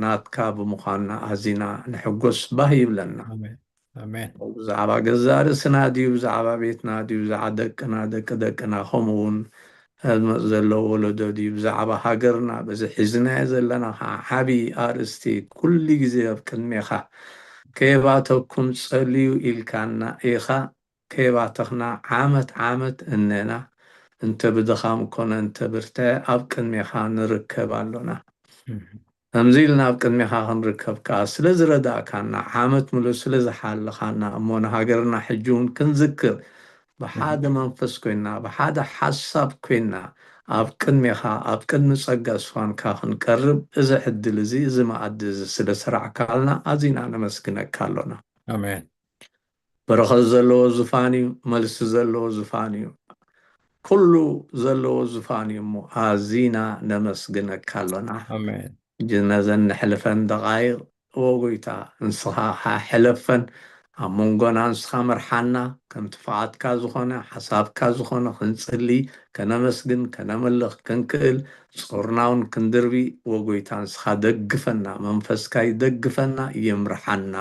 ናትካ ብምዃንና ኣዚና ንሕጎስ፣ ባህ ይብለና። ኣሜን። ኣሜን። ብዛዕባ ገዛ ርእስና ድዩ፣ ብዛዕባ ቤትና ድዩ፣ ብዛዕባ ደቅና፣ ደቂ ደቅና፣ ከምኡ እውን ዝመጽእ ዘሎ ወለዶ ድዩ፣ ብዛዕባ ሃገርና፣ በዚ ሒዝናዮ ዘለና ከዓ ዓቢ ኣርእስቲ፣ ኩሉ ግዜ ኣብ ቅድሜኻ ከየባተኩም ጸልዩ ኢልካና ኢኻ። ከየባተኽና ዓመት ዓመት እነና፣ እንተ ብድኻም ኮነ እንተ ብርትዐ ኣብ ቅድሜኻ ንርከብ ኣሎና። ከምዚ ኢልና ኣብ ቅድሜኻ ክንርከብ ከኣ ስለ ዝረዳእካና፣ ዓመት ምሉእ ስለ ዝሓለኻና፣ እሞ ንሃገርና ሕጂ እውን ክንዝክር፣ ብሓደ መንፈስ ኮይና፣ ብሓደ ሓሳብ ኮይና፣ ኣብ ቅድሜኻ፣ ኣብ ቅድሚ ጸጋ ዝፋንካ ክንቀርብ፣ እዚ ዕድል እዚ፣ እዚ መኣዲ እዚ ስለ ሰራዕካልና፣ ኣዚና ነመስግነካ ኣሎና። ኣሜን። በረኸት ዘለዎ ዝፋን እዩ፣ መልሲ ዘለዎ ዝፋን እዩ፣ ኩሉ ዘለዎ ዝፋን እዩ እሞ፣ ኣዚና ነመስግነካ ኣሎና። ኣሜን። ሕጂ ነዘን ነሕልፈን ደቓይቕ፣ ኦ ጎይታ፣ ንስኻ ኸዓ ሕለፈን፣ ኣብ መንጎና ንስኻ ምርሓና፣ ከምቲ ፍቓድካ ዝኾነ፣ ሓሳብካ ዝኾነ ክንጽሊ፣ ከነመስግን፣ ከነምልኽ ክንክእል፣ ጾርና እውን ክንድርቢ፣ ኦ ጎይታ፣ ንስኻ ደግፈና፣ መንፈስካ ይደግፈና፣ ይምርሓና።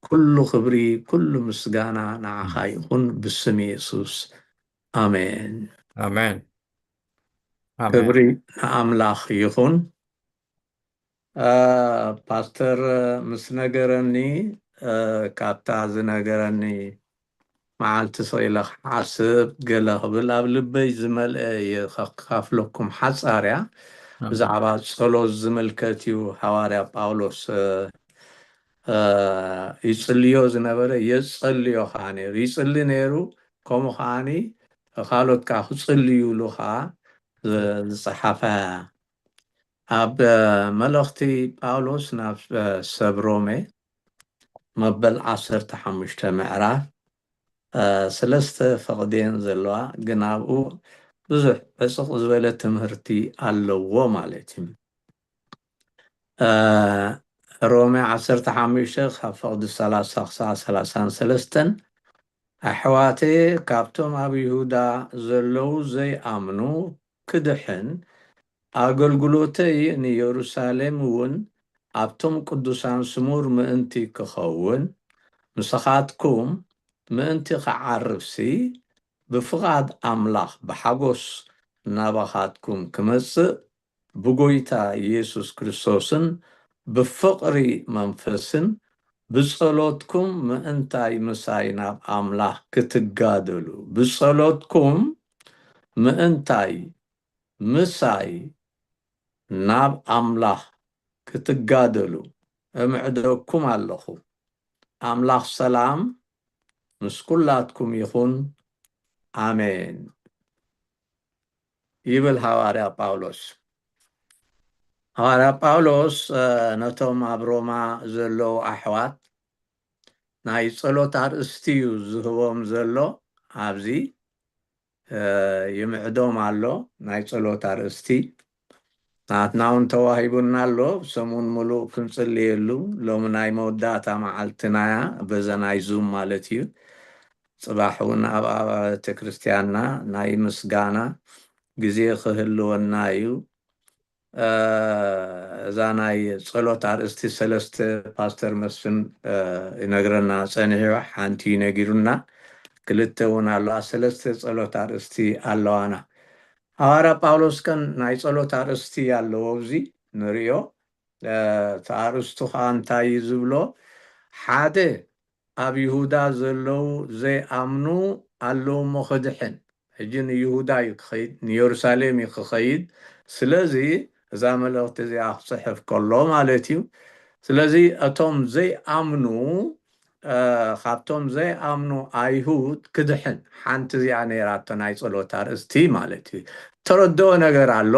ኩሉ ክብሪ፣ ኩሉ ምስጋና ንዓኻ ይኹን፣ ብስም የሱስ። ኣሜን። ኣሜን። ኣሜን። ክብሪ ንኣምላኽ ይኹን። እ፣ ፓስተር ምስ ነገረኒ፣ እ፣ ካብታ ዝነገረኒ መዓልቲ ስቕ ኢለ ክሓስብ፣ ገለ ክብል ኣብ ልበይ ዝመልአ እየ ከካፍለኩም። ሓጻር እያ። ኣሜን። ብዛዕባ ጸሎት ዝምልከት እዩ። ሃዋርያ ጳውሎስ፣ እ፣ እ፣ ይጽልዮ ዝነበረ የጸልዮ ከኣ ነይሩ። ይጽሊ ነይሩ፣ ከምኡ ከኣኒ ካልኦት ከኣ ክጽልዩሉ ከኣ ዝ-፣ ዝጸሓፈ። ኣብ፣ እ፣ መልእኽቲ ጳውሎስ ናብ፣ እ፣ ሰብ ሮሜ መበል ዓሰርተ ሓሙሽተ ምዕራፍ፣ እ፣ ሰለስተ ፈቕዲ እየን ዘለዋ፣ ግን ኣብኡ ብዙሕ ዕጽቕ ዝበለ ትምህርቲ ኣለዎ ማለት እዩ። እ፣ ሮሜ ዓሰርተ ሓሙሽተ ካብ ፈቕዲ ሰላሳ ክሳዕ ሰላሳን ሰለስተን፣ ኣሕዋተየ፣ ካብቶም ኣብ ይሁዳ ዘለዉ ዘይኣምኑ ክድሕን፣ ኣገልግሎተይ ንየሩሳሌም እውን ኣብቶም ቅዱሳን ስሙር ምእንቲ ክኸውን፣ ምሳኻትኩም ምእንቲ ክዓርፍሲ፣ ብፍቓድ ኣምላኽ ብሓጎስ ናባኻትኩም ክመጽእ፣ ብጎይታ ኢየሱስ ክርስቶስን ብፍቕሪ መንፈስን ብጸሎትኩም ምእንታይ ምሳይ ናብ ኣምላኽ ክትጋደሉ፣ ብጸሎትኩም ምእንታይ ምሳይ ናብ ኣምላኽ ክትጋደሉ እምዕደኩም ኣለኹ። ኣምላኽ ሰላም ምስ ኩላትኩም ይኹን። ኣሜን። ይብል ሃዋርያ ጳውሎስ። ሃዋርያ ጳውሎስ፣ እ፣ ነቶም ኣብ ሮማ ዘለዉ ኣሕዋት ናይ ጸሎት ኣርእስቲ እዩ ዝህቦም ዘሎ። ኣብዚ፣ እ፣ ይምዕዶም ኣሎ ናይ ጸሎት ኣርእስቲ። ናትና እውን ተዋሂቡና ኣሎ። ሰሙን ምሉእ ክንጽልየሉ። ሎሚ ናይ መወዳእታ መዓልትና እያ፣ በዛ ናይ ዙም ማለት እዩ። ጽባሕ እውን ኣብ፣ ኣብ ቤተ ክርስቲያንና ናይ ምስጋና ግዜ ክህልወና እዩ። እ፣ እዛ ናይ ጸሎት ኣርእስቲ ሰለስተ ፓስተር መስፍን፣ እ፣ ይነግረና ጸኒሑ፣ ሓንቲ ነጊሩና፣ ክልተ እውን ኣለዋ። ሰለስተ ጸሎት ኣርእስቲ ኣለዋና። ሃዋርያ ጳውሎስ ከን ናይ ጸሎት ኣርእስቲ ኣለዎ፣ ኣብዚ ንርእዮ። እ፣ እቲ ኣርእስቱ ኸኣ እንታይ እዩ ዝብሎ? ሓደ፣ ኣብ ይሁዳ ዘለዉ ዘይኣምኑ ኣለዉ እሞ ክድሕን። ሕጂ ንይሁዳ እዩ ክኸይድ፣ ንየሩሳሌም እዩ ክኸይድ። ስለዚ እዛ መልእኽቲ እዚኣ ክጽሕፍ ከሎ ማለት እዩ። ስለዚ እቶም ዘይኣምኑ፣ እ፣ ካብቶም ዘይኣምኑ ኣይሁድ ክድሕን፣ ሓንቲ እዚኣ ነይራቶ ናይ ጸሎት ኣርእስቲ ማለት እዩ። ተረድኦ ነገር ኣሎ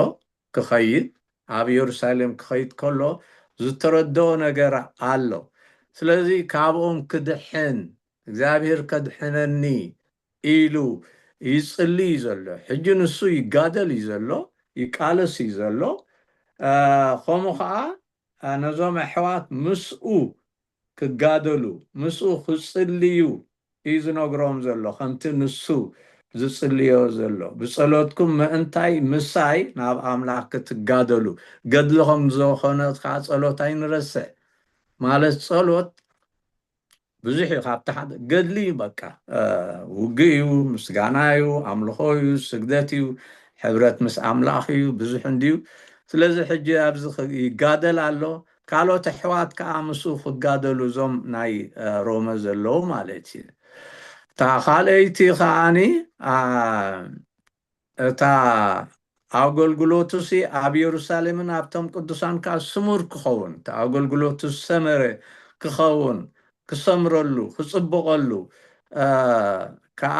ክኸይድ፣ ኣብ የሩሳሌም ክኸይድ ከሎ ዝተረድኦ ነገር ኣሎ። ስለዚ ካብኦም ክድሕን፣ እግዚኣብሔር ከድሕነኒ ኢሉ ይጽሊ እዩ ዘሎ። ሕጂ ንሱ ይጋደል እዩ ዘሎ፣ ይቃለስ እዩ ዘሎ። እ፣ ከምኡ ኸዓ፣ እ፣ ነዞም ኣሕዋት ምስኡ ክጋደሉ፣ ምስኡ ክጽልዩ እዩ ዝነግሮም ዘሎ። ከምቲ ንሱ ዝጽልዮ ዘሎ። ብጸሎትኩም ምእንታይ ምሳይ ናብ ኣምላኽ ክትጋደሉ፣ ገድሊ ከም ዝኾነት ከኣ ጸሎት ኣይንረስዕ። ማለት ጸሎት ብዙሕ እዩ። ካብቲ ሓደ ገድሊ እዩ፣ በቃ፣ እ፣ ውግእ እዩ፣ ምስጋና እዩ፣ ኣምልኾ እዩ፣ ስግደት እዩ፣ ሕብረት ምስ ኣምላኽ እዩ፣ ብዙሕ እንድዩ። ስለዚ ሕጂ ኣብዚ ኽ-፣ ይጋደል ኣሎ። ካልኦት ኣሕዋት ከኣ ምስኡ ክጋደሉ፣ እዞም ናይ፣ እ፣ ሮመ ዘለዉ ማለት እዩ። እታ ካልኣይቲ ከኣኒ፣ ኣ፣ እታ ኣገልግሎቱሲ ኣብ የሩሳሌምን ኣብቶም ቅዱሳን ከኣ ስሙር ክኸውን፣ እቲ ኣገልግሎቱ ዝሰመረ ክኸውን፣ ክሰምረሉ፣ ክጽብቐሉ፣ እ፣ ከኣ፣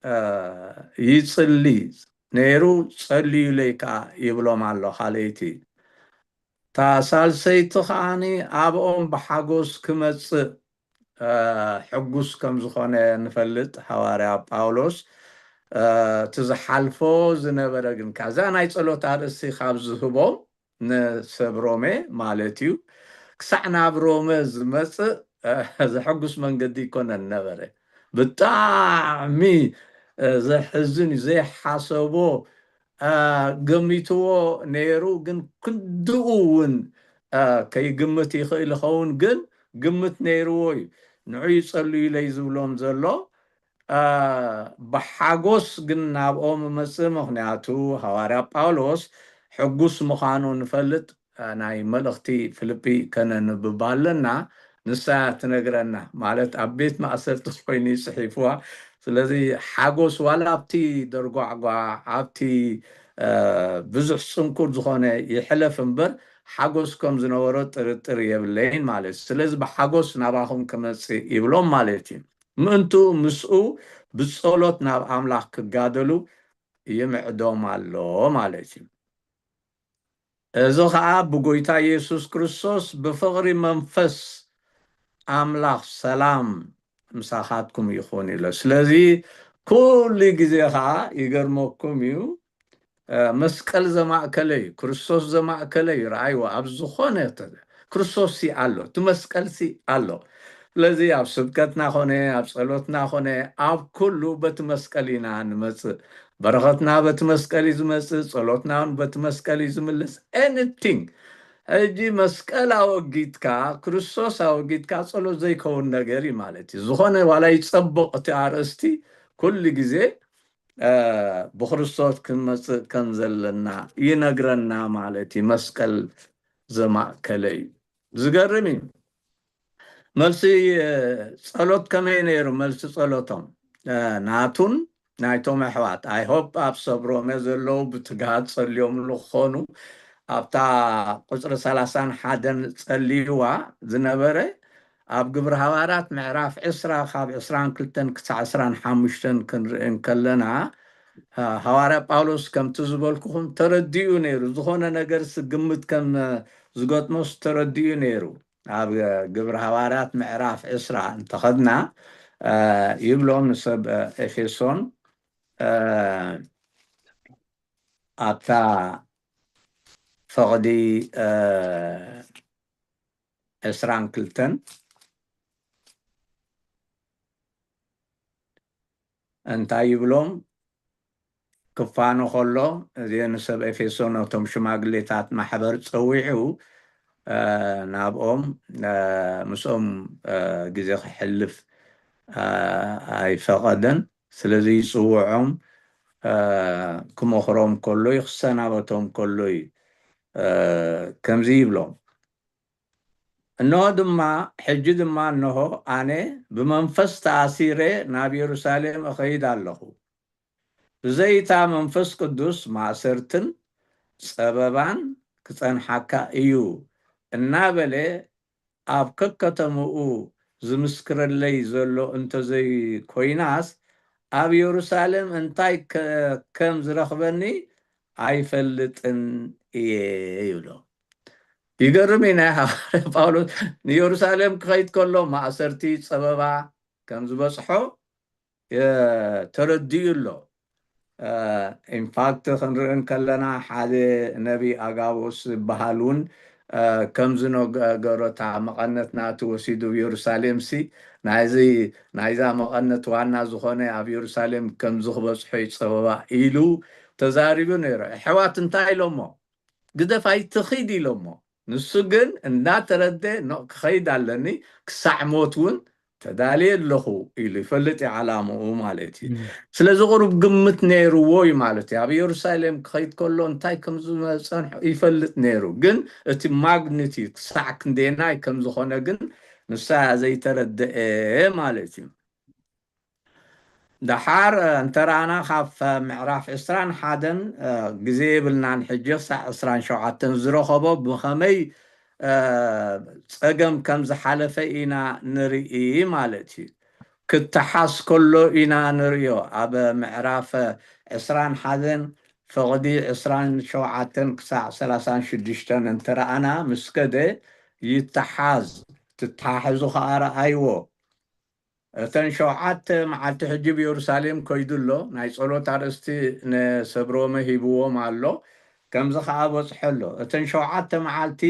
እ፣ ይጽሊ ነይሩ፣ ጸልዩለይ ከኣ ይብሎም ኣሎ። ካልኣይቲ እታ ሳልሰይቲ ከኣኒ ኣብኦም ብሓጎስ ክመጽእ፣ እ፣ ሕጉስ ከም ዝኾነ ንፈልጥ። ሃዋርያ ጳውሎስ፣ እ፣ እቲ ዝሓልፎ ዝነበረ ግን፣ ካብዛ ናይ ጸሎት ኣርእስቲ ካብ ዝህቦም ንሰብ ሮሜ ማለት እዩ፣ ክሳዕ ናብ ሮመ ዝመጽእ፣ እ፣ ዘሐጉስ መንገዲ ይኮነን ነበረ። ብጣዕሚ፣ እ፣ ዘሕዝን እዩ። ዘይሓሰቦ፣ እ፣ ገሚትዎ ነይሩ፣ ግን ክንድኡ እውን፣ እ፣ ከይግምት ይኽእል ይኸውን፣ ግን ግምት ነይርዎ እዩ። ንዑ ይጸልዩለይ ዝብሎም ዘሎ፣ እ፣ ብሓጎስ ግን ናብኦም እመጽእ፣ ምኽንያቱ ሃዋርያ ጳውሎስ ሕጉስ ምዃኑ ንፈልጥ። እ፣ ናይ መልእኽቲ ፊልጲ ከነንብብ ኣለና። ንሳ ትነግረና፣ ማለት ኣብ ቤት ማእሰርቲ ኮይኑ እዩ ጽሒፍዋ። ስለዚ ሓጎስ ዋላ ኣብቲ ደርጓዕጓዕ፣ ኣብቲ፣ እ፣ ብዙሕ ጽንኩር ዝኾነ ይሕለፍ እምበር፣ ሓጎስ ከም ዝነበሮ ጥርጥር የብለይን ማለት እዩ። ስለዚ ብሓጎስ ናባኹም ክመጽእ ይብሎም ማለት እዩ። ምእንቱ ምስኡ ብጸሎት ናብ ኣምላኽ ክጋደሉ ይምዕዶም ኣሎ ማለት እዩ። እዚ ኸኣ ብጎይታ የሱስ ክርስቶስ ብፍቕሪ መንፈስ ኣምላኽ ሰላም ምሳኻትኩም ይኹን ኢሎ። ስለዚ ኩሉ ግዜ ኸኣ ይገርመኩም እዩ፣ እ፣ መስቀል ዘማእከለ እዩ፣ ክርስቶስ ዘማእከለ እዩ። ረኣይዎ፣ ኣብ ዝኾነ ተ-፣ ክርስቶስ ሲ ኣሎ፣ እቲ መስቀል ሲ ኣሎ። ስለዚ ኣብ ስብከትና ኾነ፣ ኣብ ጸሎትና ኾነ፣ ኣብ ኩሉ በቲ መስቀል ኢና ንመጽእ። በረኸትና በቲ መስቀል እዩ ዝመጽእ፣ ጸሎትና እውን በቲ መስቀል እዩ ዝምልስ። ኤኒቲንግ። ሕጂ መስቀል ኣወጊድካ፣ ክርስቶስ ኣወጊድካ ጸሎት ዘይከውን ነገር እዩ ማለት እዩ። ዝኾነ ዋላ ይጸብቕ እቲ ኣርእስቲ፣ ኩሉ ግዜ፣ እ፣ ብክርስቶስ ክንመጽእ ከም ዘለና ይነግረና ማለት እዩ። መስቀል ዘማእከለ እዩ። ዝገርም እዩ። መልሲ፣ እ፣ ጸሎት ከመይ ነይሩ? መልሲ ጸሎቶም፣ እ፣ ናቱን ናይቶም ኣሕዋት፣ ኣይ ሆፕ ኣብ ሰብ ሮሜ ዘለዉ ብትግሃት ጸልዮምሉ ክኾኑ። ኣብታ ቁጽሪ ሰላሳን ሓደን ጸልይዋ ዝነበረ፣ ኣብ ግብሪ ሃዋርያት ምዕራፍ ዕስራ ካብ ዕስራን ክልተን ክሳዕ ዕስራን ሓሙሽተን ክንርኢ እንከለና፣ እ፣ ሃዋርያ ጳውሎስ ከምቲ ዝበልኩኹም ተረዲኡ ነይሩ። ዝኾነ ነገርሲ ግምት ከም ዝገጥሞስ ተረዲኡ ነይሩ። ኣብ ግብሪ ሃዋርያት ምዕራፍ ዕስራ እንተኸድና፣ እ፣ ይብሎም ንሰብ፣ እ፣ ኤፌሶን፣ እ፣ ኣብታ ፈቕዲ፣ እ፣ ዕስራን ክልተን እንታይ ይብሎም? ክፋኖ ከሎ፣ እዚ ንሰብ ኤፌሶን ነቶም ሽማግሌታት ማሕበር ጸዊዑ፣ እ፣ ናብኦም፣ እ፣ ምስኦም፣ እ፣ ግዜ ከሕልፍ፣ እ፣ ኣይፈቐደን። ስለዚ ይጽውዖም፣ እ፣ ክመኽሮም ከሎ እዩ፣ ክሰናበቶም ከሎ እዩ፣ እ፣ ከምዚ ይብሎም። እንሆ ድማ፣ ሕጂ ድማ እንሆ ኣነ ብመንፈስ ተኣሲረ ናብ የሩሳሌም እኸይድ ኣለኹ። ብዘይታ መንፈስ ቅዱስ ማእሰርትን ጸበባን ክጸንሓካ እዩ እናበለ ኣብ ከከተምኡ ዝምስክረለይ ዘሎ እንተዘይኮይናስ፣ ኣብ የሩሳሌም እንታይ ከ-፣ ከም ዝረኽበኒ ኣይፈልጥን እየ ይብሎ። ይገርም እዩ። ናይ ሃዋርያ ጳውሎስ ንየሩሳሌም ክኸይድ ከሎ ማእሰርቲ፣ ጸበባ ከም ዝበጽሖ፣ እ፣ ተረዲኡ ኣሎ። እ፣ ኢንፋክት ክንርኢ እንከለና ሓደ ነቢ ኣጋቦስ ዝበሃል እውን እ፣ ከም ዝነገሮ፣ እታ መቐነት ናቱ ወሲዱ ኣብ የሩሳሌም ሲ፣ ናይዚ፣ ናይዛ መቐነት ዋና ዝኾነ ኣብ የሩሳሌም ከምዚ ክበጽሖ እዩ ጸበባ ኢሉ ተዛሪቡ ነይሩ። ኣሕዋት እንታይ ኢሎሞ? "ግደፍ ኣይትኺድ" ኢሎሞ። ንሱ ግን እንዳተረደ፣ "ኖ፣ ክኸይድ ኣለኒ፣ ክሳዕ ሞት እውን ተዳልየ ኣለኹ" ኢሉ ይፈልጥ እዩ ዓላምኡ ማለት እዩ። እም። ስለዚ ቁሩብ ግምት ነይርዎ እዩ ማለት እዩ። ኣብ የሩሳሌም ክኸይድ ከሎ እንታይ ከም ዝመጸንሖ ይፈልጥ ነይሩ። ግን እቲ ማግኒቲ ክሳዕ ክንደየናይ ከም ዝኾነ ግን ንሳ ዘይተረደአ ማለት እዩ። ደሓር እንተ ረኣና ካብ ምዕራፍ ዕስራን ሓደን፣ እ፣ ግዜ የብልናን ሕጂ ክሳዕ ዕስራን ሸውዓተን ዝረኸቦ ብኸመይ፣ እ፣ ጸገም ከም ዝሓለፈ ኢና ንርኢ ማለት እዩ። ክተሓዝ ከሎ ኢና ንርእዮ። ኣብ ምዕራፍ ዕስራን ሓደን ፍቕዲ ዕስራን ሸውዓተን ክሳዕ ሰላሳን ሽዱሽተን እንተ ረኣና ምስ ከደ ይተሓዝ። ትተሓሕዙ ኸኣ ረኣይዎ። እተን ሸውዓተ መዓልቲ ሕጂ ኣብ የሩሳሌም ከይዱ ኣሎ። ናይ ጸሎት ኣርእስቲ ንሰብ ሮመ ሂብዎም ኣሎ። ከምዚ ኸኣ በጽሖ ኣሎ። እተን ሸውዓተ መዓልቲ፣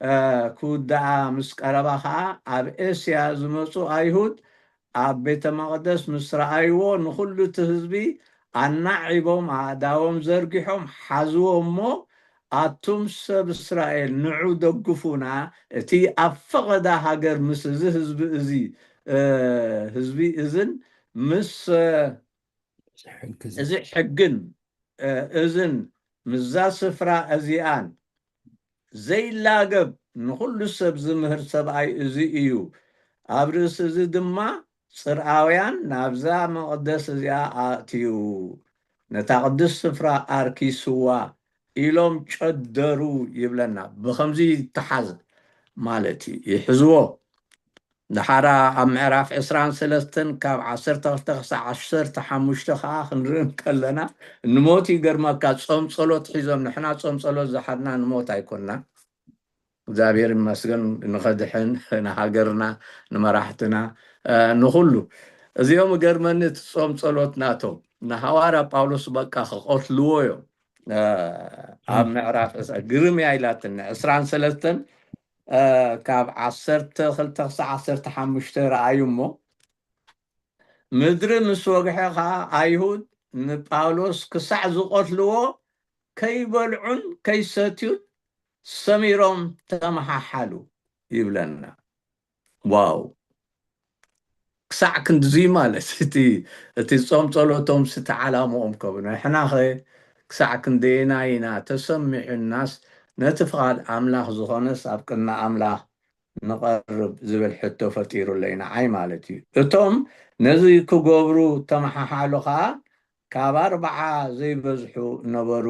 እ፣ ክውድኣ ምስ ቀረባ ኸኣ ኣብ ኤስያ ዝመጹ ኣይሁድ ኣብ ቤተ መቕደስ ምስ ረኣይዎ ንኹሉ እቲ ህዝቢ ኣናዒቦም ኣእዳዎም ዘርጊሖም ሓዝዎ እሞ፣ "ኣቱም ሰብ እስራኤል ንዑ ደግፉና፣ እቲ ኣብ ፈቐዳ ሃገር ምስ እዚ ህዝቢ እዚ፣ እ፣ ህዝቢ እዝን ምስ፣ እ፣ ሕጊ እዚ እዚ ሕግን፣ እ፣ እዝን ምስዛ ስፍራ እዚኣን ዘይላገብ ንኹሉ ሰብ ዝምህር ሰብኣይ እዚ እዩ። ኣብ ርእሲ እዚ ድማ ጽርኣውያን ናብዛ መቕደስ እዚኣ ኣእትዩ፣ ነታ ቅድስቲ ስፍራ ኣርኪስዋ" ኢሎም ጨደሩ ይብለና። ብኸምዚ ይተሓዝ ማለት እዩ። ይሕዝዎ። ደሓራ ኣብ ምዕራፍ ዕስራን ሰለስተን ካብ ዓሰርተ ክልተ ክሳዕ ዓሰርተ ሓሙሽተ ኸዓ ክንርኢ እንከለና፣ ንሞት ይገርመካ፣ ጾም ጸሎት ሒዞም፣ ንሕና ጾም ጸሎት ዝሓድና ንሞት ኣይኮንና። እግዚኣብሔር ይመስገን፣ ንኸድሕን፣ ንሃገርና፣ ንመራሕትና፣ እ፣ ንኹሉ። እዚኦም እገርመኒ እቲ ጾም ጸሎት ናቶም። ንሃዋርያ ጳውሎስ በቃ ክቐትልዎ እዮም። እ፣ ኣብ እም። ምዕራፍ ዕስ-፣ ግርም እያ ኢላትኒ። ዕስራን ሰለስተን፣ እ፣ ካብ ዓሰርተ ክልተ ክሳዕ ዓሰርተ ሓሙሽተ ረኣዩ እሞ፣ ምድሪ ምስ ወግሐ ኸኣ ኣይሁድ ንጳውሎስ ክሳዕ ዝቐትልዎ ከይበልዑን ከይሰትዩን ሰሚሮም ተመሓሓሉ ይብለና። ዋው! ክሳዕ ክንድዚ ማለት እቲ፣ እቲ ጾም ጸሎቶም ስቲ ዓላምኦም ከብነ። ንሕናኸ ክሳዕ ክንደየናይ ኢና ተሰሚዑናስ ነቲ ፍቓድ ኣምላኽ ዝኾነስ ኣብ ቅድሚ ኣምላኽ ንቐርብ ዝብል ሕቶ ፈጢሩለይ ንዓይ ማለት እዩ። እቶም ነዚ ክገብሩ ተመሓሓሉ ኸኣ ካብ ኣርብዓ ዘይበዝሑ ነበሩ።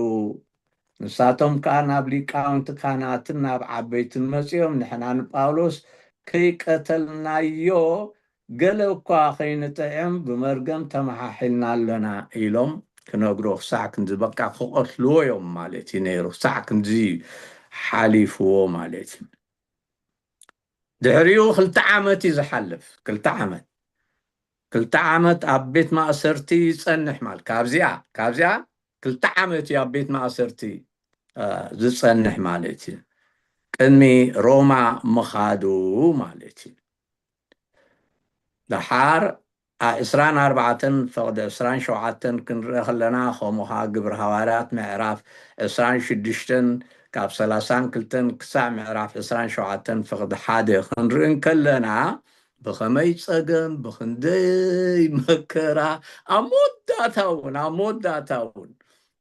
ንሳቶም ከኣ ናብ ሊቃውንቲ ካህናትን ናብ ዓበይትን መጺኦም፣ "ንሕና ንጳውሎስ ከይቀተልናዮ ገለ እኳ ከይንጥዕም ብመርገም ተመሓሒልና ኣለና" ኢሎም ክነግሮ ክሳዕ ክንዲ በቃ ክቐትልዎ እዮም ማለት እዩ ነይሩ። ክሳዕ ክንዲ ሓሊፍዎ ማለት እዩ። ድሕሪኡ ክልተ ዓመት እዩ ዝሓልፍ። ክልተ ዓመት። ክልተ ዓመት ኣብ ቤት ማእሰርቲ ይጸንሕ ማለት። ካብዚኣ፣ ካብዚኣ ክልተ ዓመት እዩ ኣብ ቤት ማእሰርቲ፣ እ፣ ዝጸንሕ ማለት እዩ። ቅድሚ ሮማ ምኻዱ ማለት እዩ። ደሓር ዓ-፣ ዕስራን ኣርባዕተን ፈቕዲ ዕስራን ሸውዓተን ክንርኢ ከለና፣ ከምኡ ኸዓ ግብሪ ሃዋርያት ምዕራፍ ዕስራን ሽዱሽተን ካብ ሰላሳን ክልተን ክሳዕ ምዕራፍ ዕስራን ሸውዓተን ፍቕዲ ሓደ ክንርኢ እንከለና፣ ብኸመይ ጸገም፣ ብኽንደይ መከራ፣ ኣብ መወዳእታ እውን፣ ኣብ መወዳእታ እውን፣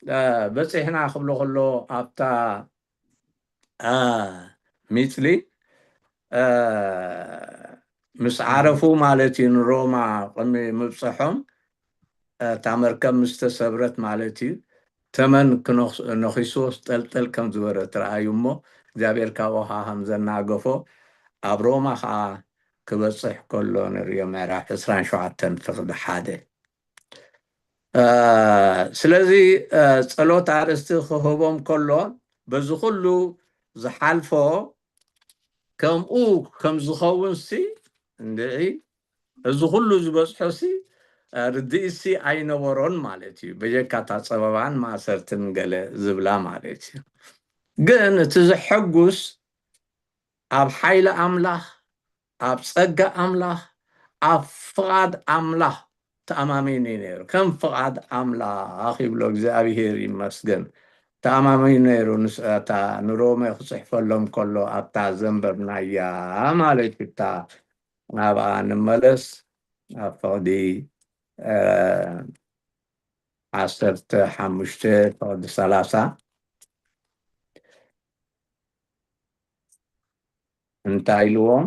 እ፣ በጺሕና ክብሎ ከሎ ኣብታ፣ እ፣ ሚጽሊ፣ እ፣ ምስ ዓረፉ ማለት እዩ፣ ንሮማ ቅድሚ ምብጽሖም፣ እታ መርከብ ምስ ተሰብረት ማለት እዩ፣ ተመን ክነኽ-፣ ነኺስዎ ጠልጠል ከም ዝበረ ትረኣዩ እሞ፣ እግዚኣብሔር ካብኡ ኸዓ ከም ዘናገፎ፣ ኣብ ሮማ ኸዓ ክበጽሕ ከሎ ንርእዮ፣ ምዕራፍ ዕስራን ሸውዓተን ፍቕዲ ሓደ። እ፣ ስለዚ፣ እ፣ ጸሎት ኣርእስቲ ክህቦም ከሎ፣ በዚ ኩሉ ዝሓልፎ ከምኡ ከም ዝኸውን ሲ፣ እንድዒ፣ እዚ ኩሉ ዝበጽሖ ሲ፣ እ፣ ርድኢት ሲ ኣይነበሮን ማለት እዩ። በጀካ እታ ጸበባን ማእሰርትን ገለ ዝብላ ማለት እዩ። ግን እቲ ዘሐጉስ ኣብ ሓይሊ ኣምላኽ፣ ኣብ ጸጋ ኣምላኽ፣ ኣብ ፍቓድ ኣምላኽ ተኣማሚኑ እዩ ነይሩ። ከም ፍቓድ ኣምላኽ ይብሎ። እግዚኣብሔር ይመስገን። ተኣማሚኑ ነይሩ። ንስ-፣ እታ ንሮሜ ክጽሕፈሎም ከሎ ኣብታ ዘንበብናያ ማለት እዩ። እታ ናብኣ ንመለስ። ኣብ ፍቕዲ፣ እ፣ ዓሰርተ ሓሙሽተ ፍቕዲ ሰላሳ እንታይ ኢልዎም?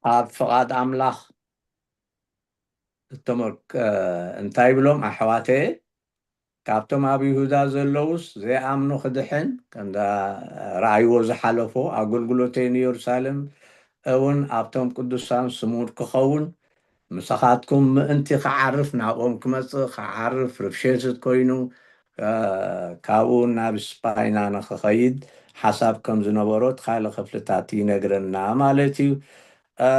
ኣብ ፍቓድ ኣምላኽ እተመር-፣ እ፣ እንታይ ይብሎም? ኣሕዋተየ፣ ካብቶም ኣብ ይሁዳ ዘለዉስ ዘይኣምኑ ክድሕን፣ ከምዛ ረኣይዎ ዝሓለፎ፣ ኣገልግሎተይ ንየሩሳሌም እውን ኣብቶም ቅዱሳን ስሙር ክኸውን፣ ምሳኻትኩም ምእንቲ ክዓርፍ፣ ናብኦም ክመጽእ፣ ክዓርፍ፣ ርፍሸት ኮይኑ፣ እ፣ ካብኡ ናብ ስጳይና ንኽኸይድ ሓሳብ ከም ዝነበሮ እቲ ካልእ ክፍልታት ይነግረና ማለት እዩ። እ፣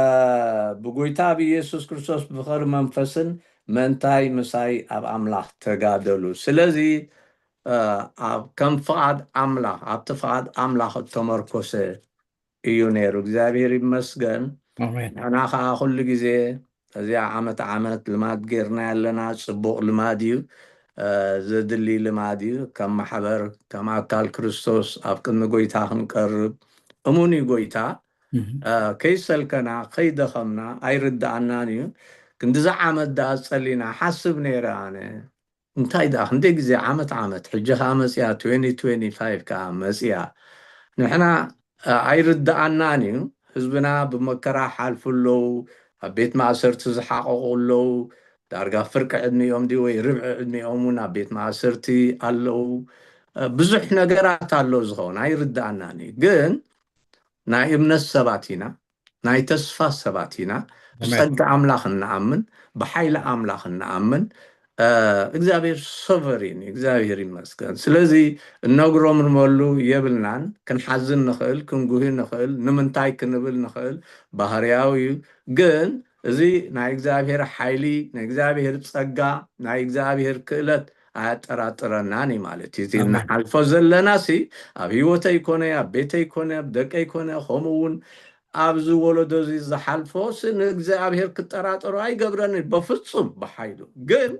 ብጎይታ ብኢየሱስ ክርስቶስ ብፍቕሪ መንፈስን ምእንታይ ምሳይ ኣብ ኣምላኽ ተጋደሉ። ስለዚ፣ እ፣ ኣብ ከም ፍቓድ ኣምላኽ፣ ኣብቲ ፍቓድ ኣምላኽ እተመርኮሰ እዩ ነይሩ። እግዚኣብሔር ይመስገን። ኣሜን። ንሕና ኸዓ ኩሉ ግዜ እዚኣ ዓመት ዓመት ልማድ ጌርና ያለና፣ ጽቡቕ ልማድ እዩ። እ፣ ዘድሊ ልማድ እዩ። ከም ማሕበር፣ ከም ኣካል ክርስቶስ ኣብ ቅድሚ ጎይታ ክንቀርብ እሙን እዩ ጎይታ። እህ። እ፣ ከይሰልከና፣ ከይደኸምና ኣይርድኣናን እዩ። ክንድዚ ዓመት ደኣ ጸሊና ሓስብ ነይረ ኣነ። እንታይ ደኣ ክንደይ ግዜ ዓመት ዓመት፣ ሕጂ ኸዓ መጽያ፣ ትዌንቲ ትዌንቲ ፋይቭ ከኣ መጽያ። ንሕና፣ እ፣ ኣይርድኣናን እዩ። ህዝብና ብመከራ ሓልፉ ኣለዉ፣ ኣብ ቤት ማእሰርቲ ዝሓቐቑ ኣለዉ። ዳርጋ ፍርቂ ዕድሚኦም ድዩ ወይ ርብዒ ዕድሚኦም እውን ኣብ ቤት ማእሰርቲ ኣለዉ። እ፣ ብዙሕ ነገራት ኣሎ ዝኸውን፣ ኣይርድኣናን እዩ። ግን ናይ እምነት ሰባት ኢና፣ ናይ ተስፋ ሰባት ኢና። ኣሜን። ብጸጋ ኣምላኽ እንኣምን፣ ብሓይሊ ኣምላኽ እንኣምን። እ፣ እግዚኣብሔር ሶቨሪን እዩ፣ እግዚኣብሔር ይመስገን። ስለዚ እነጉረምርመሉ የብልናን። ክንሓዝን ንኽእል፣ ክንጉሂ ንኽእል፣ ንምንታይ ክንብል ንኽእል፣ ባህርያዊ እዩ። ግን እዚ ናይ እግዚኣብሔር ሓይሊ፣ ናይ እግዚኣብሔር ጸጋ፣ ናይ እግዚኣብሔር ክእለት ኣያጠራጥረናን እዩ ማለት እዩ። እዚ ኣሜን። እንሓልፎ ዘለናሲ ኣብ ህይወተይ ኮነ፣ ኣብ ቤተይ ኮነ፣ ኣብ ደቀይ ኮነ፣ ከምኡ እውን ኣብዚ ወለዶ እዚ ዝሓልፎ ሲ ንእግዚኣብሔር ክጠራጠሮ ኣይገብረን እዩ፣ በፍጹም ብሓይሉ። ግን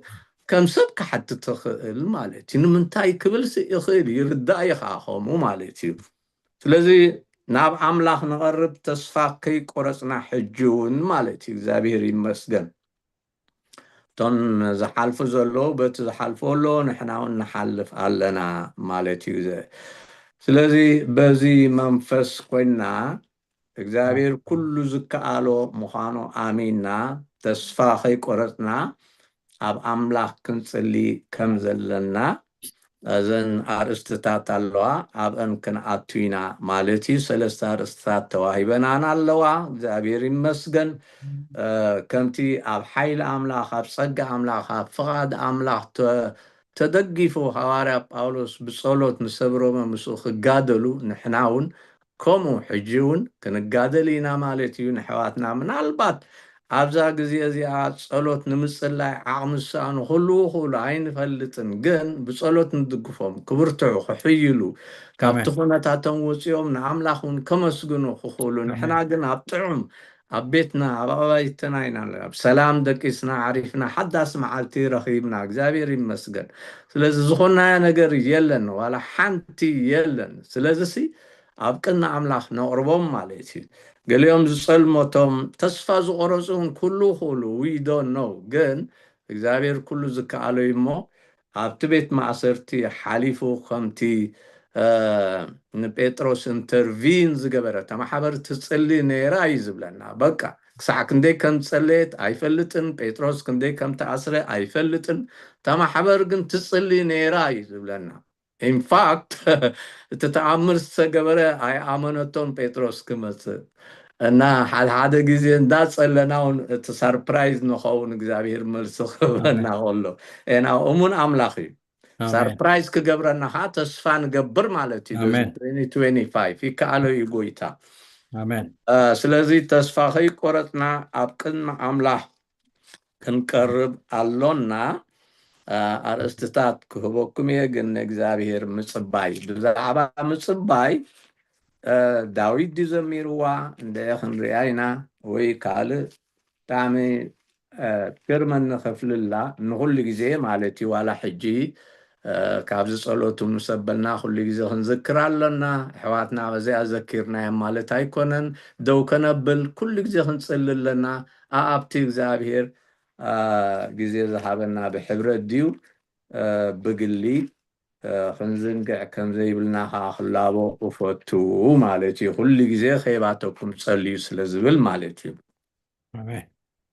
ከም ሰብ ክሓትት ትኽእል ማለት እዩ። ንምንታይ ክብል ሲ ይኽእል፣ ይርዳእ እዩ ኸዓ ከምኡ ማለት እዩ። ስለዚ ናብ ኣምላኽ ንቐርብ ተስፋ ከይቆረጽና ሕጂ እውን ማለት እዩ። እግዚኣብሔር ይመስገን። እቶም ዝሓልፉ ዘለዉ በቲ ዝሓልፉ ኣለዉ፣ ንሕና እውን ንሓልፍ ኣለና ማለት እዩ። ዘ-፣ ስለዚ በዚ መንፈስ ኮይንና እግዚኣብሔር ኩሉ ዝከኣሎ ምዃኑ ኣሚንና ተስፋ ከይቆረጽና ኣብ ኣምላኽ ክንጽሊ ከም ዘለና እዘን ኣርእስትታት ኣለዋ፣ ኣብአን ክንኣቱ ኢና ማለት እዩ። ሰለስተ ኣርእስትታት ተዋሂበናን ኣለዋ። እግዚኣብሔር ይመስገን። እ፣ ከምቲ ኣብ ሓይሊ ኣምላኽ፣ ኣብ ጸጋ ኣምላኽ፣ ኣብ ፍቓድ ኣምላኽ ተ-፣ ተደጊፉ ሃዋርያ ጳውሎስ ብጸሎት ንሰብ ሮመ ምስኡ ክጋደሉ፣ ንሕና እውን ከምኡ ሕጂ እውን ክንጋደል ኢና ማለት እዩ። ንሕዋትና ምናልባት ኣብዛ ግዜ እዚኣ ጸሎት ንምጽላይ ዓቕሚ ዝሰኣኑ ክህልዉ ይኽእሉ፣ ኣይንፈልጥን። ግን ብጸሎት ንድግፎም፣ ክብርትዑ፣ ክሕይሉ፣ ካብቲ ኣሜን። ኩነታቶም ወጺኦም ንኣምላኽ እውን ከመስግኑ ክኽእሉ፣ ኣሜን። ንሕና ግን ኣብ ጥዑም፣ ኣብ ቤትና፣ ኣብ ኣባይትና ኢና፣ ኣብ ሰላም ደቂስና፣ ዓሪፍና፣ ሓዳስ መዓልቲ ረኺብና፣ እግዚኣብሔር ይመስገን። ስለዚ ዝኾንናዮ ነገር የለን፣ ዋላ ሓንቲ የለን። ስለዚሲ ኣብ ቅድሚ ኣምላኽ ነቕርቦም ማለት እዩ። ገሊኦም ዝጸልመቶም ተስፋ ዝቖረጹ እውን ክህልዉ ይኽእሉ፣ we don't know። ግን እግዚኣብሔር ኩሉ ዝከኣሎ እዩ እሞ ኣብቲ ቤት ማእሰርቲ ሓሊፉ ከምቲ፣ እ፣ ንጴጥሮስ ኢንተርቪን ዝገበረ፣ እታ ማሕበር ትጽሊ ነይራ እዩ ዝብለና። በቃ ክሳዕ ክንደይ ከም ጸለየት ኣይፈልጥን፣ ጴጥሮስ ክንደይ ከም ተኣስረ ኣይፈልጥን፣ እታ ማሕበር ግን ትጽሊ ነይራ እዩ ዝብለና። ኢንፋክት እቲ ተኣምር ዝተገበረ ኣይኣመነቶን ጴጥሮስ ክመጽእ። እና ሓደ ሓደ ግዜ እንዳጸለና እውን እቲ ሰርፕራይዝ ንኸውን እግዚኣብሔር መልሲ ክህበና ኣሜን። ከሎ። ኤና እሙን ኣምላኽ እዩ። ኣሜን። ሰርፕራይዝ ክገብረና ከዓ ተስፋ ንገብር ማለት እዩ። ኣሜን። ትዌንቲ ትዌንቲ ፋይቭ ይከኣሎ እዩ ጎይታ። ኣሜን። እ፣ ስለዚ ተስፋ ከይቆረጽና ኣብ ቅድሚ ኣምላኽ ክንቀርብ ኣሎና። ኣርእስትታት ክህበኩም እየ፣ ግን ንእግዚኣብሔር ምጽባይ፣ ብዛዕባ ምጽባይ ዳዊት ድዩ ዘሚርዋ እንደ ክንሪኣ ኢና፣ ወይ ካልእ ብጣዕሚ ጀርመን ንኸፍልላ ንኹሉ ግዜ ማለት እዩ። ዋላ ሕጂ ካብዚ ጸሎቱ ምስ ኣበልና ኩሉ ግዜ ክንዝክር ኣለና። ኣሕዋትና በዚኣ ዘኪርናዮም ማለት ኣይኮነን። ደው ከነብል ኩሉ ግዜ ክንጽሊ ኣለና። ኣኣብቲ እግዚኣብሔር ግዜ ዝሃበና ብሕብረት ድዩ ብግሊ ክንዝንግዕ ከም ዘይብልና ከዓ ክላቦ እፈቱ ማለት እዩ። ኩሉ ግዜ ከይባተኩም ጸልዩ ስለ ዝብል ማለት እዩ።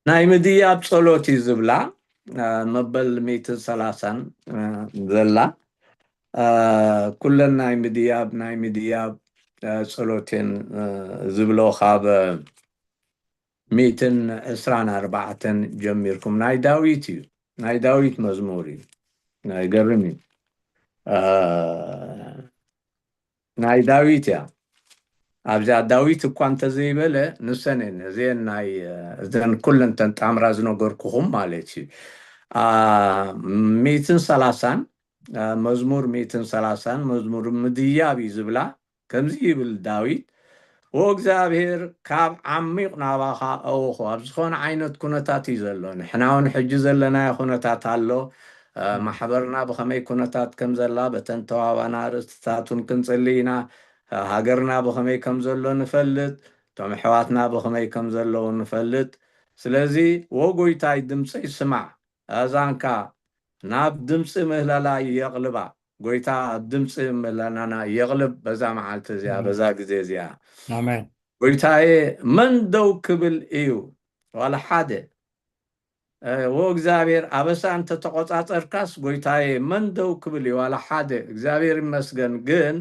ናይ ምድያብ ጸሎት እዩ ዝብላ መበል ሚእትን ሰላሳን ዘላ ኩለን ናይ ምድያብ ናይ ምድያብ ጸሎቴን ዝብሎ ካብ ሚእትን ዕስራን ኣርባዕተን ጀሚርኩም ናይ ዳዊት እዩ። ናይ ዳዊት መዝሙር እዩ። ናይ ገርም እዩ። ናይ ዳዊት እያ። ኣብዚኣ ዳዊት እኳ እንተዘይበለ ንሰን እየን እዚአን ናይ እዘን ኩለን ተን ጣምራ ዝነገርኩኹም ማለት እዩ። ሚእትን ሰላሳን መዝሙር ሚእትን ሰላሳን መዝሙር ምድያብ እዩ ዝብላ። ከምዚ ይብል ዳዊት፣ ኦ እግዚኣብሔር ካብ ዓሚቕ ናባኻ እወኹ። ኣብ ዝኾነ ዓይነት ኩነታት እዩ ዘሎ። ንሕና እውን ሕጂ ዘለናዮ ኩነታት ኣሎ። ማሕበርና ብኸመይ ኩነታት ከም ዘላ በተን ተዋባና ርእስትታት እውን ክንጽሊ ኢና። ሃገርና ብኸመይ ከም ዘሎ ንፈልጥ፣ እቶም ኣሕዋትና ብኸመይ ከም ዘለዉ ንፈልጥ። ስለዚ ዎ ጎይታይ ድምፀይ ስማዕ፣ ኣእዛንካ ናብ ድምፂ ምህለላ የቕልባ። ጎይታ ኣብ ድምፂ ምህለላና የቕልብ በዛ መዓልቲ እዚኣ፣ በዛ ግዜ እዚኣ። ኣሜን። ጎይታዬ መን ደው ክብል እዩ? ዋላ ሓደ። ዎ እግዚኣብሔር ኣበሳ እንተተቆጻጸርካስ ጎይታዬ መን ደው ክብል እዩ? ዋላ ሓደ። እግዚኣብሔር ይመስገን። ግን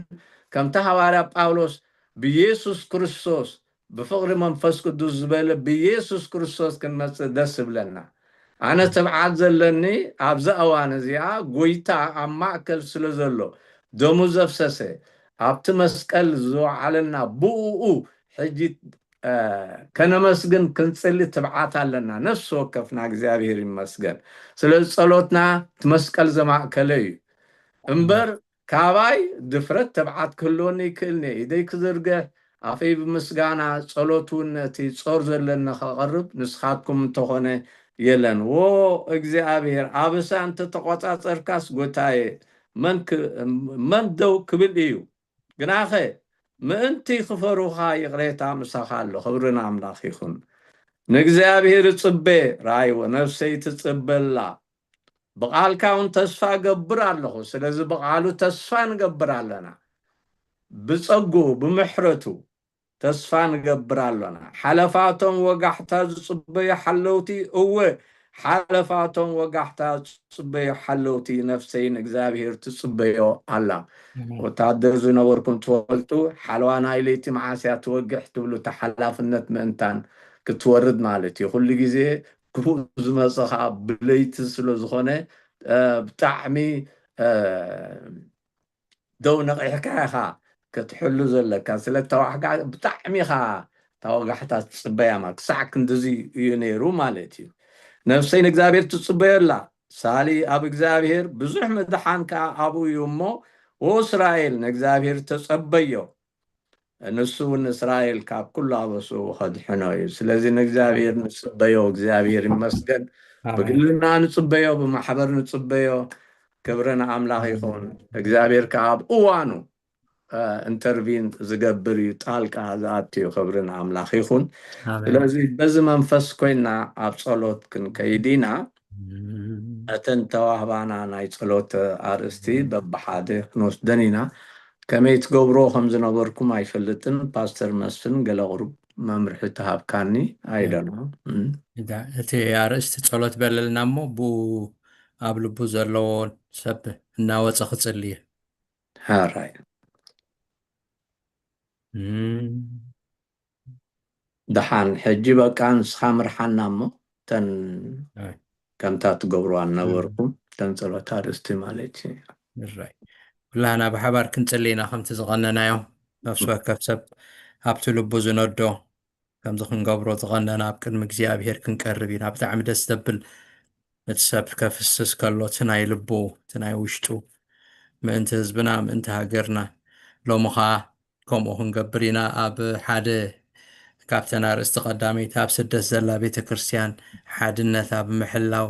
ከምቲ ሃዋርያ ጳውሎስ ብኢየሱስ ክርስቶስ ብፍቕሪ መንፈስ ቅዱስ ዝበለ ብኢየሱስ ክርስቶስ ክንመጽእ ደስ ይብለና። ኣነ ትብዓት ዘለኒ ኣብዛ እዋን እዚኣ ጎይታ ኣብ ማእከል ስለ ዘሎ ደሙ ዘፍሰሰ ኣብቲ መስቀል ዝወዓለና ብእኡ ሕጂ ከነመስግን ክንጽሊ ትብዓት ኣለና። ነፍሲ ወከፍና እግዚኣብሔር ይመስገን። ስለዚ ጸሎትና እቲ መስቀል ዘማእከለ እዩ እምበር ካባይ ድፍረት ትብዓት ክህልወኒ ይክእል እየ። ኢደይ ክዝርግሕ ኣፈይ ብምስጋና ጸሎት እውን ነቲ ጾር ዘለኒ ከቐርብ ንስኻትኩም እንተኾነ የለን። ዎ እግዚኣብሔር ኣበሳ እንተተቆጻጸርካስ ጎታየ መን ደው ክብል እዩ? ግናኸ ምእንቲ ክፈሩኻ ይቕሬታ ምሳኻ ኣሎ። ክብሪ ንኣምላኽ ይኹን። ንእግዚኣብሔር እጽበ ራይዎ ነፍሰይ ትጽበላ ብቓልካ እውን ተስፋ እገብር ኣለኹ። ስለዚ ብቓሉ ተስፋ ንገብር ኣለና። ብጸጉ ብምሕረቱ ተስፋ ንገብር ኣሎና። ሓለፋቶም ወጋሕታ ዝጽበዩ ሓለውቲ፣ እወ ሓለፋቶም ወጋሕታ ዝጽበዩ ሓለውቲ ነፍሰይ ንእግዚኣብሔር ትጽበዮ ኣላ። ወታደር ዝነበርኩም ትፈልጡ፣ ሓለዋ ናይ ለይቲ መዓስያ ትወግሕ ትብሉ፣ እቲ ሓላፍነት ምእንታን ክትወርድ ማለት እዩ። ኩሉ ግዜ ክፉእ ዝመጽእ ኸዓ ብለይቲ ስለ ዝኾነ ብጣዕሚ ደው ነቒሕካ ኢኻ ክትሕሉ ዘለካ። ስለ ተዋሕጋ ብጣዕሚ ኢኻ ታወጋሕታ ትጽበያ ማለት ክሳዕ ክንድዚ እዩ ነይሩ ማለት እዩ። ነፍሰይ ንእግዚኣብሔር ትጽበዮ ኣላ። ሳሊ ኣብ እግዚኣብሔር ብዙሕ ምድሓን ከኣ ኣብኡ እዩ እሞ፣ ወእስራኤል ንእግዚኣብሔር ተጸበዮ። ንሱ እውን እስራኤል ካብ ኩሉ ኣበሱ ከድሕኖ እዩ። ስለዚ ንእግዚኣብሔር ንጽበዮ፣ እግዚኣብሔር ይመስገን። ብግልና ንጽበዮ፣ ብማሕበር ንጽበዮ። ክብሪ ንኣምላኽ ይኹን። እግዚኣብሔር ከኣ ኣብ እዋኑ ኢንተርቪን ዝገብር እዩ፣ ጣልቃ ዝኣቱ እዩ። ክብሪ ንኣምላኽ ይኹን። ስለዚ በዚ መንፈስ ኮይና ኣብ ጸሎት ክንከይድ ኢና። እተን ተዋህባና ናይ ጸሎት ኣርእስቲ በብሓደ ክንወስደን ኢና። ከመይ ትገብሮ ከም ዝነበርኩም ኣይፈልጥን። ፓስተር መስፍን ገለ ቁሩብ መምርሒ ተሃብካኒ ኣይደሎ። እቲ ኣርእስቲ ጸሎት በለልና እሞ ብኡ ኣብ ልቡ ዘለዎ ሰብ እናወፀ ክፅሊ እዩ። ሓራይ ደሓን ሕጂ በቃ ንስኻ ምርሓና እሞ ተን ከምታ ትገብርዋ እናበርኩም ተን ጸሎት ኣርእስቲ ማለት እዩ። ኩላህና ብሓባር ክንጽሊ ኢና ከምቲ ዝቐነናዮ ነፍሲ ወከፍ ሰብ ኣብቲ ልቡ ዝነዶ ከምዚ ክንገብሮ ዝቐነና ኣብ ቅድሚ እግዚኣብሔር ክንቀርብ ኢና። ብጣዕሚ ደስ ዘብል እቲ ሰብ ከፍስስ ከሎ እቲ ናይ ልቡ፣ እቲ ናይ ውሽጡ፣ ምእንቲ ህዝብና፣ ምእንቲ ሃገርና። ሎሚ ኸኣ ከምኡ ክንገብር ኢና። ኣብ ሓደ ካብተን ኣርእስቲ ቀዳመይቲ፣ ኣብ ስደት ዘላ ቤተ ክርስቲያን ሓድነታ ብምሕላው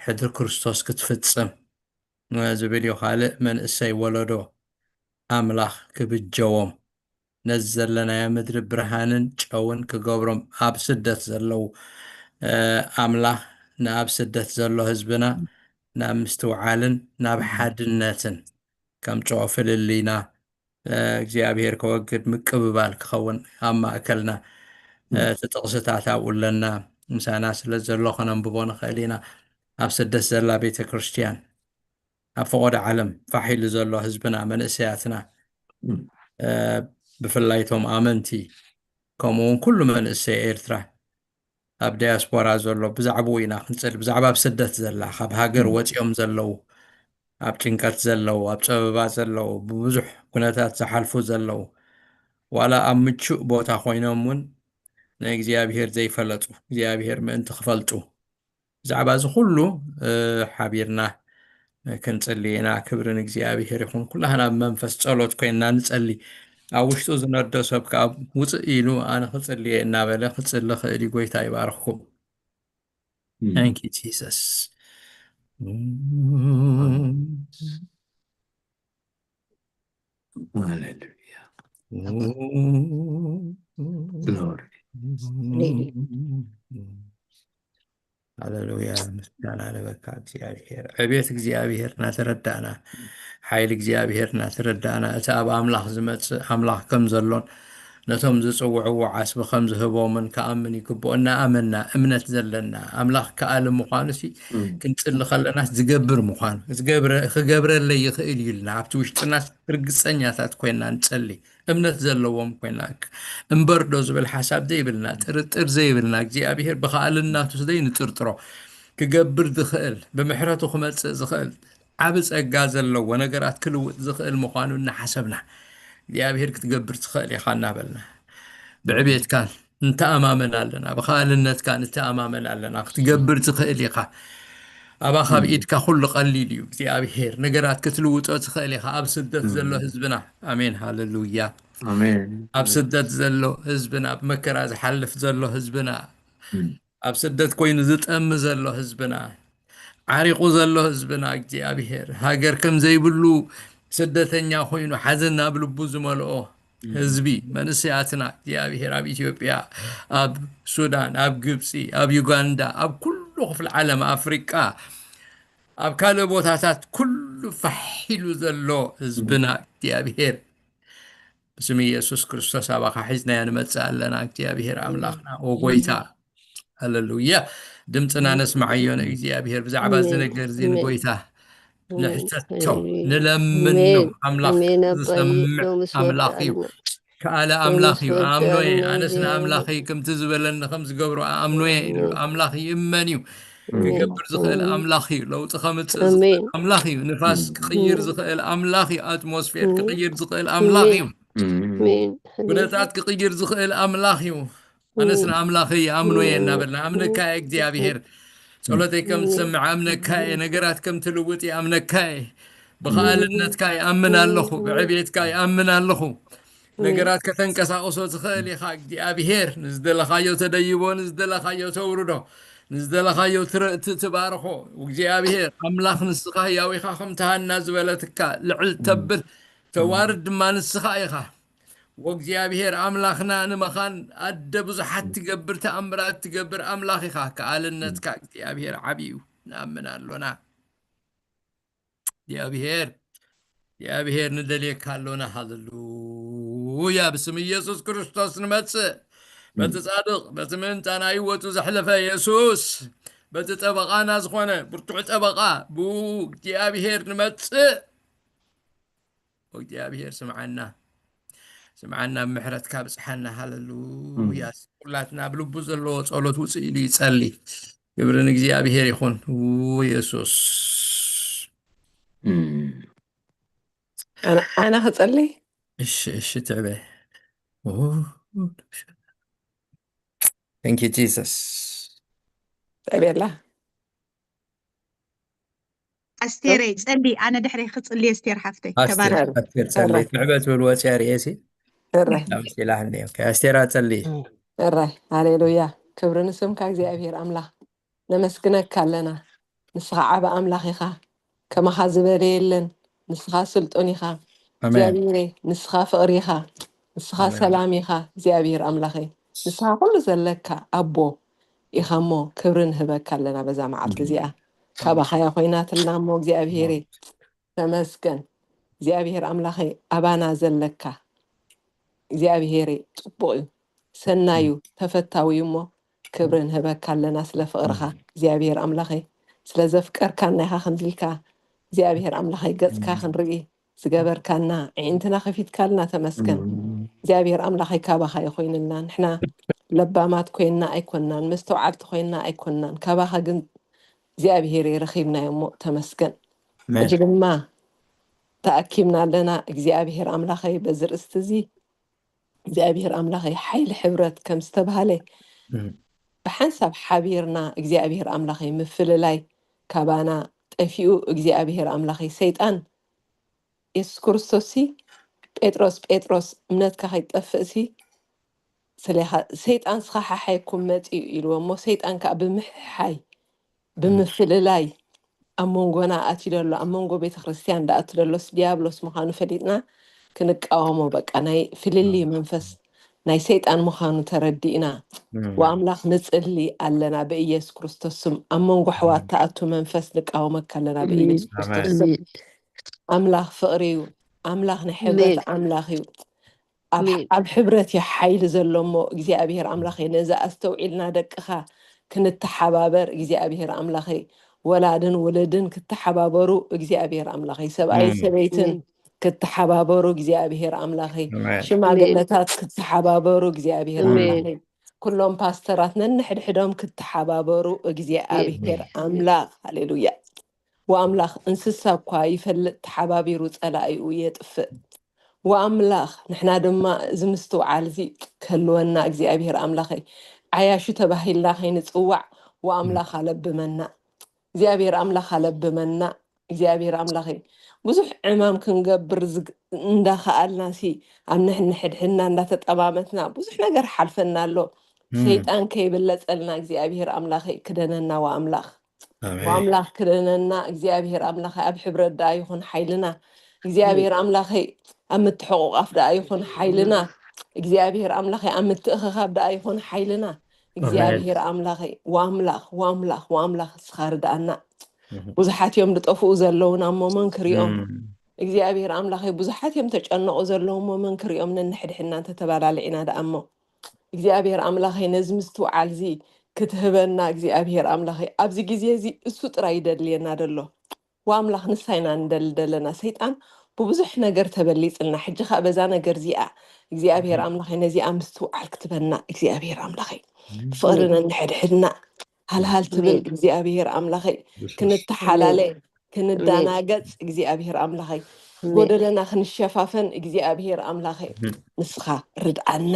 ሕድሪ ክርስቶስ ክትፍጽም ዝብል እዩ። ካልእ መንእሰይ ወለዶ ኣምላኽ ክብጀዎም፣ ነዚ ዘለናዮ ምድሪ ብርሃንን ጨውን ክገብሮም፣ ኣብ ስደት ዘለዉ፣ እ፣ ኣምላኽ ንኣብ ስደት ዘሎ ህዝብና ናብ ምስትውዓልን ናብ ሓድነትን ከምጽኦ፣ ፍልልይና፣ እ፣ እግዚኣብሔር ከወግድ፣ ምቅብባል ክኸውን ኣብ ማእከልና፣ እ፣ እቲ ጥቕስታት ኣብኡ ኣለና። ምሳና ስለ ዘሎ ከነንብቦ ንኽእል ኢና። ኣብ ስደት ዘላ ቤተ ክርስቲያን፣ ኣብ ፈቖዶ ዓለም ፋሕ ኢሉ ዘሎ ህዝብና፣ መንእሰያትና፣ እ፣ ብፍላይ እቶም ኣመንቲ፣ ከምኡ እውን ኩሉ መንእሰይ ኤርትራ ኣብ ዲያስፖራ ዘሎ፣ ብዛዕባኡ ኢና ክንጽሊ። ብዛዕባ ኣብ ስደት ዘላ፣ ካብ ሃገር ወጺኦም ዘለዉ፣ ኣብ ጭንቀት ዘለዉ፣ ኣብ ጸበባ ዘለዉ፣ ብብዙሕ ኩነታት ዝሓልፉ ዘለዉ፣ ዋላ ኣብ ምቹእ ቦታ ኮይኖም እውን ንእግዚኣብሔር ዘይፈለጡ፣ እግዚኣብሔር ምእንቲ ክፈልጡ፣ ብዛዕባ እዚ ኩሉ፣ እ፣ ሓቢርና ክንጽሊ ኢና። ክብሪ ንእግዚኣብሔር ይኹን። ኩላህና ኣብ መንፈስ ጸሎት ኮይንና ንጸሊ። ኣብ ውሽጡ ዝነዶ ሰብ ከኣ ውጽእ ኢሉ ኣነ ክጽሊ እየ እናበለ ክጽሊ ክእል እዩ። ጎይታ ይባርኽኩም። Thank you, Jesus. Hallelujah. Glory. ሃሌሉያ፣ ምስጋና ንበካ እግዚኣብሔር። ዕቤት እግዚኣብሔር እናተረዳእና፣ ሓይሊ እግዚኣብሔር እናተረዳእና፣ እቲ ኣብ ኣምላኽ ዝመጽእ ኣምላኽ ከም ዘሎን ነቶም ዝጽውዕዎ ዓስቢ ከም ዝህቦምን ክኣምን ይግብኦ። እናኣመና፣ እምነት ዘለና፣ ኣምላኽ ከኣሊ ምዃኑሲ ክንጽሊ ከለናስ ዝገብር ምዃኑ፣ ዝገብረ-፣ ክገብረለይ ይኽእል እዩ ኢልና ኣብቲ ውሽጥናስ ርግጸኛታት ኮይንና ንጸሊ። እምነት ዘለዎም ኮይና፣ እምበር ዶ ዝብል ሓሳብ ዘይብልና፣ ጥርጥር ዘይብልና፣ እግዚኣብሔር ብኸኣልናቱ ዘይንጥርጥሮ፣ ክገብር ዝኽእል፣ ብምሕረቱ ክመጽእ ዝኽእል፣ ዓቢ ጸጋ ዘለዎ፣ ነገራት ክልውጥ ዝኽእል ምዃኑ እናሓሰብና፣ እግዚኣብሔር ክትገብር ትኽእል ኢኻ እናበልና፣ ብዕቤትካ ንተኣማመን ኣለና፣ ብኸኣልነትካ ንተኣማመን ኣለና። ክትገብር ትኽእል ኢኻ። ኣባኻ፣ ኣብ ኢድካ ኩሉ ቀሊል እዩ እግዚኣብሔር። ነገራት ክትልውጦ ትኽእል ኢኻ። ኣብ ስደት ዘሎ ህዝብና፣ ኣሜን፣ ሃሌሉያ። ኣሜን። ኣብ ስደት ዘሎ ህዝብና፣ ኣብ መከራ ዝሓልፍ ዘሎ ህዝብና፣ ኣብ ስደት ኮይኑ ዝጠሚ ዘሎ ህዝብና፣ ዓሪቑ ዘሎ ህዝብና፣ እግዚኣብሔር ሃገር ከም ዘይብሉ ስደተኛ ኮይኑ ሓዘን ናብ ልቡ ዝመልኦ ህዝቢ፣ መንእሰያትና እግዚኣብሔር ኣብ ኢትዮጵያ፣ ኣብ ሱዳን፣ ኣብ ግብፂ፣ ኣብ ዩጋንዳ፣ ኣብ ኩሉ ክፍሊ ዓለም፣ ኣፍሪቃ፣ ኣብ ካልእ ቦታታት ኩሉ ፋሕ ኢሉ ዘሎ ህዝብና እግዚኣብሔር ብስም ኢየሱስ ክርስቶስ ኣባኻ ሒዝናዮ ንመጽእ ኣለና። እግዚኣብሔር ኣምላኽና፣ ኦ ጎይታ፣ ሃሌሉያ። ድምፅና ነስማዓዮ ንእግዚኣብሔር። ብዛዕባ እዚ ነገር እዚ ንጎይታ ንሕተቶ፣ ንለምኖ። ኣምላኽ ዝሰምዕ ኣምላኽ እዩ። ከኣለ ኣምላኽ እዩ። ኣኣምኖ እየ። ኣነስ ንኣምላኸይ ከምቲ ዝበለኒ ከም ዝገብሮ ኣኣምኖ እየ ኢሉ። ኣምላኽ ይእመን እዩ። ክገብር ዝኽእል ኣምላኽ እዩ። ለውጢ ከምጽእ ዝኽእል ኣምላኽ እዩ። ንፋስ ክቕይር ዝኽእል ኣምላኽ እዩ። ኣትሞስፌር ክቕይር ዝኽእል ኣምላኽ እዩ። ኩነታት ክቕይር ዝኽእል ኣምላኽ እዩ። ኣነስ ንኣምላኸይ ይኣምኖ እየ እናበልና፣ ኣምነካ እየ እግዚኣብሔር። ጸሎተይ ከም ትሰምዕ ኣምነካ እየ። ነገራት ከም ትልውጥ ይኣምነካ እየ። ብኸኣልነትካ ይኣምን ኣለኹ። ብዕቤትካ ይኣምን ኣለኹ። ነገራት ከተንቀሳቕሶ ትኽእል ኢኻ እግዚኣብሔር። ንዝደለኻዮ ተደይቦ፣ ንዝደለኻዮ ተውርዶ፣ ንዝደለኻዮ ትረ-፣ ት-፣ ትባርኾ። እግዚኣብሔር ኣምላኽ ንስኻ ህያው ኢኻ፣ ከምቲ ሃና ዝበለትካ ልዕል ተብል ተዋርድ ድማ ንስኻ ኢኻ። ወእግዚኣብሔር ኣምላኽና ንምኻን ኣደ ብዙሓት ትገብር፣ ተኣምራት ትገብር ኣምላኽ ኢኻ። ከኣልነትካ እግዚኣብሔር ዓብዪ እዩ። ንኣምን ኣሎና። እግዚኣብሔር፣ እግዚኣብሔር ንደልየካ ኣሎና። ሃሌሉያ። ብስም ኢየሱስ ክርስቶስ ንመጽእ። በቲ ጻድቕ፣ በቲ ምእንታና ህይወቱ ዘሕለፈ የሱስ፣ በቲ ጠበቓና ዝኾነ ብርቱዕ ጠበቓ፣ ብኡ እግዚኣብሔር ንመጽእ። እግዚኣብሔር ስምዓና፣ ስምዓና፣ ብምሕረትካ ብጽሓና። ሃሌሉያ። ኩላትና ኣብ ልቡ ዘለዎ ጸሎት ውጽእ ኢሉ ይጸሊ። ክብሪ ንእግዚኣብሔር ይኹን። ው የሱስ። እም። ኣነ፣ ኣነ ክጸሊ? እሺ፣ እሺ፣ ትዕበ። ው፣ thank you, Jesus። ትዕበላ። ኣስቴረይ ጸሊ፣ ኣነ ድሕሪ ክጽሊ፣ ኣስቴር ሓፍተይ ኣስቴር ተባረክ። ኣስቴር ጸሊ። እራይ ትዕበ ትብል ወፅያ ርእሲ እራይ ኣምሲላ እንዲዮ ኣስቴራ ጸሊ። እራይ። ሃሌሉያ፣ ክብሪ ንስምካ እግዚኣብሔር ኣምላኽ። ነመስግነካ ኣለና። ንስኻ ዓቢ ኣምላኽ ኢኻ፣ ከማኻ ዝበለ የለን። ንስኻ ስልጡን ኢኻ ኣሜን እግዚኣብሔረይ፣ ንስኻ ፍቕሪ ኢኻ፣ ንስኻ ኣሜን። ሰላም ኢኻ እግዚኣብሔር ኣምላኸይ። ንስኻ ኩሉ ዘለካ ኣቦ ኢኻ እሞ ክብሪ ንህበካ ኣለና በዛ መዓልቲ እዚኣ። ካባኻ እያ ኮይናትልና እሞ እግዚኣብሔረይ ተመስገን። እግዚኣብሔር ኣምላኸይ ኣባና ዘለካ እግዚኣብሔረይ ጽቡቕ እዩ፣ ሰናይ እዩ፣ ተፈታዊ እዩ እሞ ክብሪ ንህበካ ኣለና ስለ ፍቕርኻ እግዚኣብሔር ኣምላኸይ፣ ስለ ዘፍቀርካና ኢኻ ከምዚ ኢልካ እግዚኣብሔር ኣምላኸይ ገጽካ ክንርኢ ዝገበርካና፣ ኣዒንትና ከፊትካልና ተመስገን። እግዚኣብሔር ኣምላኸይ ካባኻ ይኾይንልና፣ ንሕና ለባማት ኮይንና ኣይኮንናን፣ መስተውዓልቲ ኮይንና ኣይኮንናን፣ ካባኻ ግን እግዚኣብሔር ረኺብናዮ እሞ ተመስገን። ኣሜን። ሕጂ ድማ ተኣኪብና ኣለና እግዚኣብሔር ኣምላኸይ በዚ ርእስቲ እዚ እግዚኣብሔር ኣምላኸይ ሓይሊ ሕብረት ከም ዝተባሃለ እም። ብሓንሳብ ሓቢርና እግዚኣብሔር ኣምላኸይ ምፍልላይ ካባና ጠፊኡ እግዚኣብሔር ኣምላኸይ ሰይጣን የሱስ ክርስቶስ ሲ ጴጥሮስ ጴጥሮስ እምነትካ ከይጠፍእ ሲ ስሌኻ ሰይጣን ስኻ ሓሓይኩም መፂኡ ኢልዎ እሞ ሰይጣን ከዓ ብምሕሓይ ብምፍልላይ ኣብ መንጎና ኣትዩ ደሎ ኣብ መንጎ ቤተ ክርስቲያን ዳኣቱ ደሎስ ዲያብሎስ ምዃኑ ፈሊጥና ክንቃወሞ በቃ ናይ ፍልልይ መንፈስ ናይ ሰይጣን ምዃኑ ተረዲእና ወኣምላኽ ንጽሊ ኣለና ብኢየሱስ ክርስቶስ ስም ኣብ መንጎ ኣሕዋት ተኣቱ መንፈስ ንቃወመካ ኣለና ብኢየሱስ ክርስቶስ ስም ኣምላኽ ፍቕሪ እዩ ኣምላኽ ናይ ሕብረት ኣምላኽ እዩ ኣብ ሕብረት እዩ ሓይሊ ዘሎ እሞ እግዚኣብሔር ኣምላኸይ ነዚ ኣስተውዒልና ደቅኻ ክንተሓባበር እግዚኣብሔር ኣምላኸይ ወላድን ውልድን ክተሓባበሩ እግዚኣብሔር ኣምላኸይ ሰብኣይ ሰበይትን ክተሓባበሩ እግዚኣብሔር ኣምላኸይ ሽማግለታት ክተሓባበሩ እግዚኣብሔር ኣምላኸይ ኩሎም ፓስተራት ነንሕድሕዶም ክተሓባበሩ እግዚኣብሔር ኣምላኽ ሃሌሉያ ወኣምላኽ እንስሳ እኳ ይፈልጥ ተሓባቢሩ ጸላኢኡ የጥፍእ ወኣምላኽ ንሕና ድማ እዚ ምስትውዓል እዚ ክህልወና እግዚኣብሔር ኣምላኸይ ዓያሹ ተባሂልና ከይንጽዋዕ ወኣምላኽ ኣለብመና እግዚኣብሔር ኣምላኽ ኣለብመና እግዚኣብሔር ኣምላኸይ ብዙሕ ዕማም ክንገብር እንዳኸኣልና ሲ ኣብ ንሕንሕድሕና እንዳተጠማመትና ብዙሕ ነገር ሓልፈና ኣሎ ሰይጣን ከይብለጸልና እግዚኣብሔር ኣምላኸይ ክደነና ወኣምላኽ ኣምላኽ ክደነና እግዚኣብሔር ኣምላኸይ ኣብ ሕብረት ደኣ ይኹን ሓይልና እግዚኣብሔር ኣምላኸይ ኣብ ምትሕቑቓፍ ደኣ ይኹን ሓይልና እግዚኣብሔር ኣምላኸይ ኣብ ምትእኽኻብ ደኣ ይኹን ሓይልና እግዚኣብሔር ኣምላኸይ ወኣምላኽ ወኣምላኽ ወኣምላኽ እስኻ ርድኣና ብዙሓት እዮም ዝጠፍኡ ዘለውና እሞ መን ክሪኦም እግዚኣብሔር ኣምላኸይ ብዙሓት እዮም ተጨነቑ ዘለዉ እሞ መን ክሪኦም ነንሕድሕና እንተተባላልዒና ደኣ እሞ እግዚኣብሔር ኣምላኸይ ነዚ ምስትውዓል እዚ ክትህበና እግዚኣብሔር ኣምላኸይ ኣብዚ ግዜ እዚ እሱ ጥራይ ይደልየና ደሎ ወኣምላኽ ንሳ ኢና ንደሊ ደለና ሰይጣን ብብዙሕ ነገር ተበሊጽልና ሕጂ ኸኣ በዛ ነገር እዚኣ እግዚኣብሔር ኣምላኸይ ነዚኣ ምስትውዓል ክትበና እግዚኣብሔር ኣምላኸይ ፍቕሪ ነንሕድሕድና ሃልሃል ትብል እግዚኣብሔር ኣምላኸይ ክንተሓላለ ክንዳናገጽ እግዚኣብሔር ኣምላኸይ ጎደለና ክንሸፋፈን እግዚኣብሔር ኣምላኸይ ንስኻ ርድኣና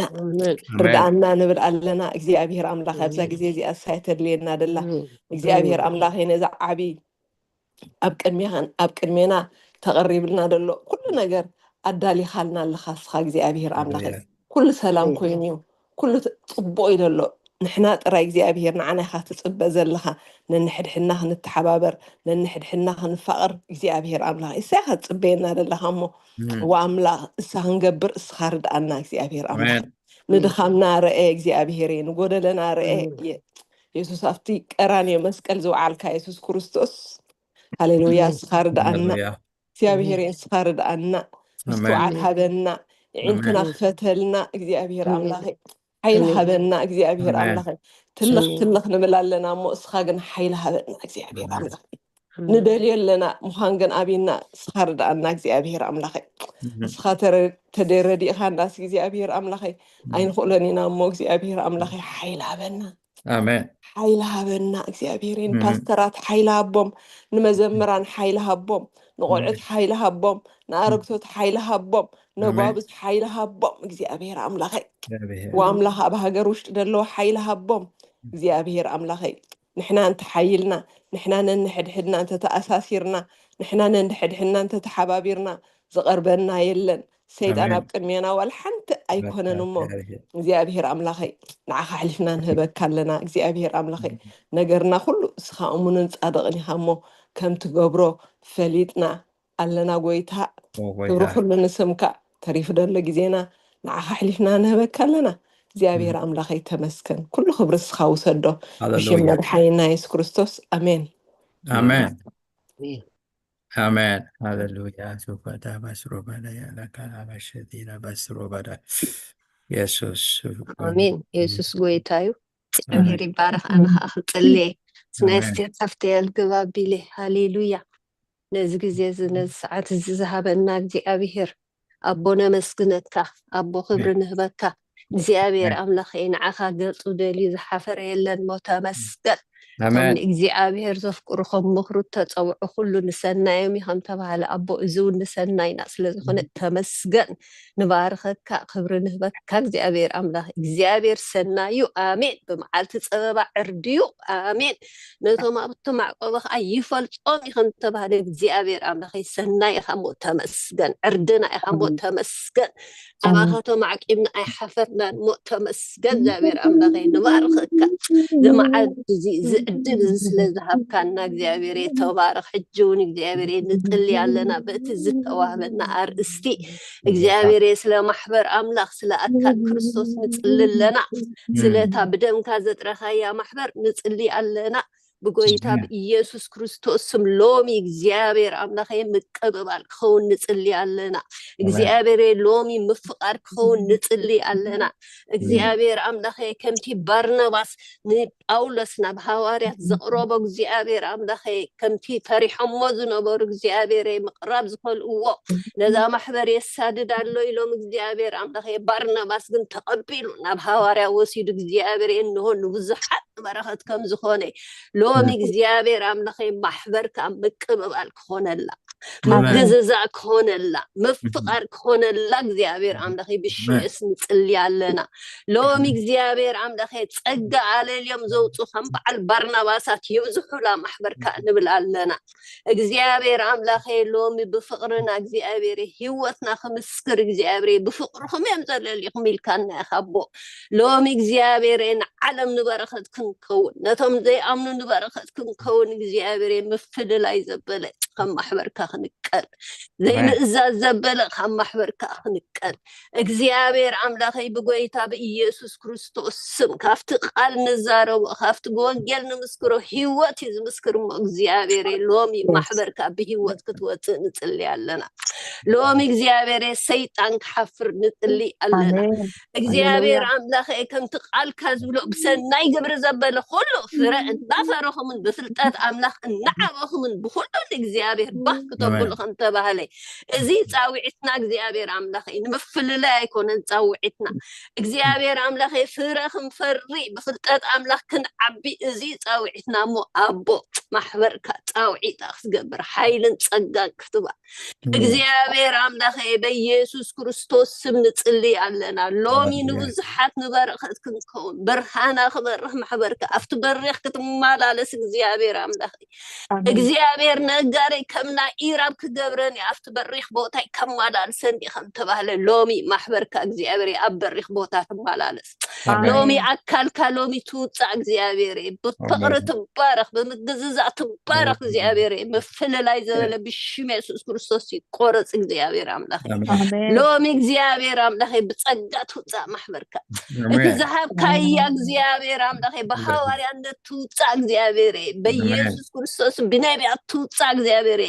ርድኣና ንብል ኣለና እግዚኣብሔር ኣምላኸይ ኣብዛ ግዜ እዚኣ ሳይ ተድልየና ደላ እግዚኣብሔር ኣምላኸይ ነዛ ዓቢ ኣብ ቅድሜኻን ኣብ ቅድሜና ተቐሪብልና ደሎ ኩሉ ነገር ኣዳሊኻልና ኣለኻ እስኻ እግዚኣብሔር ኣምላኸይ ኩሉ ሰላም ኮይኑ እዩ ኩሉ ጽቡቕ እዩ ደሎ ንሕና ጥራይ እግዚኣብሔር ንዓና ኢኻ ትጽበ ዘለኻ ነንሕድሕና ክንተሓባበር ነንሕድሕና ክንፋቕር እግዚኣብሔር ኣምላኽ እሳ ኢኻ ትጽበየና ዘለኻ እሞ ወኣምላኽ እሳ ክንገብር እስኻ ርድኣና እግዚኣብሔር ኣምላኽ ንድኻምና ረአ እግዚኣብሔር እየ ንጎደለና ረአ እየ የሱስ ኣብቲ ቀራንዮ መስቀል ዝወዓልካ የሱስ ክርስቶስ ሃሌሉያ እስኻ ርድኣና እግዚኣብሔር እየ እስኻ ርድኣና ምስትውዓል ሃበና የዒንትና ክፈተልና እግዚኣብሔር ኣምላኸይ ሓይሊ ሃበና እግዚኣብሔር ኣምላኸይ ትልኽ ትልኽ ንብል ኣለና እሞ እስኻ ግን ሓይሊ ሃበና እግዚኣብሔር ኣምላኸይ ንደልዮ ኣለና ምዃን ግን ኣብና እስኻ ርድኣና እግዚኣብሔር ኣምላኸይ እስኻ ተደረዲእኻ እናስ እግዚኣብሔር ኣምላኸይ ኣይንኽእሎን ኢና እሞ እግዚኣብሔር ኣምላኸይ ሓይሊ ሃበና ኣሜን ሓይሊ ሃበና እግዚኣብሔር ንፓስተራት ሓይሊ ሃቦም ንመዘምራን ሓይሊ ሃቦም ንቆልዑት ሓይሊ ሃቦም ንኣረግቶት ሓይሊ ሃቦም ነጓብዝ ሓይሊ ሃቦም እግዚኣብሔር ኣምላኸይ ወኣምላኽ ኣብ ሃገር ውሽጢ ዘለዎ ሓይሊ ሃቦም እግዚኣብሔር ኣምላኸይ ንሕና እንተሓይልና፣ ንሕና ነንሕድሕድና እንተተኣሳሲርና፣ ንሕና ነንሕድሕድና እንተተሓባቢርና፣ ዝቐርበና የለን። ሰይጣን ኣብ ቅድሜና ዋላ ሓንቲ ኣይኮነን። እሞ እግዚኣብሔር ኣምላኸይ፣ ንዓኻ ኣሕሊፍና ንህበካ ኣለና። እግዚኣብሔር ኣምላኸይ፣ ነገርና ኩሉ እስኻ እሙንን ጻድቕን ኢኻ እሞ፣ ከም ትገብሮ ፈሊጥና ኣለና። ጎይታ፣ ክብሪ ኩሉ ንስምካ። ተሪፉ ደሎ ግዜና ንዓኻ ኣሕሊፍና ንህበካ ኣለና። እግዚኣብሔር ኣምላኸይ፣ ተመስገን። ኩሉ ክብሪ እስኻ ውሰዶ። ብሽም መድሓኒና የሱስ ክርስቶስ፣ ኣሜን። ኣሜን። ኣሜን። ሃሌሉያ። ሱፋታ ባስሮባዳ ያላካና ባሸቲና ባስሮባዳ። የሱስ። ኣሜን። የሱስ ጎይታ እዩ። እግዚኣብሔር ይባረኽ። ኣነ ከዓ ክፅልየ፣ ናይ ኣስቴር ሓፍተይ ኣልግብ ኣቢለ። ሃሌሉያ። ነዚ ግዜ እዚ፣ ነዚ ሰዓት እዚ ዝሃበና እግዚኣብሔር ኣቦ ነመስግነካ። ኣቦ ክብሪ ንህበካ። እግዚኣብሔር ኣምላኸይ፣ ንዓኻ ገጹ ደልዩ ዝሓፈረ የለን እሞ ተመስገን። እቶም ንእግዚኣብሔር ዘፍቅሩ ከም ምኽሩ እተጸውዑ ኩሉ ንሰናዮም እዩ ከም ተባህለ፣ ኣቦ፣ እዚ እውን ንሰናይና ስለ ዝኾነ ተመስገን። ንባርኸካ፣ ክብሪ ንህበካ እግዚኣብሔር ኣምላኽ። እግዚኣብሔር ሰናዩ፣ ኣሜን። ብመዓልቲ ጸበባ ዕርድዩ፣ ኣሜን። ነቶም ኣብቲ ማዕቆቢ ኸዓ ይፈልጦም እዩ ከም ተባህለ፣ እግዚኣብሔር ኣምላኸይ፣ ሰናይ ኢኻ እሞ ተመስገን። ዕርድና ኢኻ እሞ ተመስገን። ኣባኻ ተማዕቂብና ኣይሓፈርናን እሞ ተመስገን። እግዚኣብሔር ኣምላኸይ፣ ንባርኸካ። እዚ መዓልቲ እዚ፣ እዚ ዕድል እዚ ስለ ዝሃብካና እግዚኣብሔር ተባረኽ። ሕጂ እውን እግዚኣብሔር ንጽሊ ኣለና በቲ ዝተዋህበና ኣርእስቲ። እግዚኣብሔር ስለ ማሕበር ኣምላኽ፣ ስለ ኣካል ክርስቶስ ንጽሊ ኣለና። ስለታ ብደምካ ዘጥረኻያ ማሕበር ንጽሊ ኣለና። ብጎይታ ብኢየሱስ ክርስቶስ ስም ሎሚ እግዚኣብሔር ኣምላኸይ ምቅብባል ክኸውን ንጽሊ ኣለና። እግዚኣብሔር ሎሚ ምፍቃር ክኸውን ንጽሊ ኣለና። እግዚኣብሔር ኣምላኸይ ከምቲ ባርናባስ ንጳውሎስ ናብ ሃዋርያት ዘቕረቦ እግዚኣብሔር ኣምላኸይ ከምቲ ፈሪሖሞ ዝነበሩ እግዚኣብሔር ምቕራብ ዝኸልእዎ ነዛ ማሕበር የሳድድ ኣሎ ኢሎም እግዚኣብሔር ኣምላኸይ ባርናባስ ግን ተቐቢሉ ናብ ሃዋርያ ወሲዱ እግዚኣብሔር እንሆ ንብዙሓት በረኸት ከም ዝኾነ ሎሚ እግዚኣብሔር ኣምላኸይ ማሕበር ከዓ ምቅብባል ክኾነላ፣ ምግዝዛእ ክኾነላ፣ ምፍቃር ክኾነላ እግዚኣብሔር ኣምላኸይ ብሽም የሱስ ንጽሊ ኣለና። ሎሚ እግዚኣብሔር ኣምላኸይ ጸጋ ኣለልዮም ዘውፁ ከም በዓል ባርናባሳት ይብዝሑላ ማሕበርካ ንብል ኣለና። እግዚኣብሔር ኣምላኸይ ሎሚ ብፍቅርና እግዚኣብሔር ህይወትና ክምስክር እግዚኣብሔር ብፍቅርኹም እዮም ዘለሊኹም ኢልካና ኢኻ ኣቦ። ሎሚ እግዚኣብሔር ንዓለም ንበረኸት ክንከውን፣ ነቶም ዘይኣምኑ ንበረኸት ክንከውን እግዚኣብሔር ምፍልላይ ዘበለ ከም ማሕበርካ ክንቀል፣ ዘይምእዛዝ ዘበለ ካብ ማሕበርካ ክንቀል። እግዚኣብሔር ኣምላኸይ ብጎይታ ብኢየሱስ ክርስቶስ ስም ካብቲ ቃል ንዛረቦ፣ ካብቲ ብወንጌል ንምስክሮ ህይወት እዩ ዝምስክር እሞ እግዚኣብሔር ሎሚ ማሕበርካ ብህይወት ክትወፅእ ንጽሊ ኣለና። ሎሚ እግዚኣብሔር ሰይጣን ክሓፍር ንጽሊ ኣለና። እግዚኣብሔር ኣምላኸ ከምቲ ቃልካ ዝብሎ ብሰናይ ግብሪ ዘበለ ኩሉ ፍረ እናፈረኹምን ብፍልጠት ኣምላኽ እናዓበኹምን ብኩሉ ንእግዚኣብሔር ባህ ክተብሉ ከም ተባህለ እዚ ጻውዒትና እግዚኣብሔር ኣምላኸ ንምፍልላይ ኣይኮነን ጻውዒትና እግዚኣብሔር ኣምላኸ ፍረ ክንፈሪ ብፍልጠት ኣምላኽ ክንዓቢ እዚ ጻውዒትና እሞ ኣቦ ማሕበርካ ጻውዒታ ክትገብር ሓይልን ጸጋን ክትባ እግዚኣብሔር ኣምላኸ በኢየሱስ ክርስቶስ ስም ንጽሊ ኣለና። ሎሚ ንብዙሓት ንበረኸት ክንከውን ብርሃና ክበርህ ማሕበርካ ኣብቲ በሪኽ ክትመላለስ እግዚኣብሔር ኣምላኸ እግዚኣብሔር ነጋሪ ከም ናይ ኢራብ ክገብረን እዩ ኣብቲ በሪኽ ቦታይ ከመላልሰን እዩ ከም ተባህለ ሎሚ ማሕበርካ እግዚኣብሔር ኣብ በሪኽ ቦታ ትመላለስ። ሎሚ ኣካልካ ሎሚ ትውፃእ እግዚኣብሔር ብፍቅሪ ትባረኽ ብምግዝዛእ ትባረኽ እግዚኣብሔር ምፍልላይ ዘበለ ብሽም የሱስ ክርስቶስ ይቆረፅ እግዚኣብሔር ኣምላኸ ሎሚ እግዚኣብሔር ኣምላኸ ብፀጋ ትውፃእ ማሕበርካ እቲ ዝሃብካያ እግዚኣብሔር ኣምላኸ ብሃዋርያነት ትውፃእ እግዚኣብሔር በኢየሱስ ክርስቶስ ብነቢያት ትውፃእ እግዚኣብሔር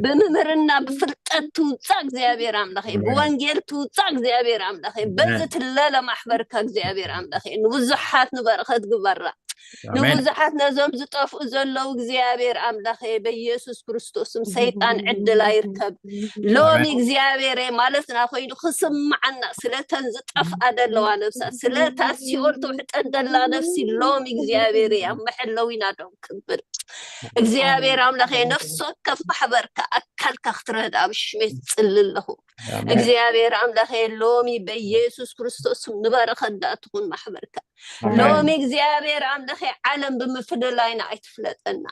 ብምምርና ብፍልጠት ትውፃእ እግዚኣብሔር ኣምላኸ ብወንጌል ትውፃእ እግዚኣብሔር ኣምላኸ በዚ ትለለ ማሕበርካ እግዚኣብሔር ኣምላኸ ንብዙሓት ንበረኸት ግበራ ንብዙሓት ነዞም ዝጠፍኡ ዘለዉ እግዚኣብሔር ኣምላኸ በኢየሱስ ክርስቶስም ሰይጣን ዕድል ኣይርከብ ሎሚ እግዚኣብሔር ማለትና ኮይኑ ክስምዓና ስለተን ዝጠፍኣ ዘለዋ ነብሳ ስለታ ሲኦል ትውሕጠን ዘላ ነፍሲ ሎሚ እግዚኣብሔር ኣብ መሐለዊና ዶም ክብል እግዚኣብሔር ኣምላኸ ነፍሲ ወከፍ ማሕበርካ ኣካልካ ክትረዳ ብሽሜት ትፅሊ ኣለኹ እግዚኣብሔር ኣምላኸ ሎሚ በኢየሱስ ክርስቶስ ንበረኸት ዳኣ ትኹን ማሕበርካ ሎሚ እግዚኣብሔር ኣምላኸ ዓለም ብምፍልላይና ኣይትፍለጠና።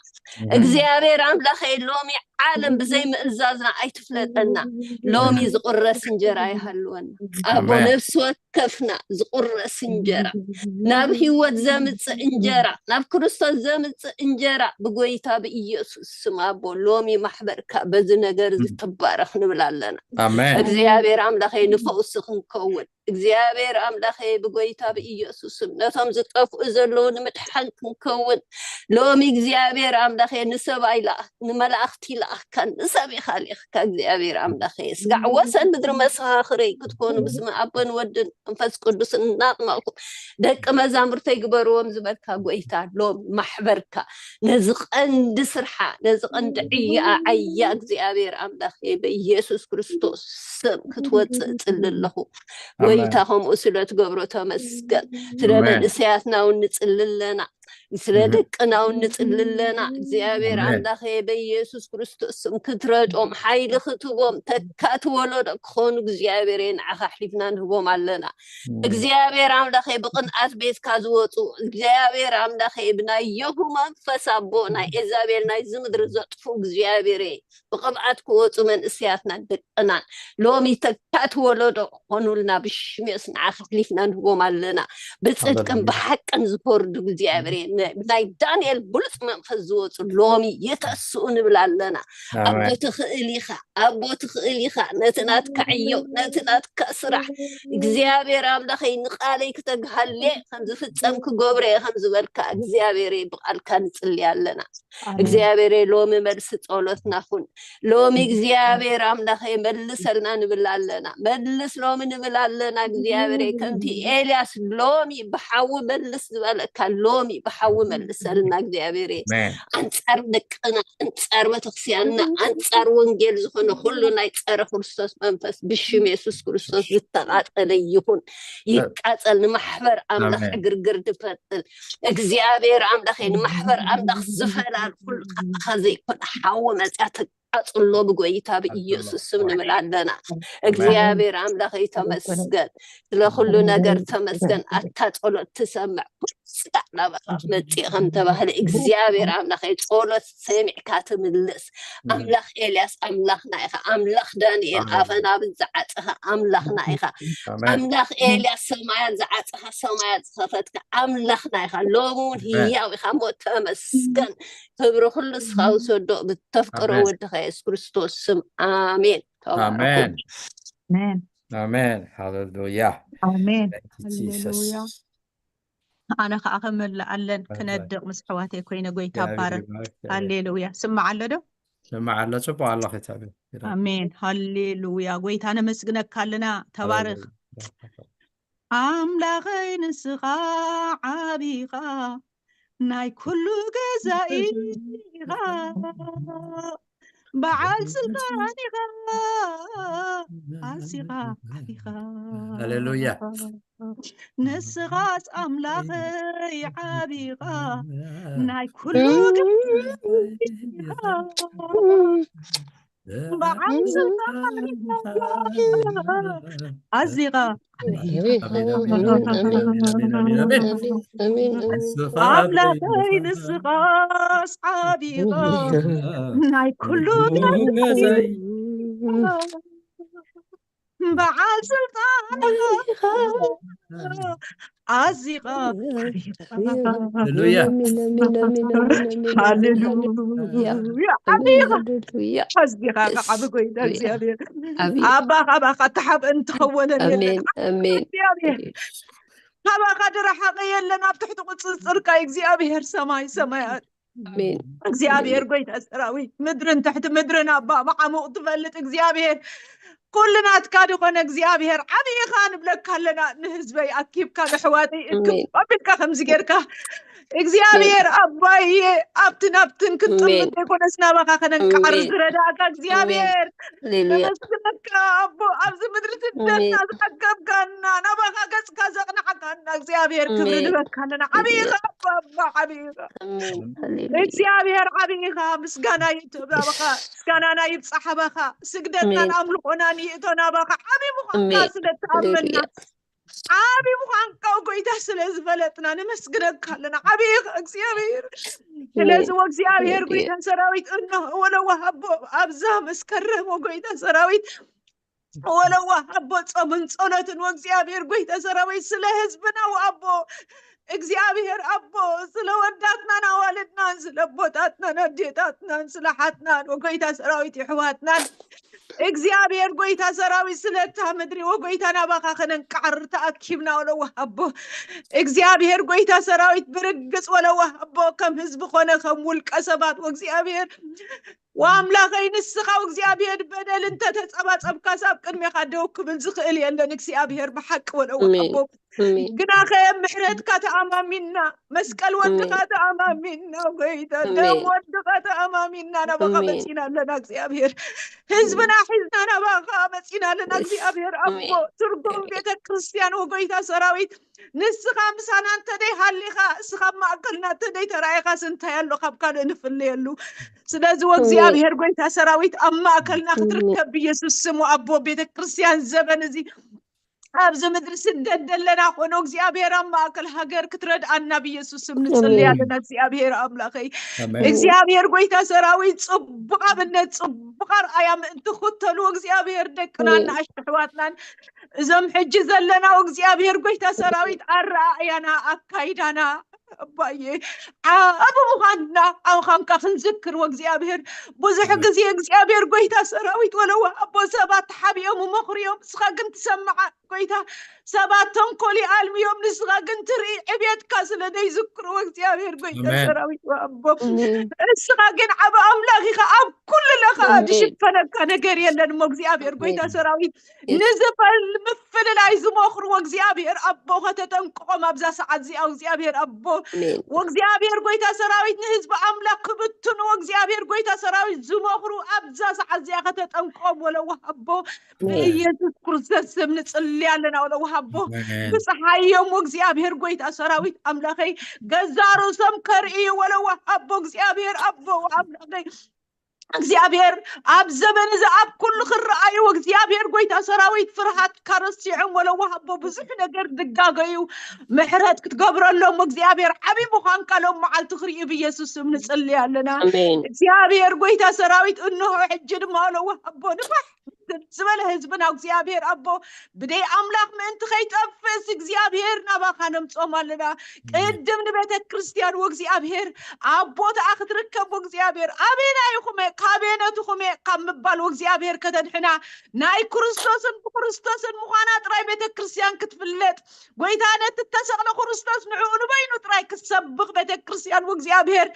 እግዚኣብሔር ኣምላኸ ሎሚ ዓለም ብዘይ ምእዛዝና ኣይትፍለጠና። ሎሚ ዝቁረስ እንጀራ ይሃልወና። ኣቦ ነፍሲ ወከፍና ዝቁረስ እንጀራ፣ ናብ ህይወት ዘምፅእ እንጀራ፣ ናብ ክርስቶስ ዘምፅእ እንጀራ ብጎይታ ብኢየሱስ ስም ኣቦ ሎሚ ማሕበርካ በዚ ነገር እዚ ትባረኽ ንብል ኣለና። እግዚኣብሔር ኣምላኸ ንፈውሲ ክንከውን እግዚኣብሔር ኣምላኸ ብጎይታ ብኢየሱስ ስም ነቶም ዝጠፍኡ ዘለዉ ንምድሓን ክንከውን ሎሚ እግዚኣብሔር ኣምላኸ ንሰብ ኣይለኣኽ ንመላእኽቲ ይለኣኽካ ንሰብ ኢኻ ልኢኽካ እግዚኣብሔር ኣምላኸ ስጋዕ ወሰን ምድሪ መሰኻኽረይ ክትኮኑ ብስመ ኣቦን ወድን መንፈስ ቅዱስን እናጥመቕኩም ደቂ መዛሙርተይ ግበርዎም ዝበልካ ጎይታ ሎሚ ማሕበርካ ነዚ ቀንዲ ስርሓ ነዚ ቀንዲ ዕያ ዓያ እግዚኣብሔር ኣምላኸ በኢየሱስ ክርስቶስ ስም ክትወፅእ እፅሊ ኣለኹ። ጎይታ ከምኡ ስለ ትገብሮ ተመስገን። ስለ መንእሰያትና እውን ንፅሊ ኣለና። ስለ ደቅና እውን ንፅሊ ኣለና። እግዚኣብሔር ኣምላኸ በኢየሱስ ክርስቶስ ስም ክትረዶም ሓይሊ ክትቦም ተካእቲ ወለዶ ክኾኑ እግዚኣብሔር ንዓኻ ኣሕሊፍና ንህቦም ኣለና። እግዚኣብሔር ኣምላኸ ብቕንኣት ቤትካ ዝወፁ እግዚኣብሔር ኣምላኸ ብናይ የሁ መንፈስ ኣቦ ናይ ኤዛቤል ናይዚ ምድሪ ዘጥፉ እግዚኣብሔር ብቕብኣት ክወፁ መንእስያትናን ደቅናን ሎሚ ተካእቲ ወለዶ ክኾኑልና ብሽም የሱስ ንዓኻ ኣሕሊፍና ንህቦም ኣለና። ብፅድቅን ብሓቅን ዝፈርዱ እግዚኣብሔር ናይ ዳንኤል ብሉፅ መንፈስ ዝወፁ ሎሚ የተስኡ ንብል ኣለና። ኣቦ ትኽእል ኢኻ፣ ኣቦ ትኽእል ኢኻ። ነቲ ናትካ ዕዮ፣ ነቲ ናትካ ስራሕ እግዚኣብሔር ኣምላኸይ ንቃለይ ክተግሃሌ ከም ዝፍፀም ክገብረ እየ ከም ዝበልካ እግዚኣብሔር ብቃልካ ንፅሊ ኣለና። እግዚኣብሔር ሎሚ መልሲ ጸሎትና ኩን። ሎሚ እግዚኣብሔር ኣምላኸ መልሰልና ንብል ኣለና። መልስ ሎሚ ንብል ኣለና እግዚኣብሔር ከምቲ ኤልያስ ሎሚ ብሓዊ መልስ ዝበለካ ሎሚ ብሓዊ መልሰልና እግዚኣብሔር ኣንጻር ደቅና ኣንጻር ቤተክርስቲያንና ኣንጻር ወንጌል ዝኾነ ኩሉ ናይ ጸረ ክርስቶስ መንፈስ ብሽም የሱስ ክርስቶስ ዝተቃጠለ ይኹን ይቃጸል ንማሕበር ኣምላኽ ዕግርግር ድፈጥል እግዚኣብሔር ኣምላኸ ንማሕበር ኣምላኽ ዝፈላል ኩሉ ቃልካ ዘይኮነ ሓዊ መፅያ ተቃፅሎ ብጎይታ ብኢየሱስ ስም ንብል ኣለና። እግዚኣብሔር ኣምላኸ ተመስገን ስለ ኩሉ ነገር ተመስገን። ኣታ ጸሎት ትሰምዕ ኩሉ ስጋዕ ናባኻ መፅእ ከም ተባህለ እግዚኣብሔር ኣምላኸ ጸሎት ሰሚዕካ ትምልስ ኣምላኽ ኤልያስ ኣምላኽና ኢኻ። ኣምላኽ ዳንኤል ኣፈና ብዝዓፀኻ ኣምላኽና ኢኻ። ኣምላኽ ኤልያስ ሰማያት ዝዓፀኻ ሰማያት ዝኸፈትካ ኣምላኽና ኢኻ። ሎሚ እውን ህያው ኢኻ እሞ ተመስገን። ክብሪ ኩሉ ንስኻ ውሰዶ ብተፍቅሮ ወድኻ የሱስ ክርስቶስ ስም ኣሜን። ተባረኹ። ኣሜን። ኣሜን። ሃሌሉያ። ኣሜን። ሃሌሉያ። ኣነ ከዓ ከመልኣለን ክነድቕ ምስ ኣሕዋተይ ኮይነ ጎይታ ባረክ። ሃሌሉያ። ስማዕ ኣሎ ዶ? ስማዕ ኣሎ። ፅቡቅ ኣለኺ። ኣሜን። ሃሌሉያ። ጎይታ ነመስግነካ ኣለና። ተባረክ። ኣምላኸይ ንስኻ ዓቢኻ ናይ ኩሉ ገዛኢ ኢኻ በዓል ስልጣን ኢኻ ኣዚኻ ዓቢኻ ሃሌሉያ ንስኻስ ኣምላኸይ ዓቢኻ ናይ ኩሉ ገዛኢ ኢኻ በዓል ስልጣን ኣዚኻ ኣምላኸይ ንስኻስ ዓቢኻ ናይ ኩሉ በዓል ስልጣን ኣዚኻ ሃሌሉያ ሃሌሉያ ዓቢኻ ኣዚኻ ከዓ ብጎይታ እግዚኣብሔር ኣባ ካባኻ ተሓብእን ትኸወለን የለን እግዚኣብሔር ካባኻ ድረሓቐ የለን ኣብ ትሕቲ ቁፅፅርካ እግዚኣብሔር ሰማይ ሰማያት እግዚኣብሔር ጎይታ ሰራዊት ምድርን ትሕቲ ምድርን ኣባ መዓሙቕ ትፈልጥ እግዚኣብሔር ኩሉ ናትካ ዝኾነ እግዚኣብሔር ዓብይኻ ንብለካ ኣለና ንህዝበይ ኣኪብካ ንሕዋተይ እክብ ኣቢልካ ከምዚ ጌርካ እግዚኣብሔር ኣባይ ኣብቲ ናብትን ክንጥምት ዘይኮነስ ናባኻ ከነንቃዕር ዝረዳእካ እግዚኣብሔር ነመስግነካ ኣቦ ኣብዚ ምድሪ ስደትና ዝዓገብካና ናባኻ ገፅካ ዘቕናዕካና እግዚኣብሔር ክብሪ ንበካ ኣለና ዓብይኻ ኣባ ዓብይኻ እግዚኣብሔር ዓብይኻ ምስጋና ይእቶ ናባኻ ምስጋናና ይብፃሕ ኣባኻ ስግደትናን ኣምልኾናን ይእቶ ናባኻ ዓብይ ምዃንካ ስለ ተኣመና ዓቢ ምዃንካ ጎይታ ስለ ዝፈለጥና ነመስግነካ ኣለና። ዓቢ ኢኻ እግዚኣብሔር። ስለዚ ወእግዚኣብሔር ጎይታ ሰራዊት እንሆ ወለዋ ኣቦ ኣብዛ መስከረም ወጎይታ ሰራዊት ወለዋ ኣቦ ጾምን ጸሎትን ወእግዚኣብሔር ጎይታ ሰራዊት ስለ ህዝብና ወኣቦ እግዚኣብሔር ኣቦ ስለ ወዳትናን ኣዋልድናን ስለ ኣቦታትናን ኣዴታትናን ስለ ሓትናን ወጎይታ ሰራዊት ይሕዋትናን እግዚኣብሔር ጎይታ ሰራዊት ስለታ ምድሪ ወጎይታ ናባኻ ከነንቃዕር ተኣኪብና ወለዋ ኣቦ እግዚኣብሔር ጎይታ ሰራዊት ብርግጽ ወለዋ ኣቦ ከም ህዝቢ ኮነ ከም ውልቀ ሰባት ወእግዚኣብሔር ወኣምላኸይ ንስኻ እግዚኣብሔር በደል እንተተጸባጸብካስ ኣብ ቅድሜኻ ደው ክብል ዝኽእል የለን እግዚኣብሔር ብሓቂ ወለዋ ኣቦ ግናኸ ምሕረትካ ተኣማሚንና መስቀል ወድኻ ተኣማሚንና ጎይታ ደም ወድኻ ተኣማሚንና ናባኻ መፂና ኣለና እግዚኣብሔር ህዝብና ሒዝና ናባኻ መፂና ኣለና እግዚኣብሔር ኣቦ ትርጉም ቤተክርስትያን ወጎይታ ሰራዊት ንስኻ ምሳና እንተደይ ሃሊኻ እስኻ ኣብ ማእከልና እንተደይ ተራኢኻስ እንታይ ኣሎ ካብ ካልእ ንፍለየሉ ስለዚ ወእግዚኣብሔር ጎይታ ሰራዊት ኣብ ማእከልና ክትርከብ ብኢየሱስ ስሙ ኣቦ ቤተክርስትያን ዘበን እዚ ኣብዚ ምድሪ ስደት ዘለና ኮኖ እግዚኣብሔር ኣብ ማእከል ሃገር ክትረድኣና ብኢየሱስ ስም ንጽሊ ኣለና እግዚኣብሔር ኣምላኸይ እግዚኣብሔር ጎይታ ሰራዊት ጽቡቕ ኣብነት ጽቡቕ ኣርኣያ ምእንቲ ክተሉ እግዚኣብሔር ደቅና ንኣሽቱ ኣሕዋትናን እዞም ሕጂ ዘለና እግዚኣብሔር ጎይታ ሰራዊት ኣረኣእያና ኣካይዳና ኣባዬ ዓብ ምዃንና ኣውኻንካ ክንዝክር ወእግዚኣብሔር ብዙሕ ግዜ እግዚኣብሔር ጎይታ ሰራዊት ወለዋ ኣቦ ሰባት ተሓቢኦም መኽርዮም ንስኻ ግን ትሰምዓ ጎይታ ሰባት ተንኮል ይኣልምዮም ንስኻ ግን ትርኢ ዕብየትካ ስለ ዘይዝክሩ እግዚኣብሔር ጎይታ ሰራዊት ኣቦ እስኻ ግን ዓብ ኣምላኽ ኢኻ ኣብ ኩሉ ለኻ ዝሽፈነካ ነገር የለን እሞ እግዚኣብሔር ጎይታ ሰራዊት ንዝፈል ምፍልላይ ዝመኽሩ ወእግዚኣብሔር ኣቦ ከተጠንቅቆም ኣብዛ ሰዓት እዚኣ ወእግዚኣብሔር ኣቦ ወእግዚኣብሔር ጎይታ ሰራዊት ንህዝቢ ኣምላክ ክብትኑ ወእግዚኣብሔር ጎይታ ሰራዊት ዝመኽሩ ኣብዛ ሰዓት እዚኣ ከተጠንቅቆም ወለዋ ኣቦ ብኢየሱስ ክርስቶስ ስም ንጽሊ ኣለና ወለዋ ኣቦ ብፀሓዮም ወእግዚኣብሔር ጎይታ ሰራዊት ኣምላኸይ ገዛ ርእሶም ከርእዩ ወለዋ ኣቦ እግዚኣብሔር ኣቦ ኣምላኸይ እግዚኣብሔር ኣብ ዘመን እዚ ኣብ ኩሉ ክረኣዩ እግዚኣብሔር ጎይታ ሰራዊት ፍርሃትካ ረሲዖም ወለዋ ኣቦ ብዙሕ ነገር ዝጋገዩ ምሕረት ክትገብረሎም እግዚኣብሔር ዓብዪ ምዃንካ ሎም መዓልቲ ክርእዩ ብኢየሱስ ስም ንጽሊ ኣለና እግዚኣብሔር ጎይታ ሰራዊት እንሆ ሕጂ ድማ ወለዋ ኣቦ ንፋሕ ዝበለ ህዝብና እግዚኣብሔር ኣቦ ብደይ ኣምላኽ ምእንቲ ከይጠፍእስ እግዚኣብሔር ናባኻ ነምጾም ኣለና ቅድም ንቤተ ክርስቲያን ወእግዚኣብሔር ኣብ ቦታኣ ክትርከብ ወእግዚኣብሔር ኣበየና ኢኹም ካብ የነትኹም ካብ ምባል ወእግዚኣብሔር ከተድሕና ናይ ክርስቶስን ብክርስቶስን ምዃና ጥራይ ቤተ ክርስቲያን ክትፍለጥ ጎይታ ነቲ ተሰቕለ ክርስቶስ ንዕኡ ንበይኑ ጥራይ ክትሰብኽ ቤተ ክርስቲያን ወእግዚኣብሔር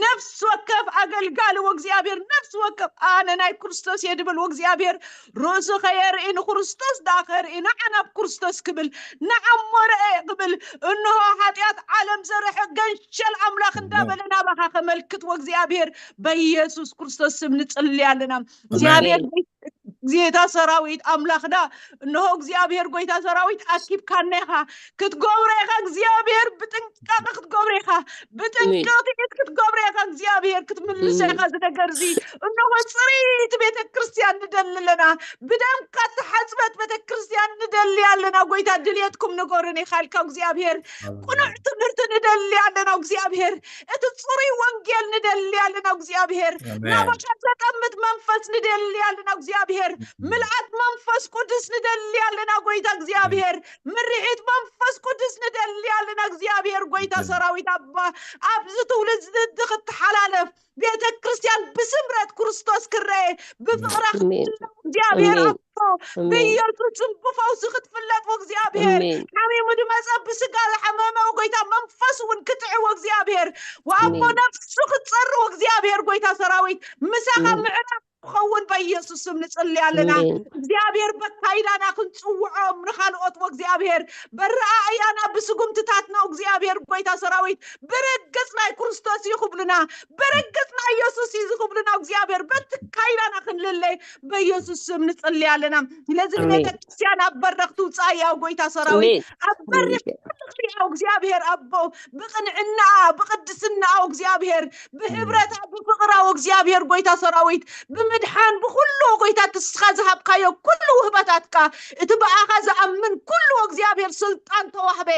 ነፍሲ ወከፍ ኣገልጋሊ ወእግዚኣብሔር ነፍሲ ወከፍ ኣነ ናይ ክርስቶስ እየ ድብል ወእግዚኣብሔር ርእሱ ከየርኢ ንክርስቶስ ደኣ ከርኢ ንዓ ናብ ክርስቶስ ክብል ንዓ እሞ ረአ ክብል እንሆ ሓጢኣት ዓለም ዘርሐ ገንሸል ኣምላኽ እንዳበለ ናባኻ ከመልክት ወእግዚኣብሔር በኢየሱስ ክርስቶስ ስም ንጽሊ ኣለና እግዚኣብሔር ጌታ ሰራዊት ኣምላኽና እንሆ እግዚኣብሔር ጎይታ ሰራዊት ኣኪብካና ኢኻ ክትገብሮ ኢኻ እግዚኣብሔር ብጥንቃቐ ክትገብሮ ኢኻ ብጥንቃቐ ክትገብሮ ኢኻ እግዚኣብሔር ክትምልሶ ኢኻ እዚ ነገር እዚ እንሆ ፅሪት ቤተ ክርስቲያን ንደሊ ኣለና ብደምካ ተሓፅበት ቤተ ክርስቲያን ንደሊ ኣለና ጎይታ ድልየትኩም ንገሩን ኢኻ ኢልካ እግዚኣብሔር ቁኑዕ ትምህርቲ ንደሊ ኣለና እግዚኣብሔር እቲ ፅሩይ ወንጌል ንደሊ ኣለና እግዚኣብሔር ናባኻ ዘጠምት መንፈስ ንደሊ ኣለና እግዚኣብሔር ምልኣት መንፈስ ቅዱስ ንደሊ ኣለና ጎይታ እግዚኣብሔር ምርሒት መንፈስ ቅዱስ ንደሊ ኣለና እግዚኣብሔር ጎይታ ሰራዊት ኣባ ኣብዚ ትውልድ ክትሓላለፍ ቤተ ክርስቲያን ብስምረት ክርስቶስ ክረአ ብፍቕራ ክትፍለጥ እግዚኣብሔር ኣቦ ብኢየሱስ ስም ብፈውሲ ክትፍለጥ ወእግዚኣብሔር ሓሚሙ ድመፀ ብስጋ ዝሓመመ ጎይታ መንፈስ እውን ክጥዕዎ እግዚኣብሔር ወኣቦ ነፍሱ ክትፀርዎ እግዚኣብሔር ጎይታ ሰራዊት ምሳኻ ምዕራፍ ክኸውን በኢየሱስ ስም ንፅሊ ኣለና እግዚኣብሔር በካይዳና ክንፅውዖም ንካልኦት ወእግዚኣብሔር በረኣእያና ብስጉምትታትና እግዚኣብሔር ጎይታ ሰራዊት ብርግፅ ናይ ክርስቶስ እዩ ክብሉና ብርግፅ ናይ የሱስ እዩ ዝኽብሉና እግዚኣብሔር በቲ ካይዳና ክንልለይ በኢየሱስ ስም ንፅሊ ኣለና ስለዚ ቤተክርስቲያን ኣብ በረኽ ትውፃእ እያ ጎይታ ሰራዊት ኣብ በሪኽ ያው እግዚኣብሔር ኣቦ ብቅንዕናኣ ብቅድስናኣ እግዚኣብሔር ብሕብረታ ብፍቅራው እግዚኣብሔር ጎይታ ሰራዊት ምድሓን ብኩሉ ጎይታ ንስኻ ዝሃብካዮ ኩሉ ውህበታትካ፣ እቲ ብኣኻ ዝኣምን ኩሉ እግዚኣብሔር ስልጣን ተዋህበ።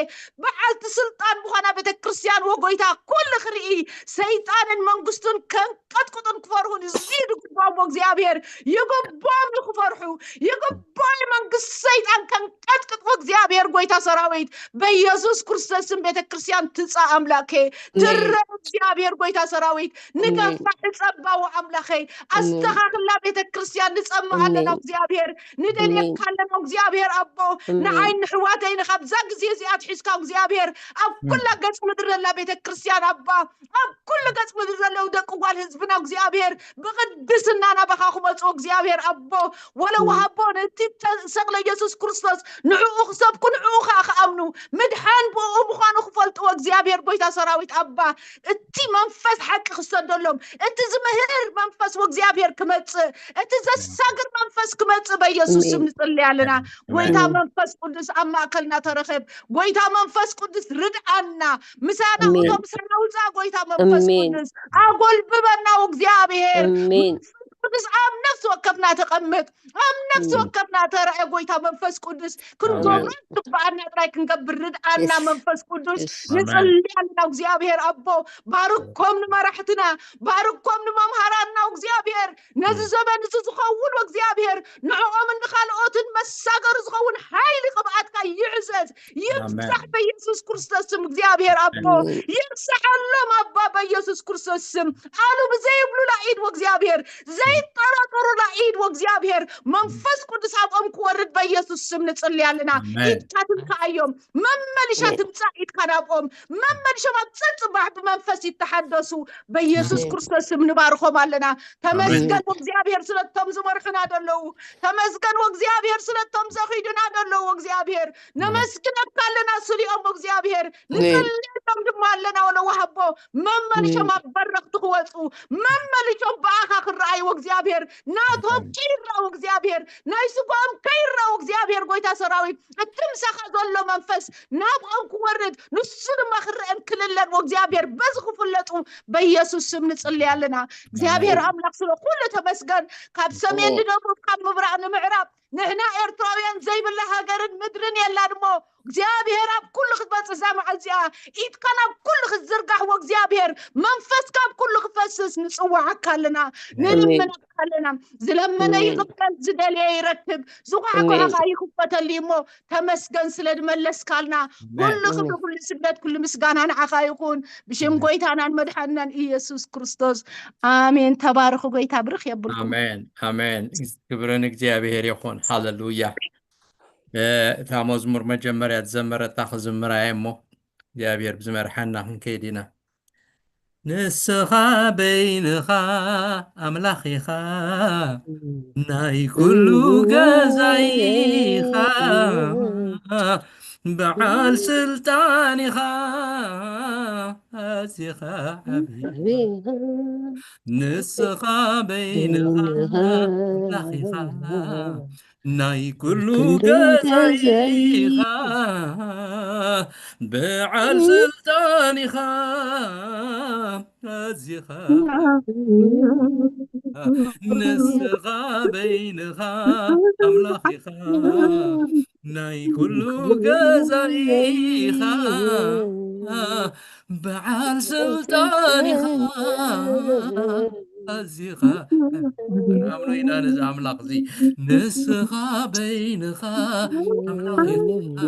በዓልቲ ስልጣን ብኾና ቤተክርስትያን ወጎይታ ኩሉ ክርኢ ሰይጣንን መንግስቱን ከንቀጥቅጡን ክፈርሁን እዚ ድግባም እግዚኣብሔር ይግባም ክፈርሑ ይግባም መንግስቲ ሰይጣን ከንቀጥቅጥ እግዚኣብሔር ጎይታ ሰራዊት በኢየሱስ ክርስቶስን ቤተክርስትያን ትፃ ኣምላኬ ትረ እግዚኣብሔር ጎይታ ሰራዊት ንገፋ ሕፀባው ኣምላኸይ ኣስተኻኽላ ቤተክርስትያን ንፀምእ ኣለና እግዚኣብሔር ንደልየካ ኣለና እግዚኣብሔር ኣቦ ንዓይ ንሕዋተይ ንካብዛ ግዜ እዚኣ ትሒዝካ እግዚኣብሔር ኣብ ኩላ ገፅ ምድሪ ዘላ ቤተክርስትያን ኣባ ኣብ ኩሉ ገፅ ምድሪ ዘለዉ ደቂ ጓል ህዝብና እግዚኣብሔር ብቅድስና ናባኻ ክመፁ እግዚኣብሔር ኣቦ ወለ ወሃቦ ነቲ ተሰቅለ ኢየሱስ ክርስቶስ ንዕኡ ክሰብኩ ንዕኡ ከዓ ክኣምኑ ምድሓን ብኡ ምዃኑ ክፈልጥዎ እግዚኣብሔር ጎይታ ሰራዊት ኣባ እቲ መንፈስ ሓቂ ክሰደሎም እቲ ዝምህር መንፈስ ወእግዚኣብሔር ክመፅእ እቲ ዘሳግር መንፈስ ክመፅእ በኢየሱስ ስም ንፅሊ ኣለና። ጎይታ መንፈስ ቅዱስ ኣብ ማእከልና ተረኸብ። ጎይታ መንፈስ ቅዱስ ርድኣና። ምሳና ኩቶም ምሳና ውፃእ ጎይታ መንፈስ ቅዱስ ኣጎልብበና። እግዚኣብሔር መንፈስ ቅዱስ ኣብ ነፍሲ ወከፍና ተቐምጥ። ኣብ ነፍሲ ወከፍና ተረአ ጎይታ መንፈስ ቅዱስ ክንገብሮ ትግባኣና ጥራይ ክንገብር ርድኣና መንፈስ ቅዱስ ንፅሊ ኣለና። እግዚኣብሔር ኣቦ ባርኮም ንመራሕትና ባርኮም ንመምሃራና እግዚኣብሔር ነዚ ዘበን እዚ ዝኸውን እግዚኣብሔር ንዕኦምን ንኻልኦትን መሳገሪ ዝኸውን ሓይሊ ቅብኣትካ ይዕዘዝ ይብዛሕ በኢየሱስ ክርስቶስ ስም እግዚኣብሔር ኣቦ ይብዛሓሎም ኣባ በኢየሱስ ክርስቶስ ስም ኣሉ ብዘይብሉላ ኢድ ወእግዚኣብሔር ዘይጠራጠሩላ ኢድ ወእግዚኣብሔር መንፈስ ቅዱስ ኣብኦም ክወርድ በኢየሱስ ስም ንጽሊ ኣለና ኢድካ ትንካኣዮም መመልሻ ትምጻእ ኢድካ ናብኦም መመልሾም ኣብ ጽባሕ ብመንፈስ ይተሓደሱ በኢየሱስ ክርስቶስ ስም ንባርኾም ኣለና ተመስገን ወእግዚኣብሔር ስለቶም ዝመርሑና ደለዉ ተመስገን ወእግዚኣብሔር ስለቶም ዘኺዱና ደለዉ እግዚኣብሔር ነመስግነካ ኣለና ስሊኦም ወእግዚኣብሔር ንጸልየሎም ድማ ኣለና ወለዋህቦ መመልሾም ኣብ በረኽቲ ክወፁ መመልሾም ብኣኻ ክረኣዩ እግዚኣብሔር ናቶም ከይረኣው እግዚኣብሔር ናይ ስጋኦም ከይረኣው እግዚኣብሔር ጎይታ ሰራዊት እቲ ምሳኻ ዘሎ መንፈስ ናብኦም ክወርድ ንሱ ድማ ክረአን ክልለን ወእግዚኣብሔር በዚ ክፍለጡ በኢየሱስ ስም ንጽሊ ኣለና እግዚኣብሔር ኣምላኽ ስለ ኩሉ ተመስገን ካብ ሰሜን ንደቡብ ካብ ምብራቕ ንምዕራብ ንሕና ኤርትራውያን ዘይብላ ሃገርን ምድርን የላን እሞ እግዚኣብሔር ኣብ ኩሉ ክትበጽሕ እዛ መዓልቲ እዚኣ ኢድካ ናብ ኩሉ ክትዝርጋሕ ወእግዚኣብሔር መንፈስካ ኣብ ኩሉ ክፈስስ ንጽዋዓካ ኣለና ንልምነካ ኣለና ዝለመነ ይቕበል ዝደልየ ይረክብ ዝጓዕጓዕካ ይኽፈተሉ እሞ ተመስገን ስለ ዝመለስካልና ኩሉ ክብሪ ኩሉ ስግደት ኩሉ ምስጋና ንዓኻ ይኹን ብሽም ጎይታናን መድሓንናን ኢየሱስ ክርስቶስ ኣሜን ተባረኹ ጎይታ ብርኽ የብልኩም ኣሜን ኣሜን ክብርን እግዚኣብሔር ይኹን ሃለሉያ እታ መዝሙር መጀመርያ ዝዘመረታ ክዝምራ እየ እሞ እግዚኣብሔር ብዝመርሓና ክንከይድ ኢና ንስኻ በይንኻ ኣምላኽ ኢኻ ናይ ኩሉ ገዛይ ኢኻ በዓል ስልጣን ኢኻ ኣዚኻ ዓብኻ ንስኻ በይንኻ ኣምላኽ ኢኻ ናይ ኩሉ ገዛይ ኢኻ በዓል ስልጣን ኢኻ ኣዚኻ ንስኻ በይንኻ ኣምላኽ ኢኻ ናይ ኩሉ ገዛይ ኢኻ በዓል ስልጣን ኢኻ ኣዚኻ ንኣምኖ ኢና ነዚ ኣምላኽ እዚ ንስኻ በይንኻ ኣምላኽ ኢኻ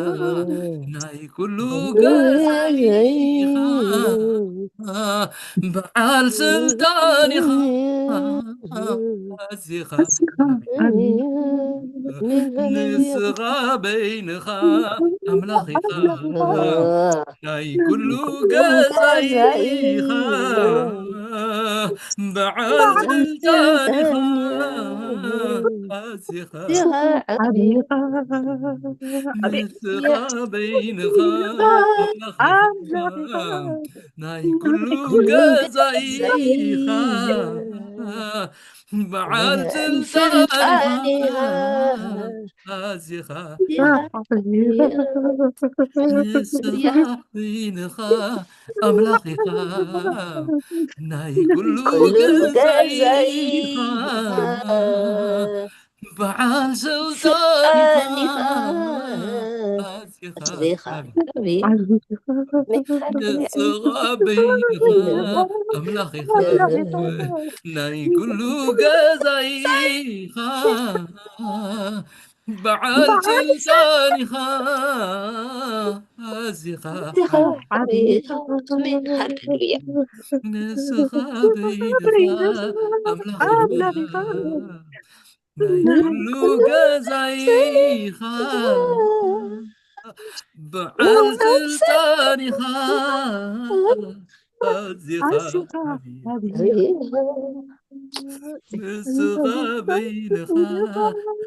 ናይ ኩሉ ገዛይ ኢኻ በዓል ስልጣን ኢኻ ኣዚኻ ንስኻ በይንኻ ኣምላኽ ኢኻ ናይ ኩሉ ገዛይ ኢኻ በዓል ስልጣን ኢኻ ኣዚኻ ንስኻ በይንኻ ኣምላኽ ኢኻ፣ ናይ ኩሉ ገዛ ኢኻ፣ በዓል ስልጣን ኢኻ፣ ኣዚኻ ንስኻ በይንኻ ኣምላኽ ኢኻ፣ ናይ ኩሉ ገዛ ኢኻ፣ በዓል ስልጣን ኢኻ፣ ኣዚኻ ንስኻ በይንኻ ኣምላኽ ኢኻ፣ ናይ ኩሉ ገዛ ኢኻ፣ በዓል ስልጣን ኢኻ፣ ኣዚኻ ንስኻ በይንኻ ኣምላኽ ኢኻ፣ ናይ ኩሉ ገዛ ኢኻ፣ በዓል ስልጣን ኢኻ፣ ኣዚኻ ንስኻ በይንኻ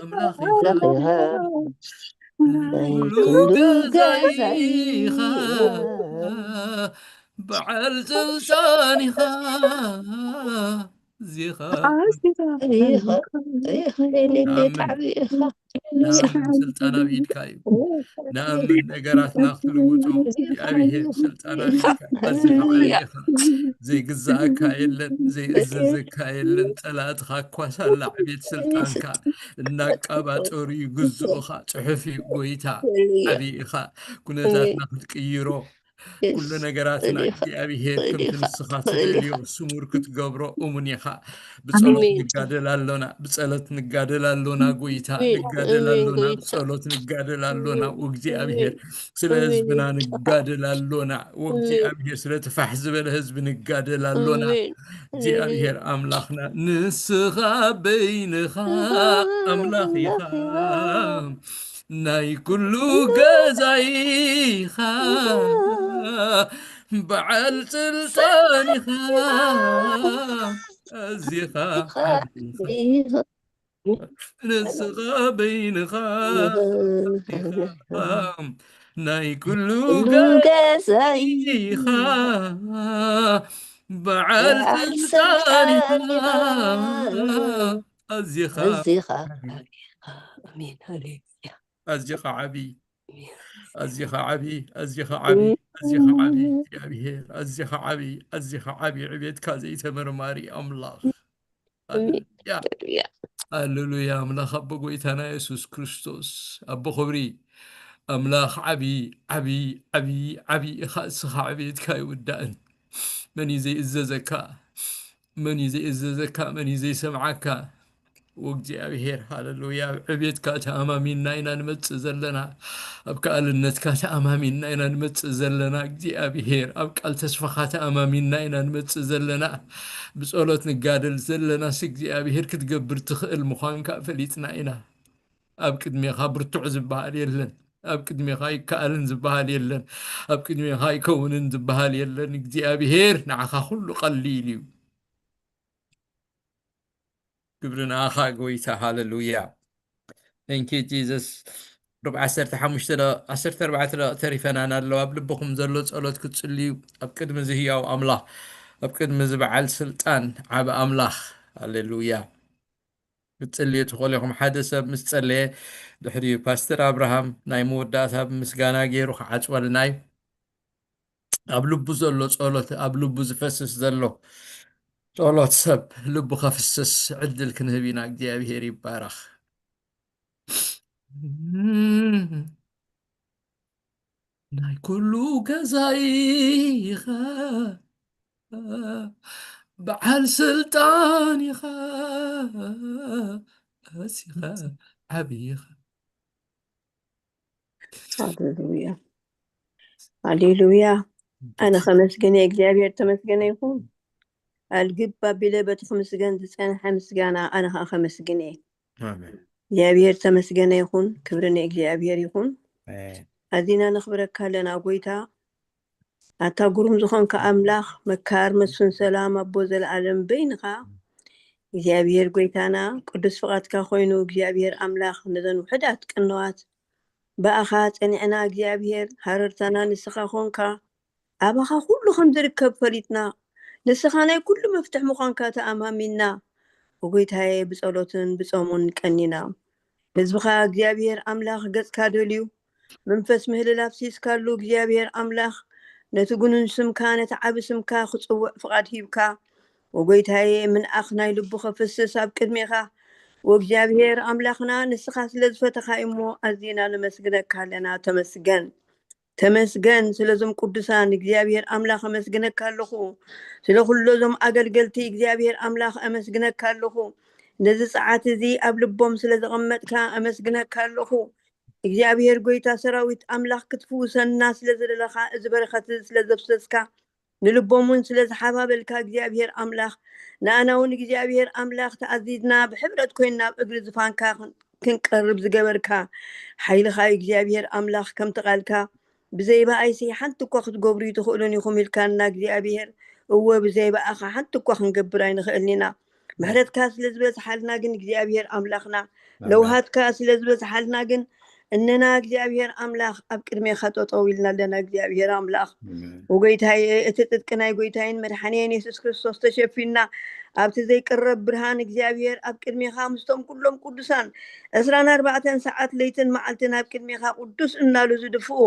ኣምላኽ ኢኻ፣ ናይ ኩሉ ገዛ ኢኻ፣ በዓል ስልጣን ኢኻ፣ ኣዚኻ ንኣምን ስልጣን ኣብ ኢድካ እዩ። ንኣምን ነገራትና ክትልውጦ እግዚኣብሔር ስልጣን ኣብ ኢድካ እዩ። ኣዚኻ ዓቢ ኢኻ። ዘይግዛእካ የለን፣ ዘይእዘዘካ የለን። ጸላእትኻ እኳ ሳላ ዕቤት ስልጣንካ እናቃባጠሩ ይግዝኡኻ። ጽሑፍ እዩ ጎይታ። ዓቢ ኢኻ። ኩነታትና ክትቅይሮ ኩሉ ነገራትና እግዚኣብሔር ከምቲ ንስኻ ትደልዮ ስሙር ክትገብሮ እሙን ኢኻ። ብጸሎት ንጋደል ኣሎና፣ ብጸሎት ንጋደል ኣሎና ጎይታ፣ ንጋደል ኣሎና፣ ብጸሎት ንጋደል ኣሎና እግዚኣብሔር። ስለ ህዝብና ንጋደል ኣሎና እግዚኣብሔር፣ ስለቲ ፋሕ ዝበለ ህዝቢ ንጋደል ኣሎና እግዚኣብሔር ኣምላኽና። ንስኻ በይንኻ ኣምላኽ ኢኻ፣ ናይ ኩሉ ገዛ ኢኻ፣ በዓል ስልጣን ኢኻ፣ ኣዚኻ ዓቢ ኢኻ። ንስኻ በይንኻ ኢኻ፣ ናይ ኩሉ ገዛ ኢኻ፣ በዓል ስልጣን ኢኻ፣ ኣዚኻ ኣዚኻ ዓቢ ኢኻ። ኣሜን። ሃሌሉያ። ኣዚኻ ዓቢ፣ ኣሜን። ኣዚኻ ዓቢ፣ ኣዚኻ ዓቢ፣ ኣዚኻ ዓቢ እግዚኣብሔር፣ ኣዚኻ ዓቢ፣ ኣዚኻ ዓቢ፣ ዕቤትካ ዘይተመርማሪ ኣምላኽ። ኣሜን። ሃሌሉያ። ሃሌሉያ። ሃሌሉያ። ኣምላኽ ኣቦ ጎይታና የሱስ ክርስቶስ፣ ኣቦ ክብሪ፣ ኣምላኽ ዓቢ፣ ዓቢ፣ ዓቢ፣ ዓቢ ኢኻ። እስኻ ዕቤትካ ኣይውዳእን። መን እዩ ዘይእዘዘካ? መን እዩ ዘይእዘዘካ? መን እዩ ዘይሰምዓካ? ወእግዚኣብሔር፣ ሃሌሉያ። ኣብ ዕቤትካ ተኣማሚንና ኢና ንመጽእ ዘለና። ኣብ ከኣልነትካ ተኣማሚንና ኢና ንመጽእ ዘለና እግዚኣብሔር። ኣብ ቃል ተስፋኻ ተኣማሚንና ኢና ንመጽእ ዘለና። ብጸሎት ንጋደል ዘለናስ እግዚኣብሔር ክትገብር ትኽእል ምዃንካ ፈሊጥና ኢና። ኣብ ቅድሜኻ ብርቱዕ ዝበሃል የለን። ኣብ ቅድሜኻ ይከኣልን ዝበሃል የለን። ኣብ ቅድሜኻ ይከውንን ዝበሃል የለን። እግዚኣብሔር ንዓኻ ኩሉ ቀሊል እዩ። ክብሪ ንኣኻ ጎይታ። ሃሌሉያ። Thank you Jesus። ሩብ ዓሰርተ ሓሙሽተ ዶ ዓሰርተ ኣርባዕተ ዶ ተሪፈናን ኣለዋ። ኣብ ልብኹም ዘሎ ጸሎት ክትጽልዩ ኣብ ቅድሚ እዚ ህያው ኣምላኽ፣ ኣብ ቅድሚ እዚ በዓል ስልጣን ዓቢ ኣምላኽ። ሃሌሉያ። ክትጽልዩ ትኽእሉ ኢኹም። ሓደ ሰብ ምስ ጸለየ ድሕሪኡ ፓስተር ኣብርሃም ናይ መወዳእታ ብምስጋና ገይሩ ክዓጽወልና እዩ። ኣብ ልቡ ዘሎ ጸሎት፣ ኣብ ልቡ ዝፈስስ ዘሎ ጸሎት ሰብ ልቡ ከፍስስ ዕድል ክንህብ ኢና። እግዚኣብሔር ይባረኽ። ናይ ኩሉ ገዛ ኢኻ፣ በዓል ስልጣን ኢኻ፣ ኣዚኻ ዓቢ ኢኻ። ሃሌሉያ፣ ሃሌሉያ። ኣነ ከመስግን እየ፣ እግዚኣብሔር ተመስገነ ይኹን። ኣልግብ ኣቢለ በቲ ክምስገን ዝጸንሐ ምስጋና ኣነ ኸኣ ከመስግን እየ። ኣሜን። እግዚኣብሔር ተመስገነ ይኹን፣ ክብሪ ንእግዚኣብሔር ይኹን። ኣሜን። ኣዚና ነኽብረካ ኣለና ጎይታ፣ ኣታ ግሩም ዝኾንካ ኣምላኽ፣ መካር መስፍን ሰላም፣ ኣቦ ዘለኣለም በይንኻ እግዚኣብሔር ጎይታና፣ ቅዱስ ፍቓድካ ኮይኑ እግዚኣብሔር ኣምላኽ፣ ነዘን ውሑዳት ቅንዋት ብኣኻ ጸኒዕና እግዚኣብሔር፣ ሃረርታና ንስኻ ኾንካ። ኣባኻ ኩሉ ከም ዝርከብ ፈሊጥና፣ ንስኻ ናይ ኩሉ መፍትሕ ምዃንካ ተኣማሚንና፣ ጎይታየ፣ ብጸሎትን ብጾሙን ቀኒና። ህዝብኻ እግዚኣብሔር ኣምላኽ ገጽካ ደልዩ፣ መንፈስ ምህልል ኣፍሲስካሉ እግዚኣብሔር ኣምላኽ፣ ነቲ ግኑን ስምካ፣ ነቲ ዓቢ ስምካ ክጽውዕ ፍቓድ ሂብካ፣ ወጎይታየ፣ ምንኣኽ ናይ ልቡ ከፍስስ ኣብ ቅድሜኻ። ወእግዚኣብሔር ኣምላኽና፣ ንስኻ ስለ ዝፈተኻ እሞ ኣዚና ነመስግነካ ኣለና። ተመስገን። ተመስገን ስለዞም ቅዱሳን እግዚኣብሔር ኣምላኽ ኣመስግነካ ኣለኹ። ስለ ኩሎዞም ኣገልገልቲ እግዚኣብሔር ኣምላኽ ኣመስግነካ ኣለኹ። ነዚ ሰዓት እዚ ኣብ ልቦም ስለ ዘቐመጥካ ኣመስግነካ ኣለኹ። እግዚኣብሔር ጎይታ ሰራዊት ኣምላኽ ክትፍውሰና ስለ ዝደለኻ፣ እዚ በረኸት እዚ ስለ ዘፍሰስካ፣ ንልቦም እውን ስለ ዝሓባበልካ እግዚኣብሔር ኣምላኽ፣ ንኣና እውን እግዚኣብሔር ኣምላኽ ተኣዚዝና ብሕብረት ኮይንና ኣብ እግሪ ዝፋንካ ክን-፣ ክንቀርብ ዝገበርካ ሓይልኻ እዩ እግዚኣብሔር ኣምላኽ። ከምቲ ቃልካ ብዘይ ብኣይሲ ሓንቲ እኳ ክትገብሩ ኣይትኽእሉን ኢኹም ኢልካና እግዚኣብሔር። እወ ብዘይ ብኣኻ ሓንቲ እኳ ክንገብር ኣይንኽእልን ኢና። ምሕረትካ ስለ ዝበዝሓልና ግን እግዚኣብሔር ኣምላኽና፣ ለውሃትካ ስለ ዝበዝሓልና ግን እነና እግዚኣብሔር ኣምላኽ ኣብ ቅድሜኻ ጠጠው ኢልና ኣለና። እግዚኣብሔር ኣምላኽ ኣሜን። ወጎይታየ፣ እቲ ጽድቂ ናይ ጎይታይን መድሓንየን የሱስ ክርስቶስ ተሸፊንና ኣብቲ ዘይቅረብ ብርሃን እግዚኣብሔር ኣብ ቅድሜኻ ምስቶም ኩሎም ቅዱሳን ዕስራን ኣርባዕተን ሰዓት ለይትን መዓልትን ኣብ ቅድሜኻ ቅዱስ እናሉ ዝድፍኡ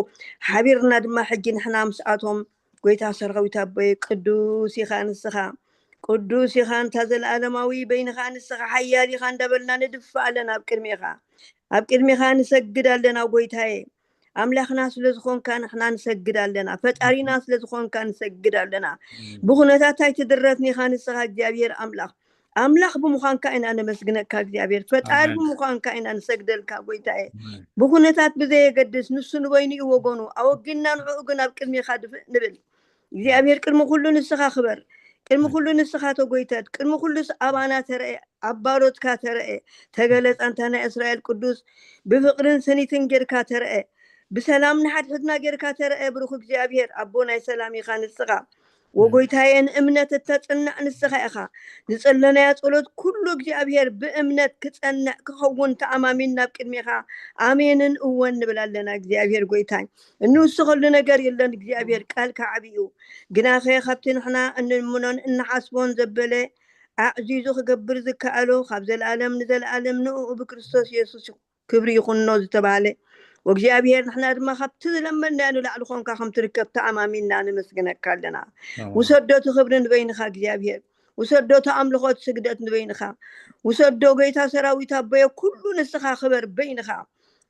ሓቢርና ድማ ሕጂ ንሕና ምስኣቶም ጎይታ ሰራዊት ኣቦይ ቅዱስ ኢኻ ንስኻ። ቅዱስ ኢኻ ኣንታ ዘለኣለማዊ በይንኻ ንስኻ ሓያል ኢኻ እንዳበልና ንድፋእ ኣለና ኣብ ቅድሜኻ። ኣብ ቅድሜኻ ንሰግድ ኣለና ጎይታየ። ኣምላኽና ስለ ዝኾንካ ንሕና ንሰግድ ኣለና። ፈጣሪና ስለ ዝኾንካ ንሰግድ ኣለና። ብኹነታት ኣይትድረትኒ ኢኻ ንስኻ እግዚኣብሔር ኣምላኽ። ኣምላኽ ብምዃንካ ኢና ነመስግነካ እግዚኣብሔር። ፈጣሪ ኣሜን። ብምዃንካ ኢና ንሰግደልካ ጎይታየ። ኣሜን። ብኹነታት ብዘየገድስ ንሱ ንበይኑ እዩ ወገኑ። ኣወጊንና ንዕኡ ግን ኣብ ቅድሜኻ ድፍእ ንብል። እግዚኣብሔር ቅድሚ ኩሉ ንስኻ ክበር። ቅድሚ ኩሉ ንስኻ ተጎይተት። ቅድሚ ኩሉስ ኣባና ተረኤ፣ ኣብ ባሮትካ ተረኤ፣ ተገለጸ። ኣንታ ናይ እስራኤል ቅዱስ ብፍቕርን ስኒትን ጌርካ ተረኤ። ብሰላም ንሓድሕድና ጌርካ ተረኤ። ብሩኽ እግዚኣብሔር ኣቦ ናይ ሰላም ኢኻ ንስኻ። ወጎይታየ ንእምነት እተጽንዕ ንስኻ ኢኻ። ዝጸለናያ ጸሎት ኩሉ እግዚኣብሔር ብእምነት ክጸንዕ ክኸውን ተኣማሚን ናብ ቅድሜኻ ኣሜንን እወን ንብል ኣለና። እግዚኣብሔር ጎይታይ እንውስኸሉ ነገር የለን። እግዚኣብሔር ቃልካ ዓብዩ ግናኸ ካብቲ ንሕና እንእምኖን እንሓስቦን ዘበለ ኣዕዚዙ ክገብር ዝከኣሎ ካብ ዘለኣለም ንዘለኣለም ንእኡ ብክርስቶስ የሱስ ክብሪ ይኹኖ ዝተባህለ ወእግዚኣብሔር ንሕና ድማ ካብቲ ዝለመንናዮ ንላዕሊ ኾንካ ከም ትርከብ ተኣማሚንና ነመስግነካ ኣለና። ኣሜን። ውሰዶ እቲ ክብሪ ንበይንኻ እግዚኣብሔር፣ ውሰዶ እቲ ኣምልኾ እቲ ስግደት ንበይንኻ፣ ውሰዶ ጎይታ ሰራዊት ኣቦየ ኩሉ ንስኻ ክበር በይንኻ።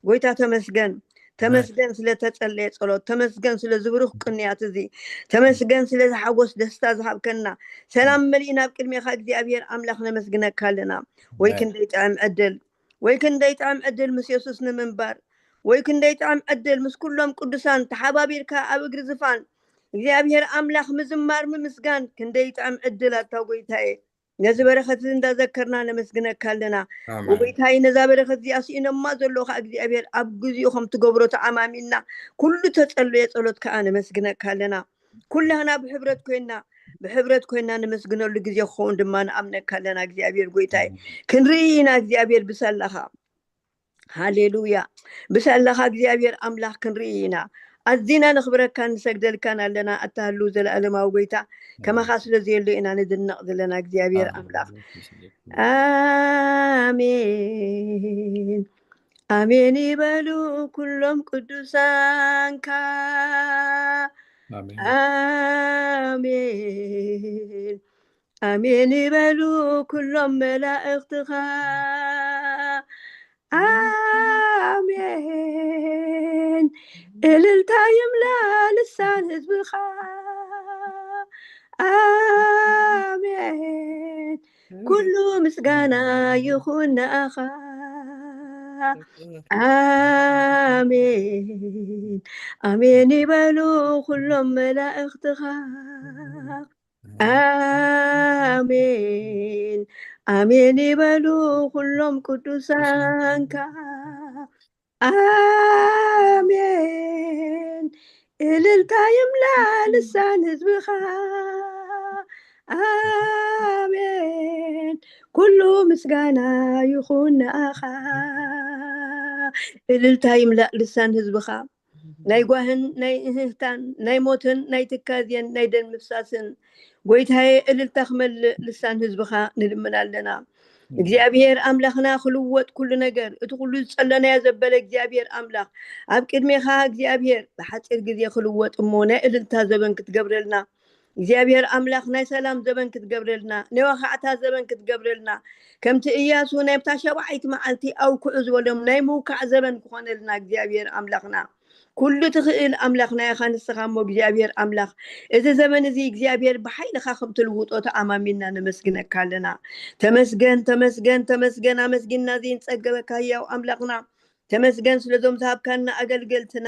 ጎይታ ተመስገን፣ ተመስገን ስለ ተጸለየ ጸሎት፣ ተመስገን ስለ ዝብሩኽ ቅንያት እዚ፣ ተመስገን ስለ ዝሓጎስ ደስታ ዝሃብከና፣ ሰላም መሊእና ኣብ ቅድሜኻ እግዚኣብሔር ኣምላኽ ነመስግነካ ኣለና። ወይ ክንደይ ጥዕም ዕድል ወይ ክንደይ ጥዕም ዕድል ምስ የሱስ ንምንባር፣ ወይ ክንደይ ጥዕም ዕድል ምስ ኩሎም ቅዱሳን ተሓባቢርካ ኣብ እግሪ ዝፋን እግዚኣብሔር ኣምላኽ ምዝማር ምምስጋን ክንደይ ጥዕም ዕድል ኣታ ጎይታየ። ነዚ በረኸት እዚ እንዳዘከርና ነመስግነካ ኣለና። ኣሜን። ወጎይታይ ነዛ በረኸት እዚኣ ስኢኖማ ዘለዉ ከዓ እግዚኣብሔር ኣብ ግዚኡ ከም ትገብሮ ተኣማሚንና ኩሉ ተጸለየ ጸሎት ከዓ ነመስግነካ ኣለና። ኩላህና ብሕብረት ኮይንና ብሕብረት ኮይንና ነመስግነሉ ግዜ ክኸውን ድማ ንኣምነካ ኣለና እግዚኣብሔር ጎይታይ። ኣሜን። ክንርኢ ኢና እግዚኣብሔር ብሰላኻ። ሃሌሉያ። ብሰላኻ እግዚኣብሔር ኣምላኽ ክንርኢ ኢና። ኣዚና ነኽብረካን ንሰግደልካን ኣለና ኣታ ህልው ዘለኣለማዊ ጎይታ። ከማኻ ስለ ዘየሎ ኢና ንድነቕ ዘለና እግዚኣብሔር ኣምላኽ። ኣሜን። ኣሜን ይበሉ ኩሎም ቅዱሳንካ። ኣሜን። ኣሜን። ኣሜን ይበሉ ኩሎም መላእኽትኻ። ኣሜን። እልልታ ይምላ ልሳን ህዝብኻ። ኣሜን። ኩሉ ምስጋና ይኹን ንኣኻ። ኣሜን። ኣሜን ይበሉ ኩሎም መላእኽትኻ። ኣሜን። ኣሜን ይበሉ ኩሎም ቅዱሳንካ። ኣሜን። እልልታ ይምላ ልሳን ህዝብኻ። ኣሜን። ኩሉ ምስጋና ይኹን ንኣኻ። እልልታ ይምላእ ልሳን ህዝብኻ። ናይ ጓህን ናይ እህህታን ናይ ሞትን ናይ ትካዝየን ናይ ደም ምፍሳስን ጎይታዬ እልልታ ክመልእ ልሳን ህዝብኻ ንልምን ኣለና። እግዚኣብሔር ኣምላኽና ክልወጥ ኩሉ ነገር እቲ ኩሉ ዝጸለናዮ ዘበለ እግዚኣብሔር ኣምላኽ ኣብ ቅድሜኻ እግዚኣብሔር ብሓጺር ግዜ ክልወጥ እሞ ናይ እልልታ ዘበን ክትገብረልና እግዚኣብሔር ኣምላኽ ናይ ሰላም ዘበን ክትገብረልና ናይ ዋኻዕታ ዘበን ክትገብረልና ከምቲ እያሱ ናይብታ ሸባዓይቲ መዓልቲ ኣውክዑ ዝበሎም ናይ ምውካዕ ዘበን ክኾነልና እግዚኣብሔር ኣምላኽና ኩሉ ትኽእል ኣምላኽና ኢኻ ንስኻ እሞ እግዚኣብሔር ኣምላኽ እዚ ዘመን እዚ እግዚኣብሔር ብሓይልኻ ከም ትልውጦ ተኣማሚንና ነመስግነካ ኣለና። ተመስገን ተመስገን ተመስገን ኣመስጊንና ዘይንጸገበካ ህያው ኣምላኽና ተመስገን ስለዞም ዝሃብካና ኣገልገልትና።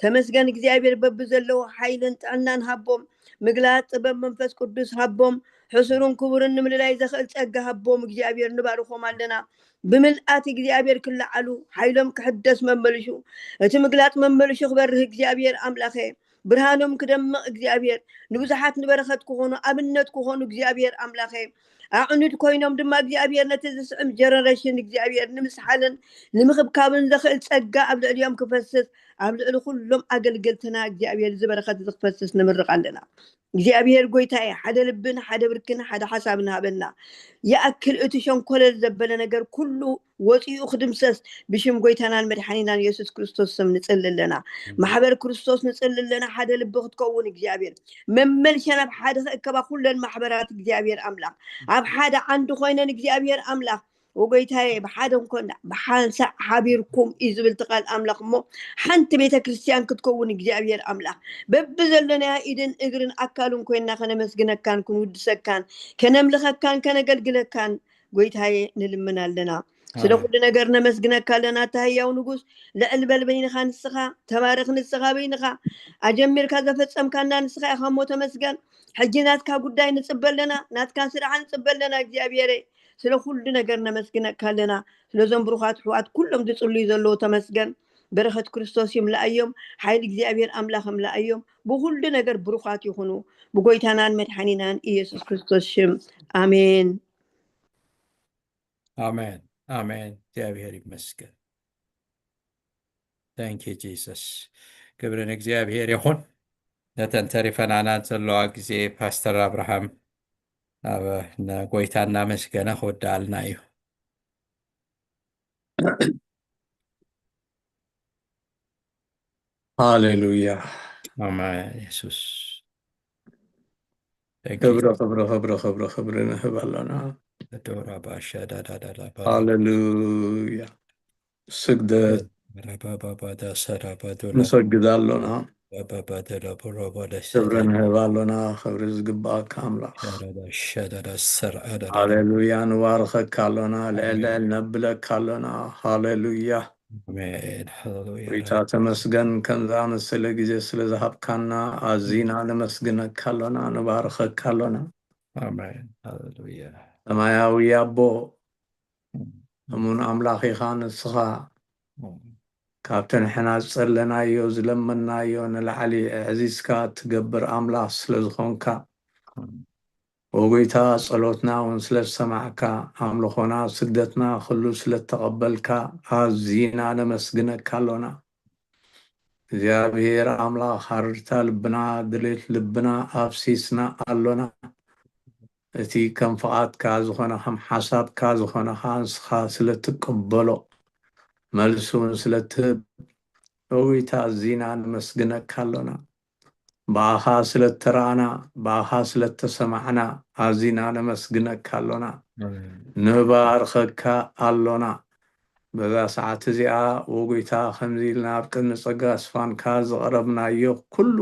ተመስገን እግዚኣብሔር በብዘለዎ ሓይልን ጥዕናን ሃቦም ምግላጽ ጥበብ መንፈስ ቅዱስ ሃቦም ሕሱሩን ክቡርን ንምልላይ ዘኽእል ጸጋ ሃቦም እግዚኣብሔር ንባርኾም ኣለና። ብምልኣት እግዚኣብሔር ክለዓሉ ሓይሎም ክሕደስ መመልሹ እቲ ምግላጽ መመልሹ ክበርህ እግዚኣብሔር ኣምላኸ ብርሃኖም ክደምቕ እግዚኣብሔር ንብዙሓት ንበረኸት ክኾኑ ኣብነት ክኾኑ እግዚኣብሔር ኣምላኸ ኣዕኑድ ኮይኖም ድማ እግዚኣብሔር ነቲ ዝስዕም ጀነሬሽን እግዚኣብሔር ንምስሓልን ንምኽብካብን ዘኽእል ጸጋ ኣብ ልዕሊኦም ክፈስስ ኣብ ልዕሊ ኩሎም ኣገልገልትና እግዚኣብሔር ዝበረኸት ዝክፈስስ ንምርቕ ኣለና እግዚኣብሔር ጎይታየ ሓደ ልብን ሓደ ብርክን ሓደ ሓሳብን ሃበና ይኣክል እቲ ሸንኮለል ዘበለ ነገር ኩሉ ወፂኡ ክድምሰስ ብሽም ጎይታናን መድሓኒናን የሱስ ክርስቶስ ስም ንፅሊ ኣለና ማሕበር ክርስቶስ ንፅሊ ኣለና ሓደ ልቢ ክትከውን እግዚኣብሔር መመልሸን ኣብ ሓደ ክእከባ ኩለን ማሕበራት እግዚኣብሔር ኣምላኽ ኣብ ሓደ ዓንዲ ኮይነን እግዚኣብሔር ኣምላኽ ወጎይታየ ብሓደ እንኮና ብሓንሳእ ሓቢርኩም እዩ ዝብል ትቃል ኣምላኽ እሞ ሓንቲ ቤተ ክርስትያን ክትከውን እግዚኣብሔር ኣምላኽ በብዘለናያ ኢድን እግርን ኣካልን ኮይና ከነመስግነካን ክንውድሰካን ከነምልኸካን ከነገልግለካን ጎይታየ ንልምን ኣለና ስለ ኩሉ ነገር ነመስግነካ ኣለና እታ ህያው ንጉስ ልዕል በል በይንኻ ንስኻ ተባረኽ ንስኻ በይንኻ ኣጀሚርካ ዘፈጸምካና ንስኻ ኢኻ እሞ ተመስገን ሕጂ ናትካ ጉዳይ ንጽበ ኣለና ናትካ ስራሕ ንጽበ ኣለና እግዚኣብሔረ ስለ ኩሉ ነገር ነመስግነካ ኣለና ስለዞም ብሩኻት ኣሕዋት ኩሎም ዝጽልዩ ዘለዉ ተመስገን በረኸት ክርስቶስ ይምልኣዮም ሓይሊ እግዚኣብሔር ኣምላኽ ይምልኣዮም ብኩሉ ነገር ብሩኻት ይኹኑ ብጎይታናን መድሓኒናን ኢየሱስ ክርስቶስ ሽም ኣሜን ኣሜን ኣሜን እግዚኣብሔር ይመስገን thank you Jesus ክብሪ ንእግዚኣብሔር ይኹን ነተን ተሪፈናና ዘለዋ ግዜ ፓስተር ኣብርሃም ኣብ ንጎይታ እናመስገነ ክወድኣልና እዩ ሃሌሉያ ኣሜን የሱስ ክብሪ ክብሪ ክብሪ ክብሪ ክብሪ ንህብ ኣለና ዶራባሻዳዳዳዳ ሃሌሉያ ስግደት ረባባባዳ ሰራባዶላ ንሰግድ ኣሎና ባባባደላ ቦራባዳ ክብሪ ንህብ ኣሎና ክብሪ ዝግባኣካ ኣምላኽ ሸዳዳ ሸዳዳ ሰርዓዳዳ ሃሌሉያ ንባርኸካ ኣሎና ልዕል ልዕል ነብለካ ኣሎና ሃሌሉያ ኣሜን ሃሌሉያ ጎይታ ተመስገን ከምዛ መሰለ ግዜ ስለ ዝሃብካና ኣዚና ነመስግነካ ኣሎና ንባርኸካ ኣሎና ኣሜን ሃሌሉያ ሰማያዊ ኣቦ እሙን ኣምላኽ ኢኻ ንስኻ ካብቲ ንሕና ዝጸለናዮ ዝለመናዮ ንላዕሊ ኣዕዚዝካ ትገብር ኣምላኽ ስለ ዝኾንካ ኦጎይታ ጸሎትና እውን ስለ ዝሰማዕካ ኣምልኾና ስግደትና ኩሉ ስለ እተቐበልካ ኣዚና ነመስግነካ ኣሎና እግዚኣብሔር ኣምላኽ ሃርርታ ልብና ድሌት ልብና ኣፍሲስና ኣሎና እቲ ከም ፍቓድካ ዝኾነ ከም ሓሳብካ ዝኾነ ከዓ ንስኻ ስለ ትቅበሎ መልሲ እውን ስለ ትህብ እዊታ ኣዚና ነመስግነካ ኣሎና ብኣኻ ስለ እተረኣና ብኣኻ ስለ እተሰማዕና ኣዚና ነመስግነካ ኣሎና ንባርኸካ ኣሎና በዛ ሰዓት እዚኣ ወጎይታ ከምዚ ኢልና ኣብ ቅድሚ ጸጋ ስፋንካ ዝቐረብናዮ ኩሉ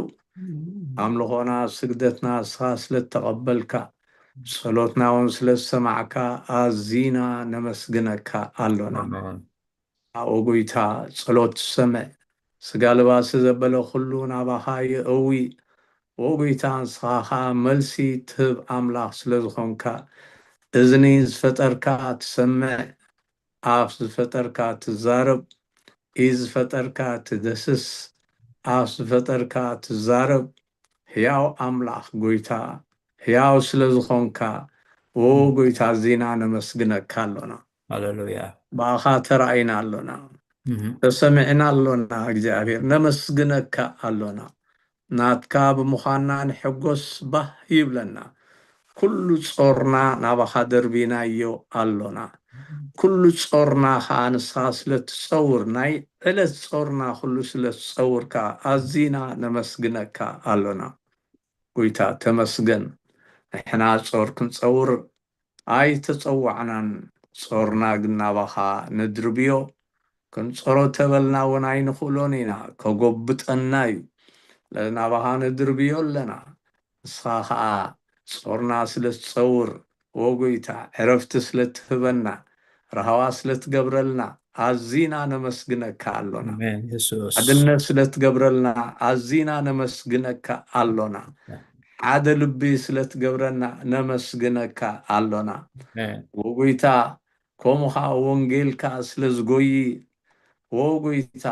ኣምልኾና ስግደትና እስኻ ስለ እተቐበልካ ጸሎትና እውን ስለ ዝሰማዕካ ኣዚና ነመስግነካ ኣሎና። ወጎይታ ጸሎት ትሰምዕ፣ ስጋ ልባሲ ዘበለ ኩሉ ናባኻ ይእዊ። ወጎይታ ንስኻ ኸኣ መልሲ ትህብ ኣምላኽ ስለ ዝኾንካ፣ እዝኒ ዝፈጠርካ ትሰምዕ፣ ኣፍ ዝፈጠርካ ትዛረብ፣ ኢድ ዝፈጠርካ ትደስስ፣ ኣፍ ዝፈጠርካ ትዛረብ፣ ሕያው ኣምላኽ ጐይታ፣ ሕያው ስለ ዝኾንካ፣ ኦ ጎይታ፣ ኣዚና ነመስግነካ ኣሎና። ሃሌሉያ። ብኣኻ ተራኢና ኣሎና። እህ። ተሰሚዕና ኣሎና። እግዚኣብሔር፣ ነመስግነካ ኣሎና። ናትካ ብምዃንና ንሕጎስ፣ ባህ ይብለና። ኩሉ ጾርና ናባኻ ደርቢናዮ ኣሎና። ኩሉ ጾርና ኸኣ ንስኻ ስለ ትጸውር፣ ናይ ዕለት ጾርና ኩሉ ስለ ትጸውር ከኣ ኣዚና ነመስግነካ ኣሎና። ጎይታ ተመስገን። ንሕና ጾር ክንጸውር ኣይተጸዋዕናን፣ ጾርና ግን ናባኻ ነድርብዮ። ክንጾሮ ተበልና እውን ኣይንኽእሎን ኢና፣ ከጎብጠና እዩ። ስለዚ ናባኻ ነድርብዮ ኣለና። ንስኻ ኸኣ ጾርና ስለ ትጸውር፣ ኦ ጎይታ፣ ዕረፍቲ ስለ ትህበና፣ ራህዋ ስለ ትገብረልና፣ ኣዚና ነመስግነካ ኣሎና። ኣሜን፣ የሱስ። ሓድነት ስለ ትገብረልና፣ ኣዚና ነመስግነካ ኣሎና። ሓደ ልቢ ስለ ትገብረና፣ ነመስግነካ ኣሎና። ኣሜን። ኦ ጎይታ፣ ከምኡ ኸኣ ወንጌልካ ስለ ዝጎይ፣ ኦ ጎይታ፣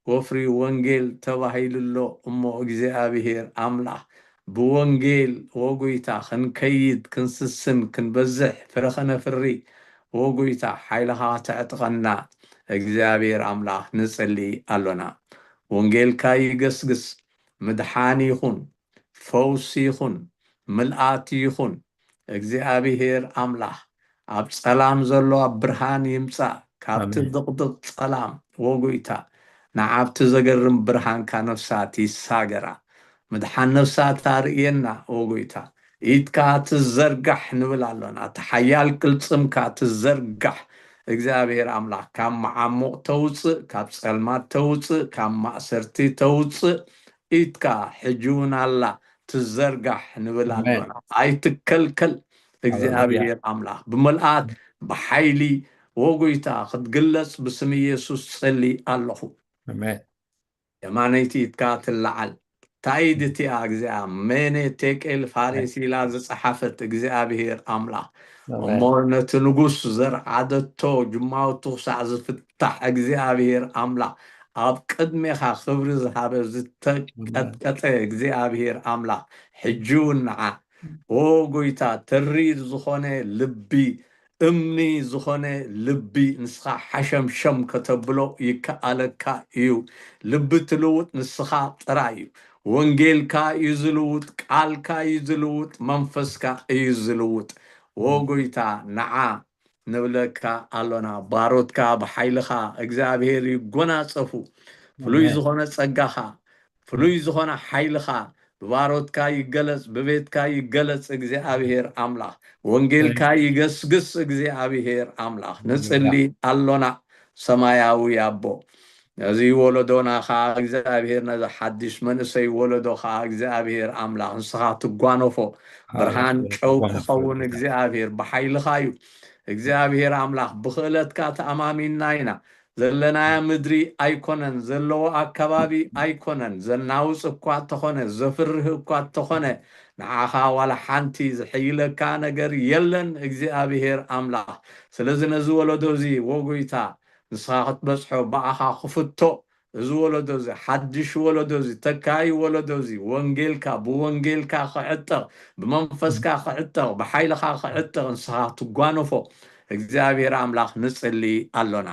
ወፍሪ ወንጌል ተባሂሉ ኣሎ እሞ፣ እግዚኣብሔር ኣምላኽ፣ ብወንጌል፣ ኦ ጎይታ፣ ክንከይድ፣ ክንስስን፣ ክንበዝሕ፣ ፍረ ኸነፍሪ፣ ኦ ጎይታ፣ ሓይልኻ ከተዕጥቀና፣ እግዚኣብሔር ኣምላኽ፣ ንጽሊ ኣሎና። ወንጌልካ ይገስግስ፣ ምድሓን ይኹን፣ ፈውሲ ይኹን፣ ምልኣት ይኹን። እግዚኣብሔር ኣምላኽ፣ ኣብ ጸላም ዘሎ ኣብ ብርሃን ይምጻእ፣ ካብቲ ኣሜን። ድቕድቕ ጸላም፣ ኦ ጎይታ፣ ንዓብቲ ዘገርም ብርሃንካ ነፍሳት ይሳገራ። ምድሓን ነፍሳት ኣርእየና፣ ኦ ጎይታ፣ ኢድካ ትዘርጋሕ ንብል ኣሎና። እቲ ሓያል ቅልጽምካ ትዘርጋሕ፣ እግዚኣብሔር ኣምላኽ፣ ካብ መዓሙቕ ተውጽእ፣ ካብ ጸልማት ተውጽእ፣ ካብ ማእሰርቲ ተውጽእ፣ ኢድካ ሕጂ እውን ኣላ ትዘርጋሕ ንብል ኣሜን። ኣሎና። ኣይትከልከል። ሃሌሉያ። እግዚኣብሔር ኣምላኽ፣ ብምልኣት፣ ብሓይሊ፣ ኦ ጎይታ፣ ክትግለጽ ብስም ኢየሱስ ጸሊ ኣለኹ። ኣሜን። የማነይቲ ኢድካ ትለዓል። እታ ኢድ እቲኣ፣ እግዚኣብሔር፣ ሜኔ ቴቄል ፋሬስ ኢላ ዝጸሓፈት፣ እግዚኣብሔር ኣምላኽ፣ ኣሜን። እሞ ነቲ ንጉስ ዘርዓደቶ ጅማውቱ ክሳዕ ዝፍታሕ፣ እግዚኣብሔር ኣምላኽ፣ ኣብ ቅድሜኻ ክብሪ ዝሃበ ዝተቀጥቀጠ፣ እግዚኣብሔር ኣምላኽ፣ ሕጂ እውን ንዓ፣ ኦ ጎይታ፣ ተሪር ዝኾነ ልቢ፣ እምኒ ዝኾነ ልቢ ንስኻ ሓሸምሸም ከተብሎ ይከኣለካ እዩ። ልቢ ትልውጥ ንስኻ ጥራይ እዩ። ወንጌልካ እዩ ዝልውጥ፣ ቃልካ እዩ ዝልውጥ፣ መንፈስካ እዩ ዝልውጥ። ኦ ጎይታ፣ ንዓ ንብለካ ኣሎና። ባሮትካ ብሓይልኻ እግዚኣብሔር ይጎናጸፉ። ፍሉይ ኣሜን። ዝኾነ ጸጋኻ፣ ፍሉይ ዝኾነ ሓይልኻ ብባሮትካ ይገለጽ፣ ብቤትካ ይገለጽ። እግዚኣብሔር ኣምላኽ፣ ወንጌልካ ይገስግስ። እግዚኣብሔር ኣምላኽ፣ ንጽሊ ኣሎና። ሰማያዊ ኣቦ፣ ነዚ ወለዶና ኸዓ እግዚኣብሔር፣ ነዚ ሓድሽ መንእሰይ ወለዶ ኸዓ እግዚኣብሔር ኣምላኽ፣ ንስኻ ትጓነፎ። ብርሃን ሃሌሉያ። ጨው ክኸውን እግዚኣብሔር ብሓይልኻ እዩ። እግዚኣብሔር ኣምላኽ፣ ብኽእለትካ ተኣማሚንና ኢና። ዘለናያ ምድሪ ኣይኮነን፣ ዘለዎ ኣከባቢ ኣይኮነን፣ ዘናውጽ እኳ እንተኾነ፣ ዘፍርህ እኳ እንተኾነ፣ ንዓኻ ዋላ ሓንቲ ዝሕይለካ ነገር የለን እግዚኣብሔር ኣምላኽ። ስለዚ ነዚ ወለዶ እዚ፣ ዎ ጎይታ፣ ንስኻ ክትበጽሖ፣ ብኣኻ ክፍቶ፣ እዚ ወለዶ እዚ፣ ሓድሽ ወለዶ እዚ፣ ተካይ ወለዶ እዚ፣ ወንጌልካ፣ ብወንጌልካ ክዕጠቕ፣ ብመንፈስካ ክዕጠቕ፣ ብሓይልኻ ክዕጠቕ፣ ንስኻ ትጓነፎ እግዚኣብሔር ኣምላኽ ንጽሊ ኣሎና።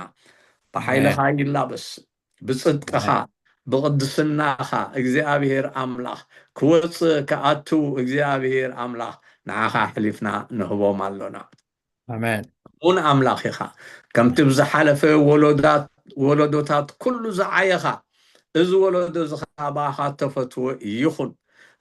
ብሓይልኻ ይላበስ፣ ብጽድቅኻ፣ ኣሜን። ብቕድስናኻ እግዚኣብሔር ኣምላኽ ክወጽእ ክኣቱ እግዚኣብሔር ኣምላኽ ንዓኻ ኣሕሊፍና ንህቦም ኣሎና። ኣሜን። እውን ኣምላኽ ኢኻ። ከምቲ ብዝሓለፈ ወሎዳት-፣ ወለዶታት ኩሉ ዝዓየኻ፣ እዚ ወለዶ እዚ ኸዓ ብኣኻ ተፈትወ ይኹን።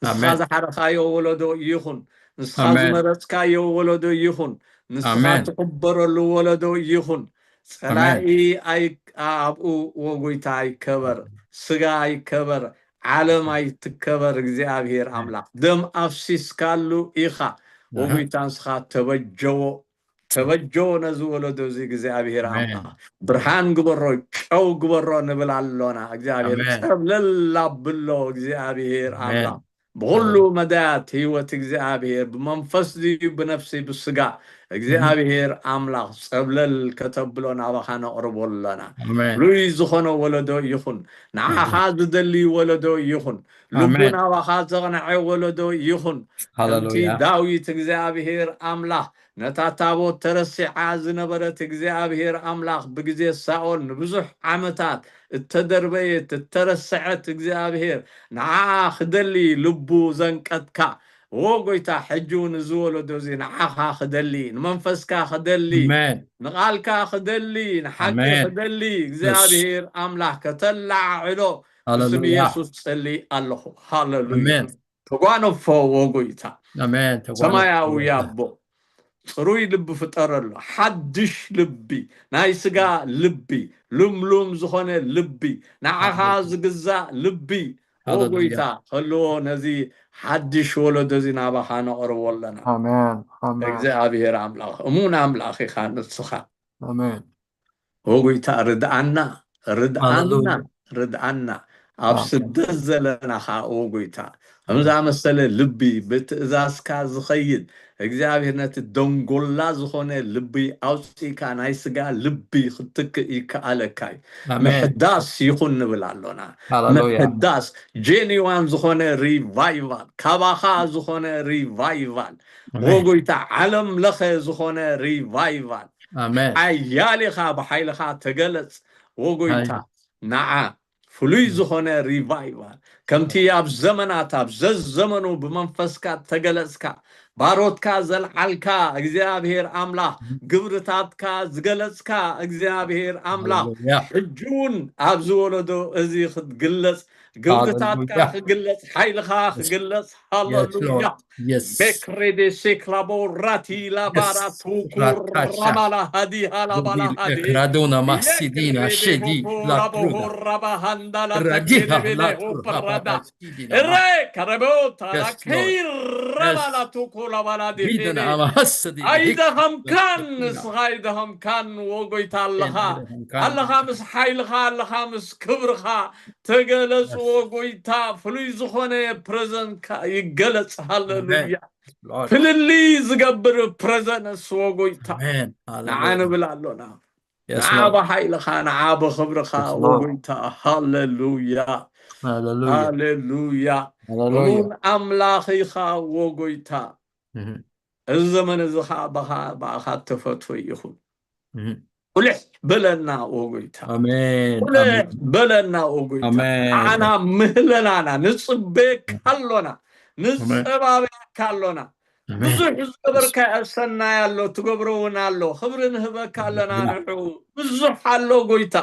ንስኻ ኣሜን። ዝሓረኻዮ ወለዶ ይኹን። ንስኻ ኣሜን። ዝመረጽካዮ ወለዶ ይኹን። ንስኻ ኣሜን። ትኽበረሉ ወለዶ ይኹን። ጸላኢ ኣሜን። ኣይ-፣ ኣብኡ ወጎይታ ኣይከበር፣ ስጋ ኣይከበር፣ ዓለም ኣይትከበር። እግዚኣብሔር ኣሜን። ኣምላኽ፣ ደም ኣፍሲስካሉ ኢኻ። ኣሃ። ወጎይታ ንስኻ ተበጀዎ፣ ተበጀዎ ነዚ ወለዶ እዚ። እግዚኣብሔር ኣሜን። ኣምላኽ፣ ብርሃን ግበሮ፣ ጨው ግበሮ ንብል ኣሎና። እግዚኣብሔር ኣሜን። ጸብለል ኣብሎ። እግዚኣብሔር ኣሜን። ኣምላኽ፣ ብኹሉ ኣሜን። መዳያት ህይወት እግዚኣብሔር፣ ብመንፈስ ድዩ ብነፍሲ ብስጋ፣ እግዚኣብሔር ኣምላኽ ጸብለል ከተብሎ ናባኻ ነቕርቦ ኣለና። ፍሉይ ዝኾነ ወለዶ ይኹን፣ ንዓኻ ዝደሊ ወለዶ ይኹን፣ ልቡ ናባኻ ዘቕንዐ ወለዶ ይኹን። ከምቲ ዳዊት እግዚኣብሔር ኣምላኽ ነታ ታቦት ተረሲዓ ዝነበረት እግዚኣብሔር ኣምላኽ ብግዜ ሳኦል ንብዙሕ ዓመታት እተደርበየት እተረስዐት እግዚኣብሔር ንዓኣ ክደሊ ልቡ ዘንቀትካ፣ ዎ ጎይታ፣ ሕጂ እውን እዚ ወለዶ እዚ ንዓኻ ክደሊ፣ ንመንፈስካ ክደሊ፣ ንቓልካ ክደሊ፣ ንሓቂ ክደሊ እግዚኣብሔር ኣምላኽ ከተላዓዕሎ ብስም ኢየሱስ ጸሊ ኣለኹ። ሃለሉያ። ተጓነፎ ዎ ጎይታ። ሰማያዊ ኣቦ፣ ጽሩይ ልቢ ፍጠረሉ፣ ሓድሽ ልቢ፣ ናይ ስጋ ልቢ፣ ልምሉም ዝኾነ ልቢ፣ ንዓኻ ዝግዛእ ልቢ፣ ዎ ጎይታ፣ ከልዎ ነዚ ሓድሽ ወለዶ እዚ ናባኻ ነቕርቦ ኣለና። እግዚኣብሔር ኣምላኽ፣ እሙን ኣምላኽ ኢኻ ንስኻ። ዎ ጎይታ፣ ርድኣና፣ ርድኣና፣ ርድኣና። ኣብ ስደት ዘለና ኸዓ፣ ዎ ጎይታ፣ ከም ዝኣመሰለ ልቢ ብትእዛዝካ ዝኸይድ እግዚኣብሔር፣ ነቲ ደንጎላ ዝኾነ ልቢ ኣውፂእካ ናይ ስጋ ልቢ ክትክእ ይከኣለካ እዩ። ምሕዳስ ይኹን ንብል ኣሎና። ምሕዳስ፣ ጄኒዋን ዝኾነ ሪቫይቫል፣ ካባኻ ዝኾነ ሪቫይቫል፣ ዎ ጎይታ፣ ዓለም ለኸ ዝኾነ ሪቫይቫል። ሓያል ኢኻ፣ ብሓይልኻ ተገለጽ ዎ ጎይታ። ንዓ ፍሉይ ዝኾነ ሪቫይቫል፣ ከምቲ ኣብ ዘመናት ኣብ ዘዘመኑ ብመንፈስካ ተገለጽካ፣ ባሮትካ ዘልዓልካ እግዚኣብሔር ኣምላኽ፣ ግብርታትካ ዝገለጽካ እግዚኣብሔር ኣምላኽ፣ ሕጂ እውን ኣብዚ ወለዶ እዚ ክትግለጽ፣ ግብርታትካ ክግለጽ፣ ሓይልኻ ክግለጽ። ሃለሉያ። Yes, Lord. Yes. Mekrede seklabo rati la bara tuku ramala hadi halabala hadi. Ekradona masidina shedi la truda. Radiha la truda. Ere karebota la kei ramala tuku la bala de. Bidana ama hasadi. Aida hamkan, aida hamkan wo goita Allah. Allah hamis hailha, Allah hamis ክብርኻ ተገለጽዎ ጎይታ፣ ፍሉይ ዝኾነ ፕረዘንካ ይገለጽ። ሃለሉያ። ፍልልይ ዝገብር ፕረዘንስ ወጎይታ፣ ንዓ ንብል ኣሎና። ንዓ ብሓይልኻ፣ ንዓ ብኽብርኻ ወጎይታ። ሃለሉያ። ሃለሉያ። እሙን ኣምላኽ ኢኻ ወጎይታ። እዚ ዘመን እዚ ኸዓ ብኣኻ ተፈትወ ይኹን። ቁልሕ በለና ወጎይታ። ቁልሕ በለና ወጎይታ። ንዓና ምህለናና ንጽበየካ ኣሎና፣ ንጸባበየካ ኣሎና። ብዙሕ ዝገበርካ ሰናይ ኣሎ፣ ትገብሮ እውን ኣሎ። ክብሪ ንህበካ ኣለና ንዑ። ብዙሕ ኣሎ ጎይታ፣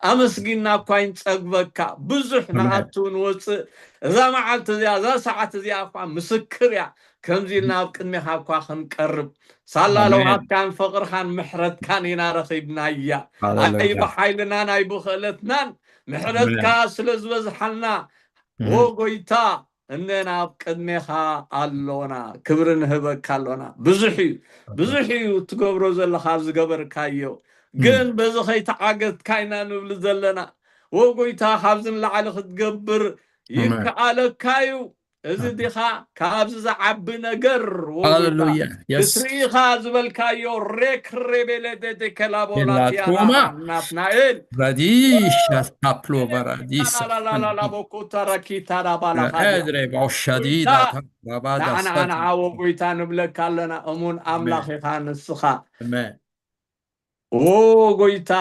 ኣመስጊና እኳ ይንጸግበካ። ብዙሕ ንኣቱ ንወጽእ። እዛ መዓልቲ እዚኣ፣ እዛ ሰዓት እዚኣ እኳ ምስክር እያ። ከምዚ ኢልና ኣብ ቅድሜኻ እኳ ክንቀርብ፣ ሳላ ለውሃትካን ፍቕርኻን ምሕረትካን ኢና ረኺብናያ። ኣይ ብሓይልናን ኣይ ብኽእለትናን ምሕረትካ ስለ ዝበዝሓልና፣ ዎ ጎይታ፣ እነና ኣብ ቅድሜኻ ኣሎና፣ ክብሪ ንህበካ ኣሎና። ብዙሕ እዩ፣ ብዙሕ እዩ እትገብሮ ዘለኻ፣ ዝገበርካዮ። ግን በዚ ከይተዓገትካ ኢና ንብል ዘለና። ዎ ጎይታ፣ ካብዚ ንላዕሊ ክትገብር ይከኣለካ እዩ። እዚ ዲኻ ካብዚ ዝዓቢ ነገር ወ ጎይታ፣ ሃለሉያ። የስ። ክትርኢ ኢኻ ዝበልካዮ ሬክ ሬቤለ ደደከላቦላ ቲያና ናትናኤል። ራዲሽ ኣስታፕሎ በራዲስ። ላላላላላ ቦኮታ ራኪታ ራባላ ሃዲያ። ረኤድሬ ባውሻዲ ጎይታ፣ ዳታ ራባዳ ንዓና ስታቲ። ንዓ ወ ጎይታ ንብለካ ኣለና፣ እሙን ኣምላኽ ኢኻ ንስኻ። ኣሜን። ዎ ጎይታ፣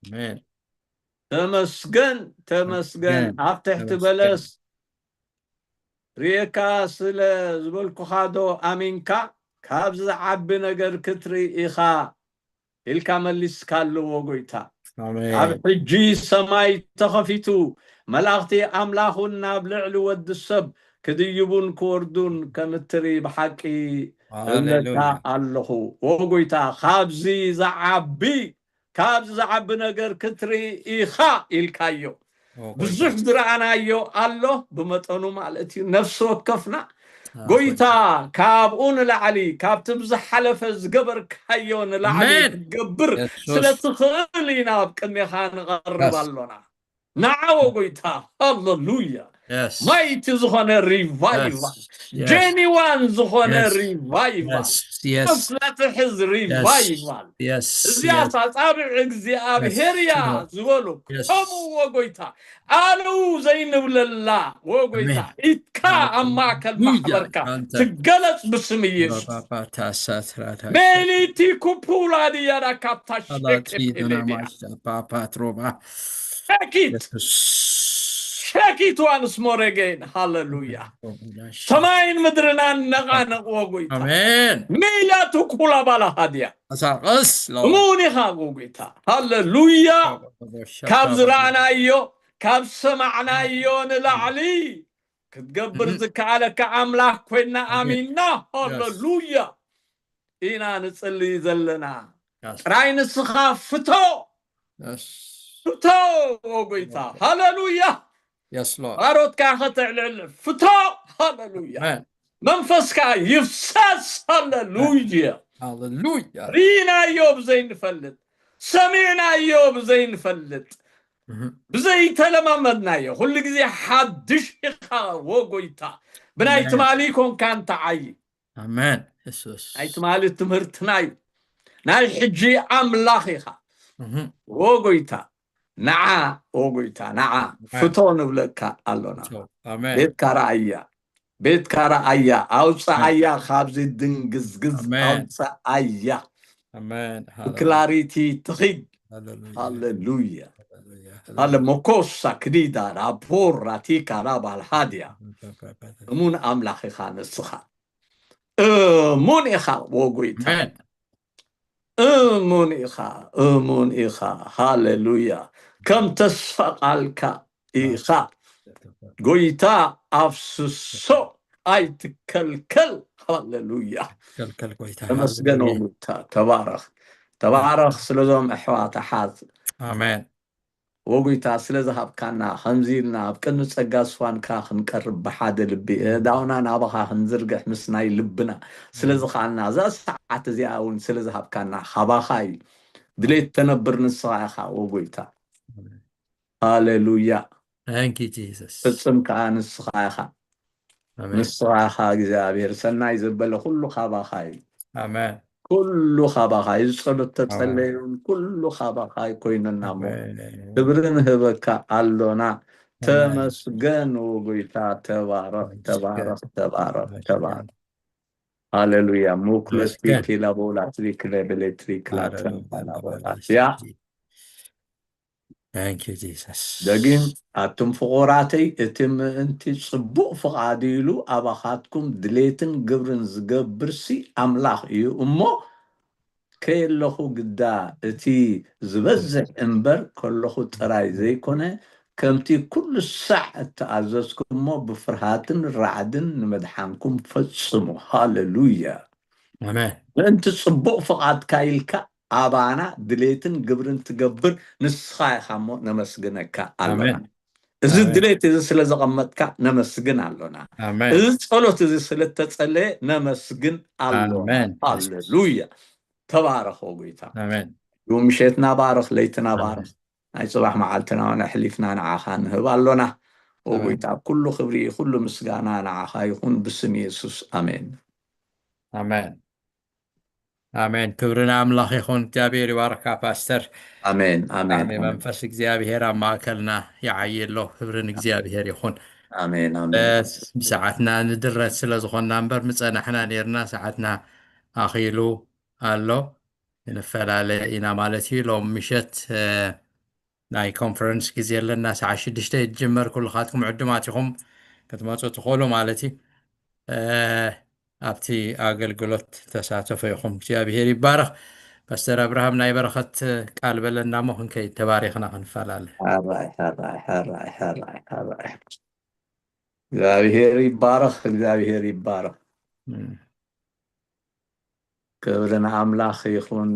ኣሜን። ተመስገን፣ ተመስገን። ተመስገን፣ ኣብ ትሕቲ ተመስገን። በለስ ርእየካ ስለ ዝበልኩኻ ዶ ኣሚንካ? ካብዚ ዝዓቢ ነገር ክትርኢ ኢኻ ኢልካ መሊስካሉ፣ ዎ ጎይታ። ኣሜን። ኣብ ሕጂ ሰማይ ተኸፊቱ፣ መላእኽቲ ኣምላኽ እውን ናብ ልዕሊ ወዲ ሰብ ክድይቡን ክወርዱን ከም እትርኢ ብሓቂ እብለካ ሃሌሉያ። ኣለኹ። ዎ ጎይታ፣ ካብዚ ዝዓቢ፣ ካብዚ ዝዓቢ ነገር ክትርኢ ኢኻ ኢልካዮ። ኦ፣ ብዙሕ ጎይታ። ዝረኣናዮ ኣሎ፣ ብመጠኑ ማለት እዩ። ነፍሲ ወከፍና፣ ኦ፣ ጎይታ፣ ጎይታ። ካብኡ ንላዕሊ፣ ካብቲ ብዝሓለፈ ዝገበርካዮ ንላዕሊ ኣሜን። ክትገብር የሱስ። ስለ ትኽእል ኢና ኣብ ቅድሜኻ ንቐርብ የስ። ኣሎና። ንዓ ዎ ጎይታ፣ ሃሌሉያ። Yes. ማይቲ ዝኾነ ሪቫይቫል፣ Yes. ጀኒዋን ዝኾነ Yes. ሪቫይቫል፣ Yes. Yes. ቁስላ ትሕዝ ሪቫይቫል። Yes. እዚኣስ ኣጻብዕ እግዚኣብሔር እያ ዝበሉ ከምኡ ወጎይታ ኣለው ዘይንብለላ ወጎይታ ኢትካ ኣብ ማእከል ማሕበርካ ትገለጽ ብስም ኢየሱስ። ቤሊቲ ኩፑላ ድያዳ ካብታ ሸኪት ሸኪት ዋንስ ሞር አጌን። ሃሌሉያ። ሰማይን ምድርን ኣነቓነቕ ወጎይታ። ኣሜን። ሚላቱ ኩላ ባላ ሃድያ ኣሳቀስ እሙን ኢኻ ጎይታ። ሃሌሉያ። ካብ ዝረኣናዮ ካብ ሰማዕናዮ ንላዕሊ ክትገብር ዝከኣለካ ኣምላኽ ኮይና ኣሚንና። ሃሌሉያ ኢና ንጽልይ ዘለና። ጥራይ ንስኻ ፍቶ ፍቶ ጎይታ። ሃሌሉያ። ባሮትካ ከተዕልዕል ፍቶ። ሃሌሉያ። መንፈስካ ይፍሰስ። ሃሌሉያ። ሃሌሉያ። ርኢናዮ ብዘይንፈልጥ ሰሚዕናዮ ብዘይንፈልጥ ብዘይተለማመድናዮ ኩሉ ግዜ ሓድሽ ኢኻ ወጎይታ። ብናይ ትማሊ ኮንካ እንተዓይ ኣሜን። የሱስ ናይ ትማሊ ትምህርትና እዩ። ናይ ሕጂ ኣምላኽ ኢኻ። ወጎይታ ንዓ ወጎይታ ንዓ ፍቶ ንብለካ ኣሎና። ኣሜን። ቤትካ ረኣያ፣ ቤትካ ረኣያ፣ ኣውፅኣያ ካብዚ ድንግዝግዝ ኣውፅኣያ። ኣሜን። ብክላሪቲ ትኺድ። ሃሌሉያ። ሃሌ መኮሳ ክዲዳ ራፖር ራቲካ ራባል ሃድያ። እሙን ኣምላኽ ኢኻ ንስኻ። እሙን ኢኻ ወጎይታ። እሙን ኢኻ፣ እሙን ኢኻ። ሃሌሉያ። ከም ተስፋ ቃልካ ኢኻ ጎይታ። ኣፍስሶ ኣይትከልከል። ሃሌሉያ። ከልከል ጎይታ። ተመስገን ወጎይታ። ተባረኽ፣ ተባረኽ ስለዞም ኣሕዋት ኣሓት ኣሜን። ወጎይታ ስለ ዝሃብካና ከምዚ ኢልና ኣብ ቅድሚ ጸጋ ስፋንካ ክንቀርብ ብሓደ ልቢ እዳውና ናባኻ ክንዝርግሕ ምስ ናይ ልብና ስለ ዝኸኣልና እዛ ሰዓት እዚኣ እውን ስለ ዝሃብካና ካባኻ እዩ። ድሌት ተነብር ንስኻ ኢኻ ወጎይታ። ሃሌሉያ። Thank you Jesus። ፍጽም ከኣ ንስኻ ኢኻ። ኣሜን። ንስኻ ኢኻ እግዚኣብሔር። ሰናይ ዘበለ ኩሉ ካባኻ እዩ። ኣሜን። ኩሉ ካባኻ እዩ። ዝጸሎት ተጸለዩን ኩሉ ካባኻ እዩ ኮይኑና እሞ ክብሪ ንህበካ ኣሎና። ተመስገን ወጎይታ። ተባረኽ፣ ተባረኽ፣ ተባረኽ፣ ተባረኽ። ሃሌሉያ። ሙክለስ ቢኪላ ቦላ ትሪክለ ቤሌ ትሪክላ ተንባላ ቦላ ያ Thank you Jesus። ደጊም ኣቱም ፍቑራተይ፣ እቲ ምእንቲ ጽቡቕ ፍቓዱ ኢሉ ኣባኻትኩም ድሌትን ግብርን ዝገብርሲ ኣምላኽ እዩ እሞ፣ ከየለኹ ግዳ እቲ ዝበዝሕ እምበር ከለኹ ጥራይ ዘይኮነ፣ ከምቲ ኩሉ ሳዕ እተኣዘዝኩሞ ብፍርሃትን ራዕድን ንመድሓንኩም ፈጽሙ። ሃሌሉያ። ኣሜን። ምእንቲ ጽቡቕ ፍቓድካ ኢልካ ኣባና ድሌትን ግብርን ትገብር ንስኻ ኢኻ እሞ ነመስግነካ ኣለና። ኣሜን። እዚ ኣሜን። ድሌት እዚ ስለ ዘቐመጥካ ነመስግን ኣሎና። ኣሜን። እዚ ጸሎት እዚ ስለ ተጸለየ ነመስግን ኣሎና። ኣሜን። ሃሌሉያ። ተባረኽ ጎይታ። ኣሜን። ይሁን ምሸትና ባርኽ፣ ለይትና ኣሜን። ባርኽ። ናይ ጽባሕ መዓልትና እውን ኣሕሊፍና ንዓኻ ንህብ ኣሎና። ኣሜን። ጎይታ ኩሉ ክብሪ ኩሉ ምስጋና ንዓኻ ይኹን ብስም የሱስ ኣሜን። ኣሜን። ኣሜን። ክብሪ ንኣምላኽ ይኹን። እግዚኣብሔር ይባርካ ፓስተር። ኣሜን ኣሜን ብጣዕሚ መንፈስ እግዚኣብሔር ኣብ ማእከልና ይዓይ ኣሎ። ክብሪ ንእግዚኣብሔር ይኹን። ኣሜን ኣሜን። ብሰዓትና ንድረት ስለ ዝኾንና እምበር ምጸናሕና ነርና፣ ሰዓትና ኣኺሉ ኣሎ። ንፈላለ ኢና ማለት እዩ። ሎም ምሸት ናይ ኮንፈረንስ ግዜ ኣለና። ሰዓት ሽዱሽተ ይጅመር። ኩልኻትኩም ዕዱማት ኢኹም ክትመፁ ትኽእሉ ማለት እዩ። ኣብቲ ኣገልግሎት ተሳተፎ ኢኹም። እግዚኣብሄር ይባረኽ። ፓስተር ኣብርሃም ናይ በረኸት ቃል በለና እሞ ክንከይድ ተባሪኽና ክንፈላለ። ሕራይ ሕራይ ሕራይ ሕራይ ሕራይ። እግዚኣብሄር ይባረኽ። እግዚኣብሄር ይባረኽ። ክብሪ ንኣምላኽ ይኹን።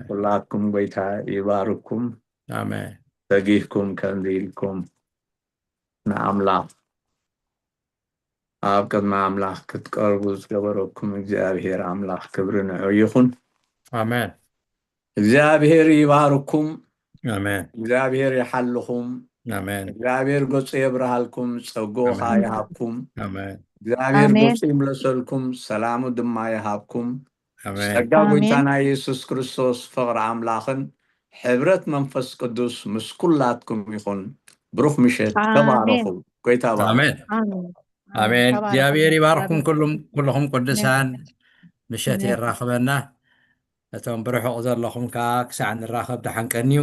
ኩላትኩም ጎይታ ይባርኩም። ኣሜን። ተጊህኩም ከምዚ ኢልኩም ንኣምላኽ ኣብ ቅድሚ ኣምላኽ ክትቀርቡ ዝገበረኩም እግዚኣብሄር ኣምላኽ ክብሪ ንዑ ይኹን። ኣሜን። እግዚኣብሄር ይባርኩም። ኣሜን። እግዚኣብሄር ይሓልኹም። ኣሜን። እግዚኣብሔር ገጹ የብርሃልኩም፣ ጸግኡ ኸዓ ኣሜን። ይሃብኩም። ኣሜን። እግዚኣብሔር ኣሜን። ገጹ ይምለሰልኩም፣ ሰላሙ ድማ ይሃብኩም። ኣሜን። ጸጋ ኣሜን። ጎይታና ኢየሱስ ክርስቶስ፣ ፍቕሪ ኣምላኽን ሕብረት መንፈስ ቅዱስ ምስ ኩላትኩም ይኹን። ብሩኽ ምሸት። ኣሜን። ተባረኹ። ጎይታ ባርኹ። ኣሜን። ኣሜን። ኣሜን። ተባረኹ። እግዚኣብሔር ይባርኩም እግዚኣብሔር ኩሉም ኩልኹም ቅዱሳን። ኣሜን። ምሸት ኣሜን። የራኽበና። እቶም ብርሑቕ ዘለኹም ከዓ ክሳዕ ንራኸብ ደሓን ቀንዩ።